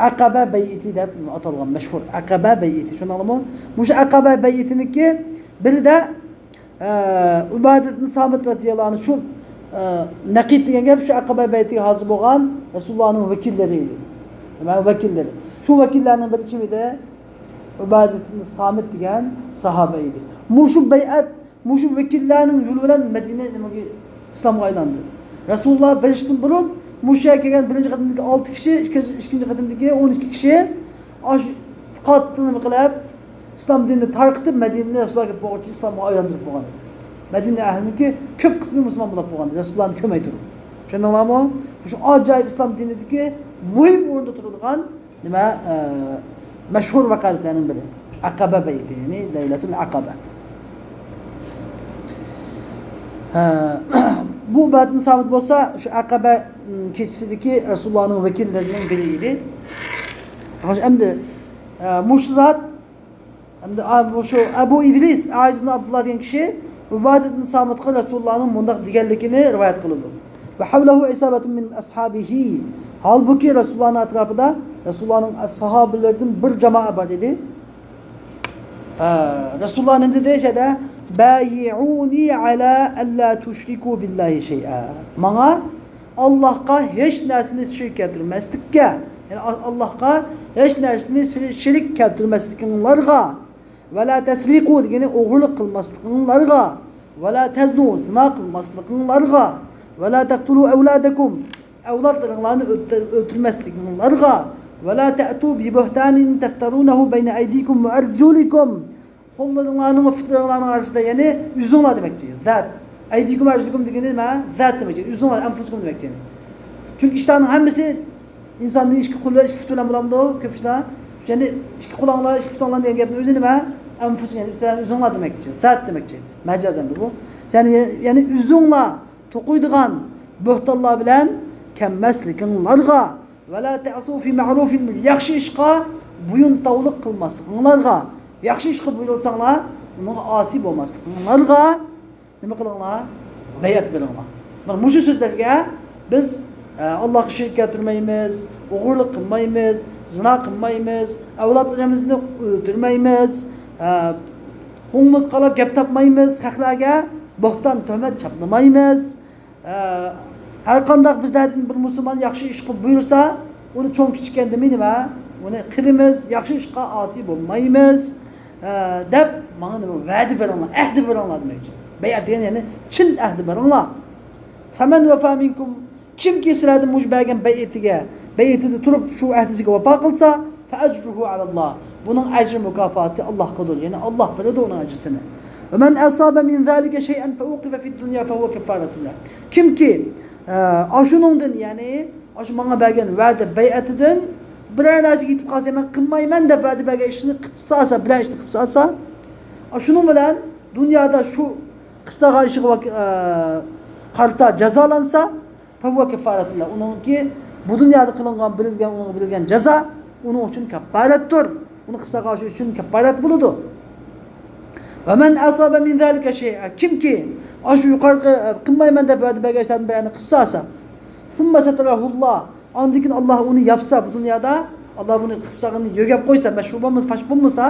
ئەقەبە بەيئىتى دەپ ئاتالغان، مەشھۇر ئەقەبە بەيئىتى. چۈشەندىڭلارمۇ؟ مۇشۇ ئەقەبە بەيئىتىنىڭكى بىرىدە، ئە، ئۇبادە ئىبن سامىت رەزىياللاھۇ ئەنھۇ شۇ، ئە، نەقىب دېگەن گەپ شۇ ئەقەبە بەيئىتىگە ھازىر بولغان رەسۇلۇللاھنىڭ ۋەكىللىرى ئىدى. نېمە؟ ۋەكىللىرى. شۇ ۋەكىللەرنىڭ بىرى كىم ئىدى؟ ئۇبادە ئىبن سامىت دېگەن ساھابە ئىدى. مۇشۇ بەيئەت مۇشۇ ۋەكىللەرنىڭ يولى بىلەن مەدىنە نېمىگە، ئىسلامغا ئايلاندى. رەسۇلۇللاھ بېرىشتىن بۇرۇن مۇشۇ يەرگە كەلگەن بىرىنچى قېتىمدىكى ئالتە كىشى، ئىككىنچى، ئىككىنچى قېتىمدىكى ئون ئىككى كىشى ئاشۇ قاتتىق نېمە قىلىپ، ئىسلام دىنىنى تارقىتىپ، مەدىنىنى رەسۇلۇللاھ كېلىپ بولغۇچە ئىسلامغا ئايلاندۇرۇپ بولغان ئىدى. مەدىنە ئەھلىنىڭكى كۆپ قىسمى مۇسۇلمان بولۇپ بولغان ئىدى، رەسۇلۇللاھنى كۆرمەي تۇرۇپ. چۈشەندىڭلارمۇ؟ شۇ ئاجايىپ ئىسلام دىنىدىكى مۇھىم ئورۇندا تۇرىدىغان نېمە، ئە، مەشھۇر ۋەقەلىكلەرنىڭ بىرى. ئەقەبە بەيئىتى، يەنى لەيلەتۇل ئەقەبە. ھە، بۇ ئۇبادە ئىبن سامىت بولسا شۇ ئەقەبە، م، كېچىسىدىكى رەسۇلۇللاھنىڭ ۋەكىللىرىنىڭ بىرى ئىدى. خوش، ئەمدى، ئە، مۇشۇ زات ئەمدى، ئا، بۇ شۇ ئەبۇ ئىدرىس ئائىز ئىبن ئابدۇللا دېگەن كىشى ئۇبادە ئىبن سامىتقا رەسۇلۇللانىڭ مۇنداق دېگەنلىكىنى رىۋايەت قىلىدۇ. ۋە ھەۋلەھۇ ئىسابەتۇن مىن ئەسھابىھى. ھالبۇكى، رەسۇلۇللانىڭ ئەتراپىدا رەسۇلۇللانىڭ ساھابىلىرىدىن بىر جامائەت بار ئىدى. ئە، رەسۇلۇللا نېمە دېدى؟ شەدە، بايىئۇنى ئەلا ئەللا تۇشرىكۇ بىللاھى شەيئا. ماڭا ئاللاھقا ھېچ نەرسىنى شېرىك كەلتۈرمەسلىككە، يەنى ئا-، ئاللاھقا ھېچ نەرسىنى شېرىك كەلتۈرمەسلىكىڭلارغا، ۋەلا تەسرىقۇ دېگىنى ئوغرىلىق قىلماسلىقىڭلارغا، ۋەلا تەزنۇ زىنا قىلماسلىقىڭلارغا، ۋەلا تەقتۇلۇ ئەۋلادەكۇم ئەۋلادلىرىڭلارنى ئۆلتۈر-، ئۆلتۈرمەسلىكىڭلارغا، ۋەلا تەئتۇ بىبۇھتانىن تەفتەرۇنەھۇ بەينە ئەيدىكۇم ۋە ئەرجۇلىكۇم قوللىرىڭلارنىڭ ۋە پۇتلىرىڭلارنىڭ ئارىسىدا، يەنى ئۆزۈڭلار دېمەكچى. زات. ئەيدىكۇم ئەرجۇلىكۇم دېگىنى نېمە؟ زات دېمەكچى. ئۆزۈڭلار، ئەنفۇسىكۇم دېمەكچى. چۈنكى ئىشلارنىڭ ھەممىسى ئىنساننىڭ ئىككى قولى بىلەن، ئىككى پۇتى بىلەن بولامدۇ؟ كۆپ ئىشلار. يەنى ئىككى قولۇڭلار، ئىككى پۇتۇڭلار دېگەن گەپنىڭ ئۆزى نېمە؟ ئەنفۇس، يەنى سىلەر ئۆزۈڭلار دېمەكچى. زات دېمەكچى. مەجازەن بۇ. سەن، يەنى ئۆزۈڭلار توقۇيدىغان بۆھتانلار بىلەن كەلمەسلىكىڭلارغا، ۋەلا تەئسۇ فى مەئرۇفىن، ياخشى ئىشقا بويۇنتاۋلىق قىلماسلىقىڭلارغا، ياخشى ئىشقا بۇيرۇلساڭلار، ئۇنىڭغا ئاسىي بولماسلىقىڭلارغا نېمە قىلىڭلار؟ بەيئەت بېرىڭلار. مانا مۇشۇ سۆزلەرگە بىز، ئە، ئاللاھقا شېرىك كەلتۈرمەيمىز، ئوغرىلىق قىلمايمىز، زىنا قىلمايمىز، ئەۋلادلىرىمىزنى ئۆلتۈرمەيمىز، ئە، ھوڭمىز قالاپ گەپ تاپمايمىز، خەقلەرگە بۆھتان، تۆھمەت چاپلىمايمىز. ئە، ھەرقانداق بىزلەردىن بىر مۇسۇلمان ياخشى ئىشقا بۇيرۇسا، ئۇنى چوڭ كىچىككەن دېمەي نېمە؟ ئۇنى قىلىمىز، ياخشى ئىشقا ئاسىي بولمايمىز، ئە، دەپ ماڭا نېمە؟ ۋەدە بېرىڭلار، ئەھدى بېرىڭلار دېمەكچى. بەيئەت دېگەن يەنى چىن ئەھدى بېرىڭلار. فەمەن ۋەفا مىنكۇم، كىمكى سىلەردىن مۇشۇ بەرگەن بەيئىتىگە، بەيئىتىدە تۇرۇپ شۇ ئەھدىسىگە ۋاپا قىلسا، فەئەجرۇھۇ ئەلەللاھ، بۇنىڭ ئەجرى مۇكاپاتى ئاللاھقىدۇر، يەنى ئاللاھ بېرىدۇ ئۇنىڭ ئەجرىسىنى. ۋەمەن ئەسابە مىن زالىكە شەيئەن فەئۇقىبە فىددۇنيا فەھۇۋە كەففارەتۇللاھ. كىمكى، ئە، ئاشۇنىڭدىن، يەنى ئاشۇ ماڭا بەرگەن ۋەدە بەيئەتىدىن بىرەر نەرسىگە يېتىپ قالسا، مەن قىلمايمەن دەپ ۋەدە بەرگەن ئىشنى قىلىپ سالسا، بىرەر ئىشنى قىلىپ سالسا، ئاشۇنىڭ بىلەن دۇنيادا شۇ قىلىپ سالغان ئىشىغا ۋاك-، ئە، قارىتا جازالانسا، فەھۇۋە كەففارەتۇللاھ. ئۇنىڭكى بۇ دۇنيادا قىلىنغان، بېرىلگەن، ئۇنىڭغا بېرىلگەن جازا ئۇنىڭ ئۈچۈن كەففارەتتۇر. ئۇنى قىلسا قارشى ئۈچۈن كەففارەت بولىدۇ. ومن أصاب من ذلك شيئا، كىمكى ئاشۇ يۇقىرىقى، ئە، قىلمايمەن دەپ ۋەدە بەرگەن ئىشلاردىن بىرەرنى قىلسا، ثم ستره الله، ئاندىن كېيىن ئاللاھ ئۇنى ياپسا، بۇ دۇنيادا ئاللاھ بۇنى قىلسا، يۆگەپ قويسا، مەشھۇر بولمىسا، پاش بولمىسا،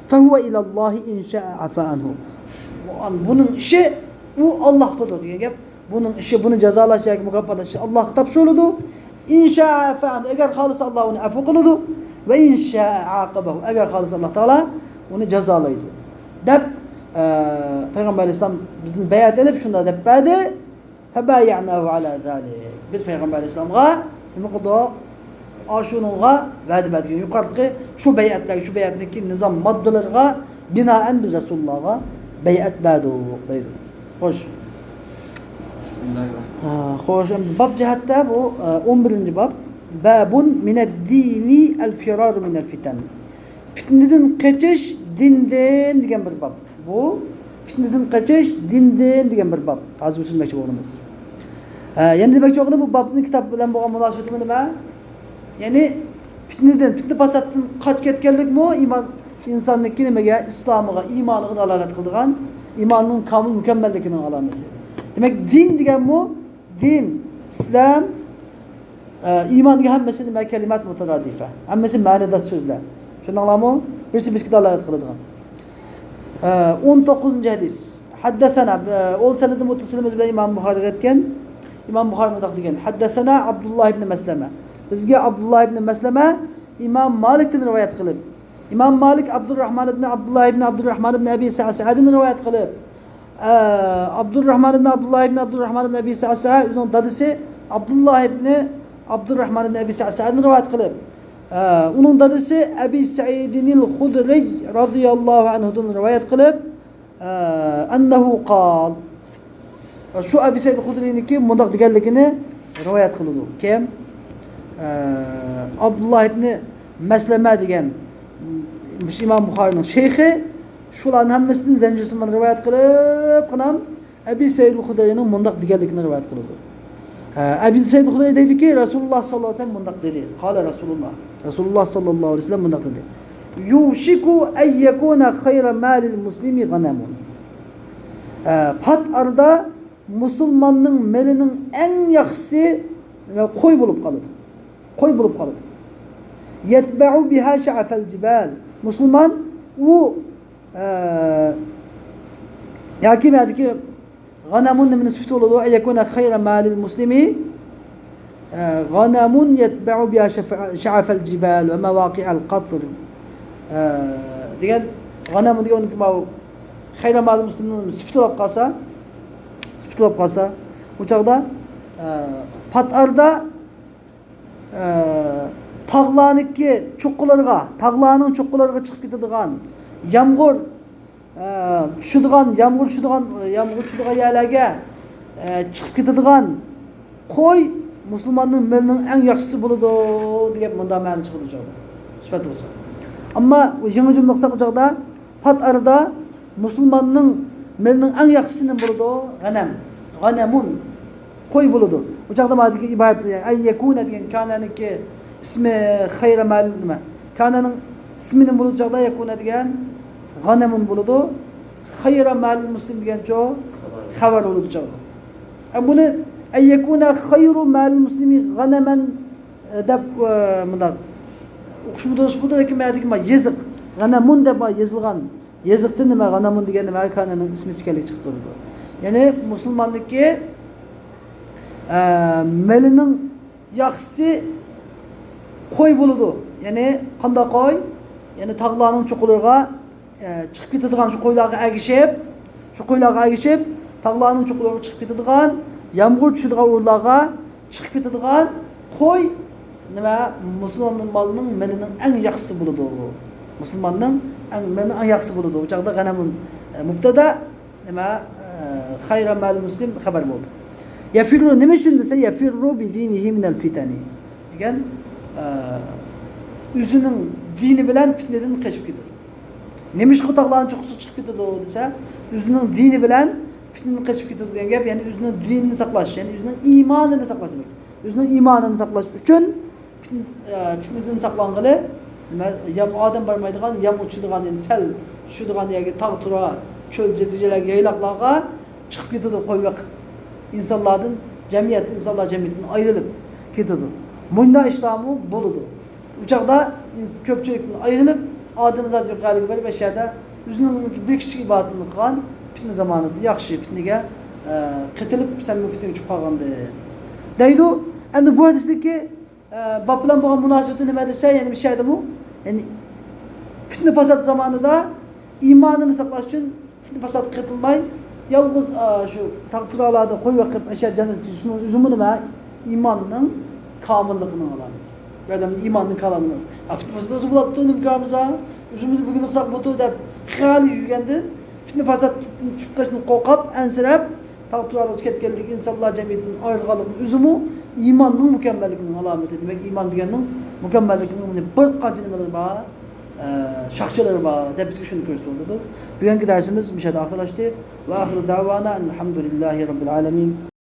فهو إلى الله إن شاء عفا عنه. بۇنىڭ ئىشى ئۇ ئاللاھقىدۇر دېگەن گەپ. بۇنىڭ ئىشى، بۇنى جازالاش ياكى مۇكاپاتلاش ئىشى ئاللاھقا تاپشۇرۇلىدۇ. إن شاء عفا عنه، ئەگەر خالىسا ئاللاھ ئۇنى ئەپۇ قىلىدۇ. وإن شاء عاقبه، ئەگەر خالىسا ئاللاھ تائالا ئۇنى جازالايدۇ دەپ، ئە، پەيغەمبەر ئەلەيھىسسالام بىزدىن بەيئەت ئېلىپ شۇنداق دەپ بەردى. فبايعناه على ذلك. بىز پەيغەمبەر ئەلەيھىسسالامغا نېمە قىلدۇق؟ ئاشۇنىڭغا ۋەدە بەردۇق. يۇقىرىقى شۇ بەيئەتلەرگە، شۇ بەيئەتنىڭكى نىزام ماددىلىرىغا بىنائەن بىز رەسۇلۇللاھقا بەيئەت بەردۇق دەيدۇ. خوش. بىسمىللاھىررەھمانىررەھىم. ھە، خوش، ئەمدى باب جەھەتتە بۇ، ئە، ئون بىرىنچى باب. بابٌ مىنەددىنى ئەلفىرارۇ مىنەلفىتەن. پىتنىدىن قېچىش دىندىن دېگەن بىر باب. بۇ پىتنىدىن قېچىش دىندىن دېگەن بىر باب. ھازىر بۇ سۆزلىمەكچى بولغىنىمىز. ھە، يەنە دېمەكچى بولغىنىم، بۇ بابنىڭ كىتاب بىلەن بولغان مۇناسىۋىتى نېمە؟ يەنى پىتنىدىن، پىتنە پاساتتىن قاچ كەتكەنلىكمۇ ئىمان، ئىنساننىڭكى نېمىگە، ئىسلامىغا، ئىمانىغا دالالەت قىلىدىغان، ئىماننىڭ كامىل مۇكەممەللىكىنىڭ ئالامىتى. دېمەك، دىن دېگەنمۇ، دىن، ئىسلام، ئە، ئىمان دېگەن ھەممىسى نېمە؟ كەلىمات مۇتارادىفە. ھەممىسى مەنىداش سۆزلەر. چۈشەندىڭلارمۇ؟ بىرسى بىرسىگە دالالەت قىلىدىغان. ئە، ئون توققۇزىنچى ھەدىس. ھەددەسەنا، ئە، ئول سەنەدى مۇتتەسىلىمىز بىلەن ئىمام بۇخارىغا يەتكەن. ئىمام بۇخارى مۇنداق دېگەن: ھەددەسەنا ئابدۇللاھ ئىبنى مەسلەمە. بىزگە ئابدۇللاھ ئىبنى مەسلەمە ئىمام مالىكتىن رىۋايەت قىلىپ، ئىمام مالىك ئابدۇرراھمان ئىبنى ئابدۇللاھ ئىبنى ئابدۇرراھمان ئىبنى ئەبى سەئسەدىن رىۋايەت قىلىپ، ئە، ئابدۇرراھمان ئىبنى ئابدۇللاھ ئىبنى ئابدۇرراھمان ئىبنى ئەبى سەئسە، ئۆزىنىڭ دادىسى ئابدۇللاھ ئىبنى ئابدۇرراھمان ئىبنى ئەبى سەئسەدىن رىۋايەت قىلىپ، ئە، ئۇنىڭ دادىسى ئەبى سەئىدىنىل خۇدرىي رازىياللاھۇ ئەنھۇدىن رىۋايەت قىلىپ، ئە، ئەننەھۇ قال. شۇ ئەبى سەئىد خۇدرىينىڭكى مۇنداق دېگەنلىكىنى رىۋايەت قىلىدۇ. كىم؟ ئە، ئابدۇللاھ ئىبنى مەسلەمە دېگەن مۇشۇ ئىمام بۇخارىنىڭ شەيخى، شۇلارنىڭ ھەممىسىدىن زەنجىرسىمان رىۋايەت قىلىپ، قىنام ئەبى سەئىد خۇدرىينىڭ مۇنداق دېگەنلىكىنى رىۋايەت قىلىدۇ. ئە، ئەبى سەئىد خۇدرىي دەيدۇكى، رەسۇلۇللاھ ساللاللاھۇ ئەلەيھى ۋەسەللەم مۇنداق دېدى. قال رەسۇلۇللاھ. رەسۇلۇللاھ ساللاللاھۇ ئەلەيھى ۋەسەللەم مۇنداق دېدى. يوشىكۇ ئەن يەكۇنە خەيرە مالىل مۇسلىمى غەنەمۇن. ئە، پات ئارىدا مۇسۇلماننىڭ مېلىنىڭ ئەڭ ياخشىسى، نېمە، قوي بولۇپ قالىدۇ. قوي بولۇپ قالىدۇ. يەتبەئۇ بىھا شەئەفەل جىبال. مۇسۇلمان ئۇ، ئە، ياكى بۇ يەردىكى غەنەمۇن نېمىنىڭ سۈپىتى بولىدۇ؟ ئەن يەكۇنە خەيرە مالىل مۇسلىمى، ئە، غەنەمۇن يەتبەئۇ بىھا شەفە-، شەئەفەل جىبال ۋە مەۋاقىئەل قەتر. ئە، دېگەن غەنەمۇن دېگەن ئۇنىڭكى ماۋۇ خەيرە مالىل مۇسلىمنىڭ سۈپىتى بولۇپ قالسا، سۈپىتى بولۇپ قالسا، ئۇ چاغدا، ئە، پات ئارىدا، ئە، تاغلارنىڭكى چوققىلىرىغا، تاغلارنىڭ چوققىلىرىغا چىقىپ كېتىدىغان يامغۇر، ئە، چۈشىدىغان، يامغۇر چۈشىدىغان، يامغۇر چۈشىدىغان يەرلەرگە، ئە، چىقىپ كېتىدىغان قوي مۇسۇلماننىڭ مېلىنىڭ ئەڭ ياخشىسى بولىدۇ دېگەن مۇنداق مەنە چىقىدۇ ئۇ چاغدا. سۈپەت بولسا. ئەمما يېڭى جۈملە قىلساق ئۇ چاغدا، پات ئارىدا مۇسۇلماننىڭ مېلىنىڭ ئەڭ ياخشىسى نېمە بولىدۇ؟ غەنەم. غەنەمۇن. قوي بولىدۇ. بۇ چاغدا مانا دېگەن ئىبارەت، ئەن يەكۇنە دېگەن كانەنىڭكى ئىسمى خەيرە مال نېمە؟ كانەنىڭ ئىسمى نېمە بولىدۇ چاغدا؟ يەكۇنە دېگەن غەنەمۇن بولىدۇ. خەيرە مالىل مۇسلىم دېگەنچۇ؟ خەۋەر بولىدۇ چاغدا. ئەمما بۇنى ئەن يەكۇنە خەيرۇ مالىل مۇسلىمى غەنەمەن، ئە، دەپ، ئە، مۇنداق ئوقۇشمۇ دۇرۇس بولىدۇ، لېكىن مەدىكى ما يېزىق، غەنەمۇن دەپ ما يېزىلغان. يېزىقتىن نېمە غەنەمۇن دېگەن نېمە كانەنىڭ ئىسمى ئىكەنلىكى چىقىپ تۇرىدۇ. يەنى مۇسۇلماننىڭكى، ئە، مېلىنىڭ ياخشىسى قوي بولىدۇ. يەنى قانداق قوي؟ يەنى تاغلارنىڭ چوققىلىرىغا، ئە، چىقىپ كېتىدىغان شۇ قويلارغا ئەگىشىپ، شۇ قويلارغا ئەگىشىپ، تاغلارنىڭ چوققىلىرىغا چىقىپ كېتىدىغان، يامغۇر چۈشىدىغان ئورۇنلارغا چىقىپ كېتىدىغان قوي نېمە، مۇسۇلماننىڭ مالىنىڭ مېلىنىڭ ئەڭ ياخشىسى بولىدۇ. مۇسۇلماننىڭ ئەڭ، مېلىنىڭ ئەڭ ياخشىسى بولىدۇ. بۇ چاغدا غەنەمۇن، ئە، مۇبتەدا، نېمە، ئە، خەيرە مالىل مۇسلىم خەۋەر بولدى. يەفىررۇ، نېمە ئۈچۈن دېسە، يەفىررۇ بىدىنىھى مىنەل فىتەنى دېگەن، ئە، ئۆزىنىڭ دىنى بىلەن پىتنىدىن قېچىپ كېتىدۇ. نېمىشقا تاغلارنىڭ چوققىسىغا چىقىپ كېتىدۇ دېسە، ئۆزىنىڭ دىنى بىلەن پىتنىدىن قېچىپ كېتىدۇ دېگەن گەپ، يەنى ئۆزىنىڭ دىنىنى ساقلاش، يەنى ئۆزىنىڭ ئىمانىنى ساقلاش دېمەك. ئۆزىنىڭ ئىمانىنى ساقلاش ئۈچۈن پىتن-، ئە، پىتنىدىن ساقلانغىلى، نېمە، يام-، ئادەم بارمايدىغان، يامغۇر چۈشىدىغان، يەنى سەل چۈشىدىغان يەرگە، تاغ تۇرا، چۆل، جەزىرىلەرگە، يايلاقلارغا چىقىپ كېتىدۇ، قوي بېقىپ. ئىنسانلاردىن، جەمئىيەتتىن، ئىنسانلار جەمئىيىتىدىن ئايرىلىپ كېتىدۇ. مۇنداق ئىشلارمۇ بولىدۇ. ئۇ چاغدا كۆپچىلىكتىن ئايرىلىپ، ئادەم زادى يوق ھالىگە بېرىپ، ئەشەدە ئۆزىنىڭ بىر كىچىك ئىبادىتىنى قىلغان پىتنە زامانىدا، ياخشى پىتنىگە، ئە، قېتىلىپ، سەن بۇ پىتنىگە چۈشۈپ قالغانىدىن. دەيدۇ. ئەمدى بۇ ھەدىستىكى ئە، باب بىلەن بولغان مۇناسىۋىتى نېمە دېسە، يەنە بىر شەيدىمۇ، يەنى پىتنە پاسات زامانىدا ئىمانىنى ساقلاش ئۈچۈن پىتنە پاساتقا قېتىلماي، يالغۇز، ئا، شۇ تاغ تۇراقلاردا قوي بېقىپ، ئەشەدە جەننەتكە چۈشۈشنىڭ ئۆزىمۇ نېمە؟ ئىماننىڭ كامىللىقىنىڭ ئالامىتى. بىر ئادەمنىڭ ئىمانىنىڭ كامىللىقى. ئا، پىتنە پاسات ئۆزى بولۇپتۇ، نېمە كارىمىز بار؟ ئۆزىمىز بۈگۈن قىلساق بولىدۇ دەپ خىيالى يۈرگەندىن، پىتنە پاساتتىن چۈشۈپ قېلىشتىن قورقۇپ، ئەنسىرەپ، تاغ تۇراقلىققا كەتكەنلىكى، ئىنسانلار جەمئىيىتىدىن ئايرىلغانلىقىنىڭ ئۆزىمۇ ئىماننىڭ مۇكەممەللىكىنىڭ ئالامىتى. دېمەك، ئىمان دېگەننىڭ مۇكەممەللىكىنىڭ مۇنى بىر قانچە نېمىلىرى بار، ئە، شاخچىلىرى بار دەپ بىزگە شۇنى كۆرسىتىۋاتىدۇ. بۈگۈنكى دەرسىمىز مۇشۇ يەردە ئاخىرلاشتى. ۋە ئاخىرۇ دەۋانا ئەلھەمدۇلىللاھى رەببىل ئالەمىن.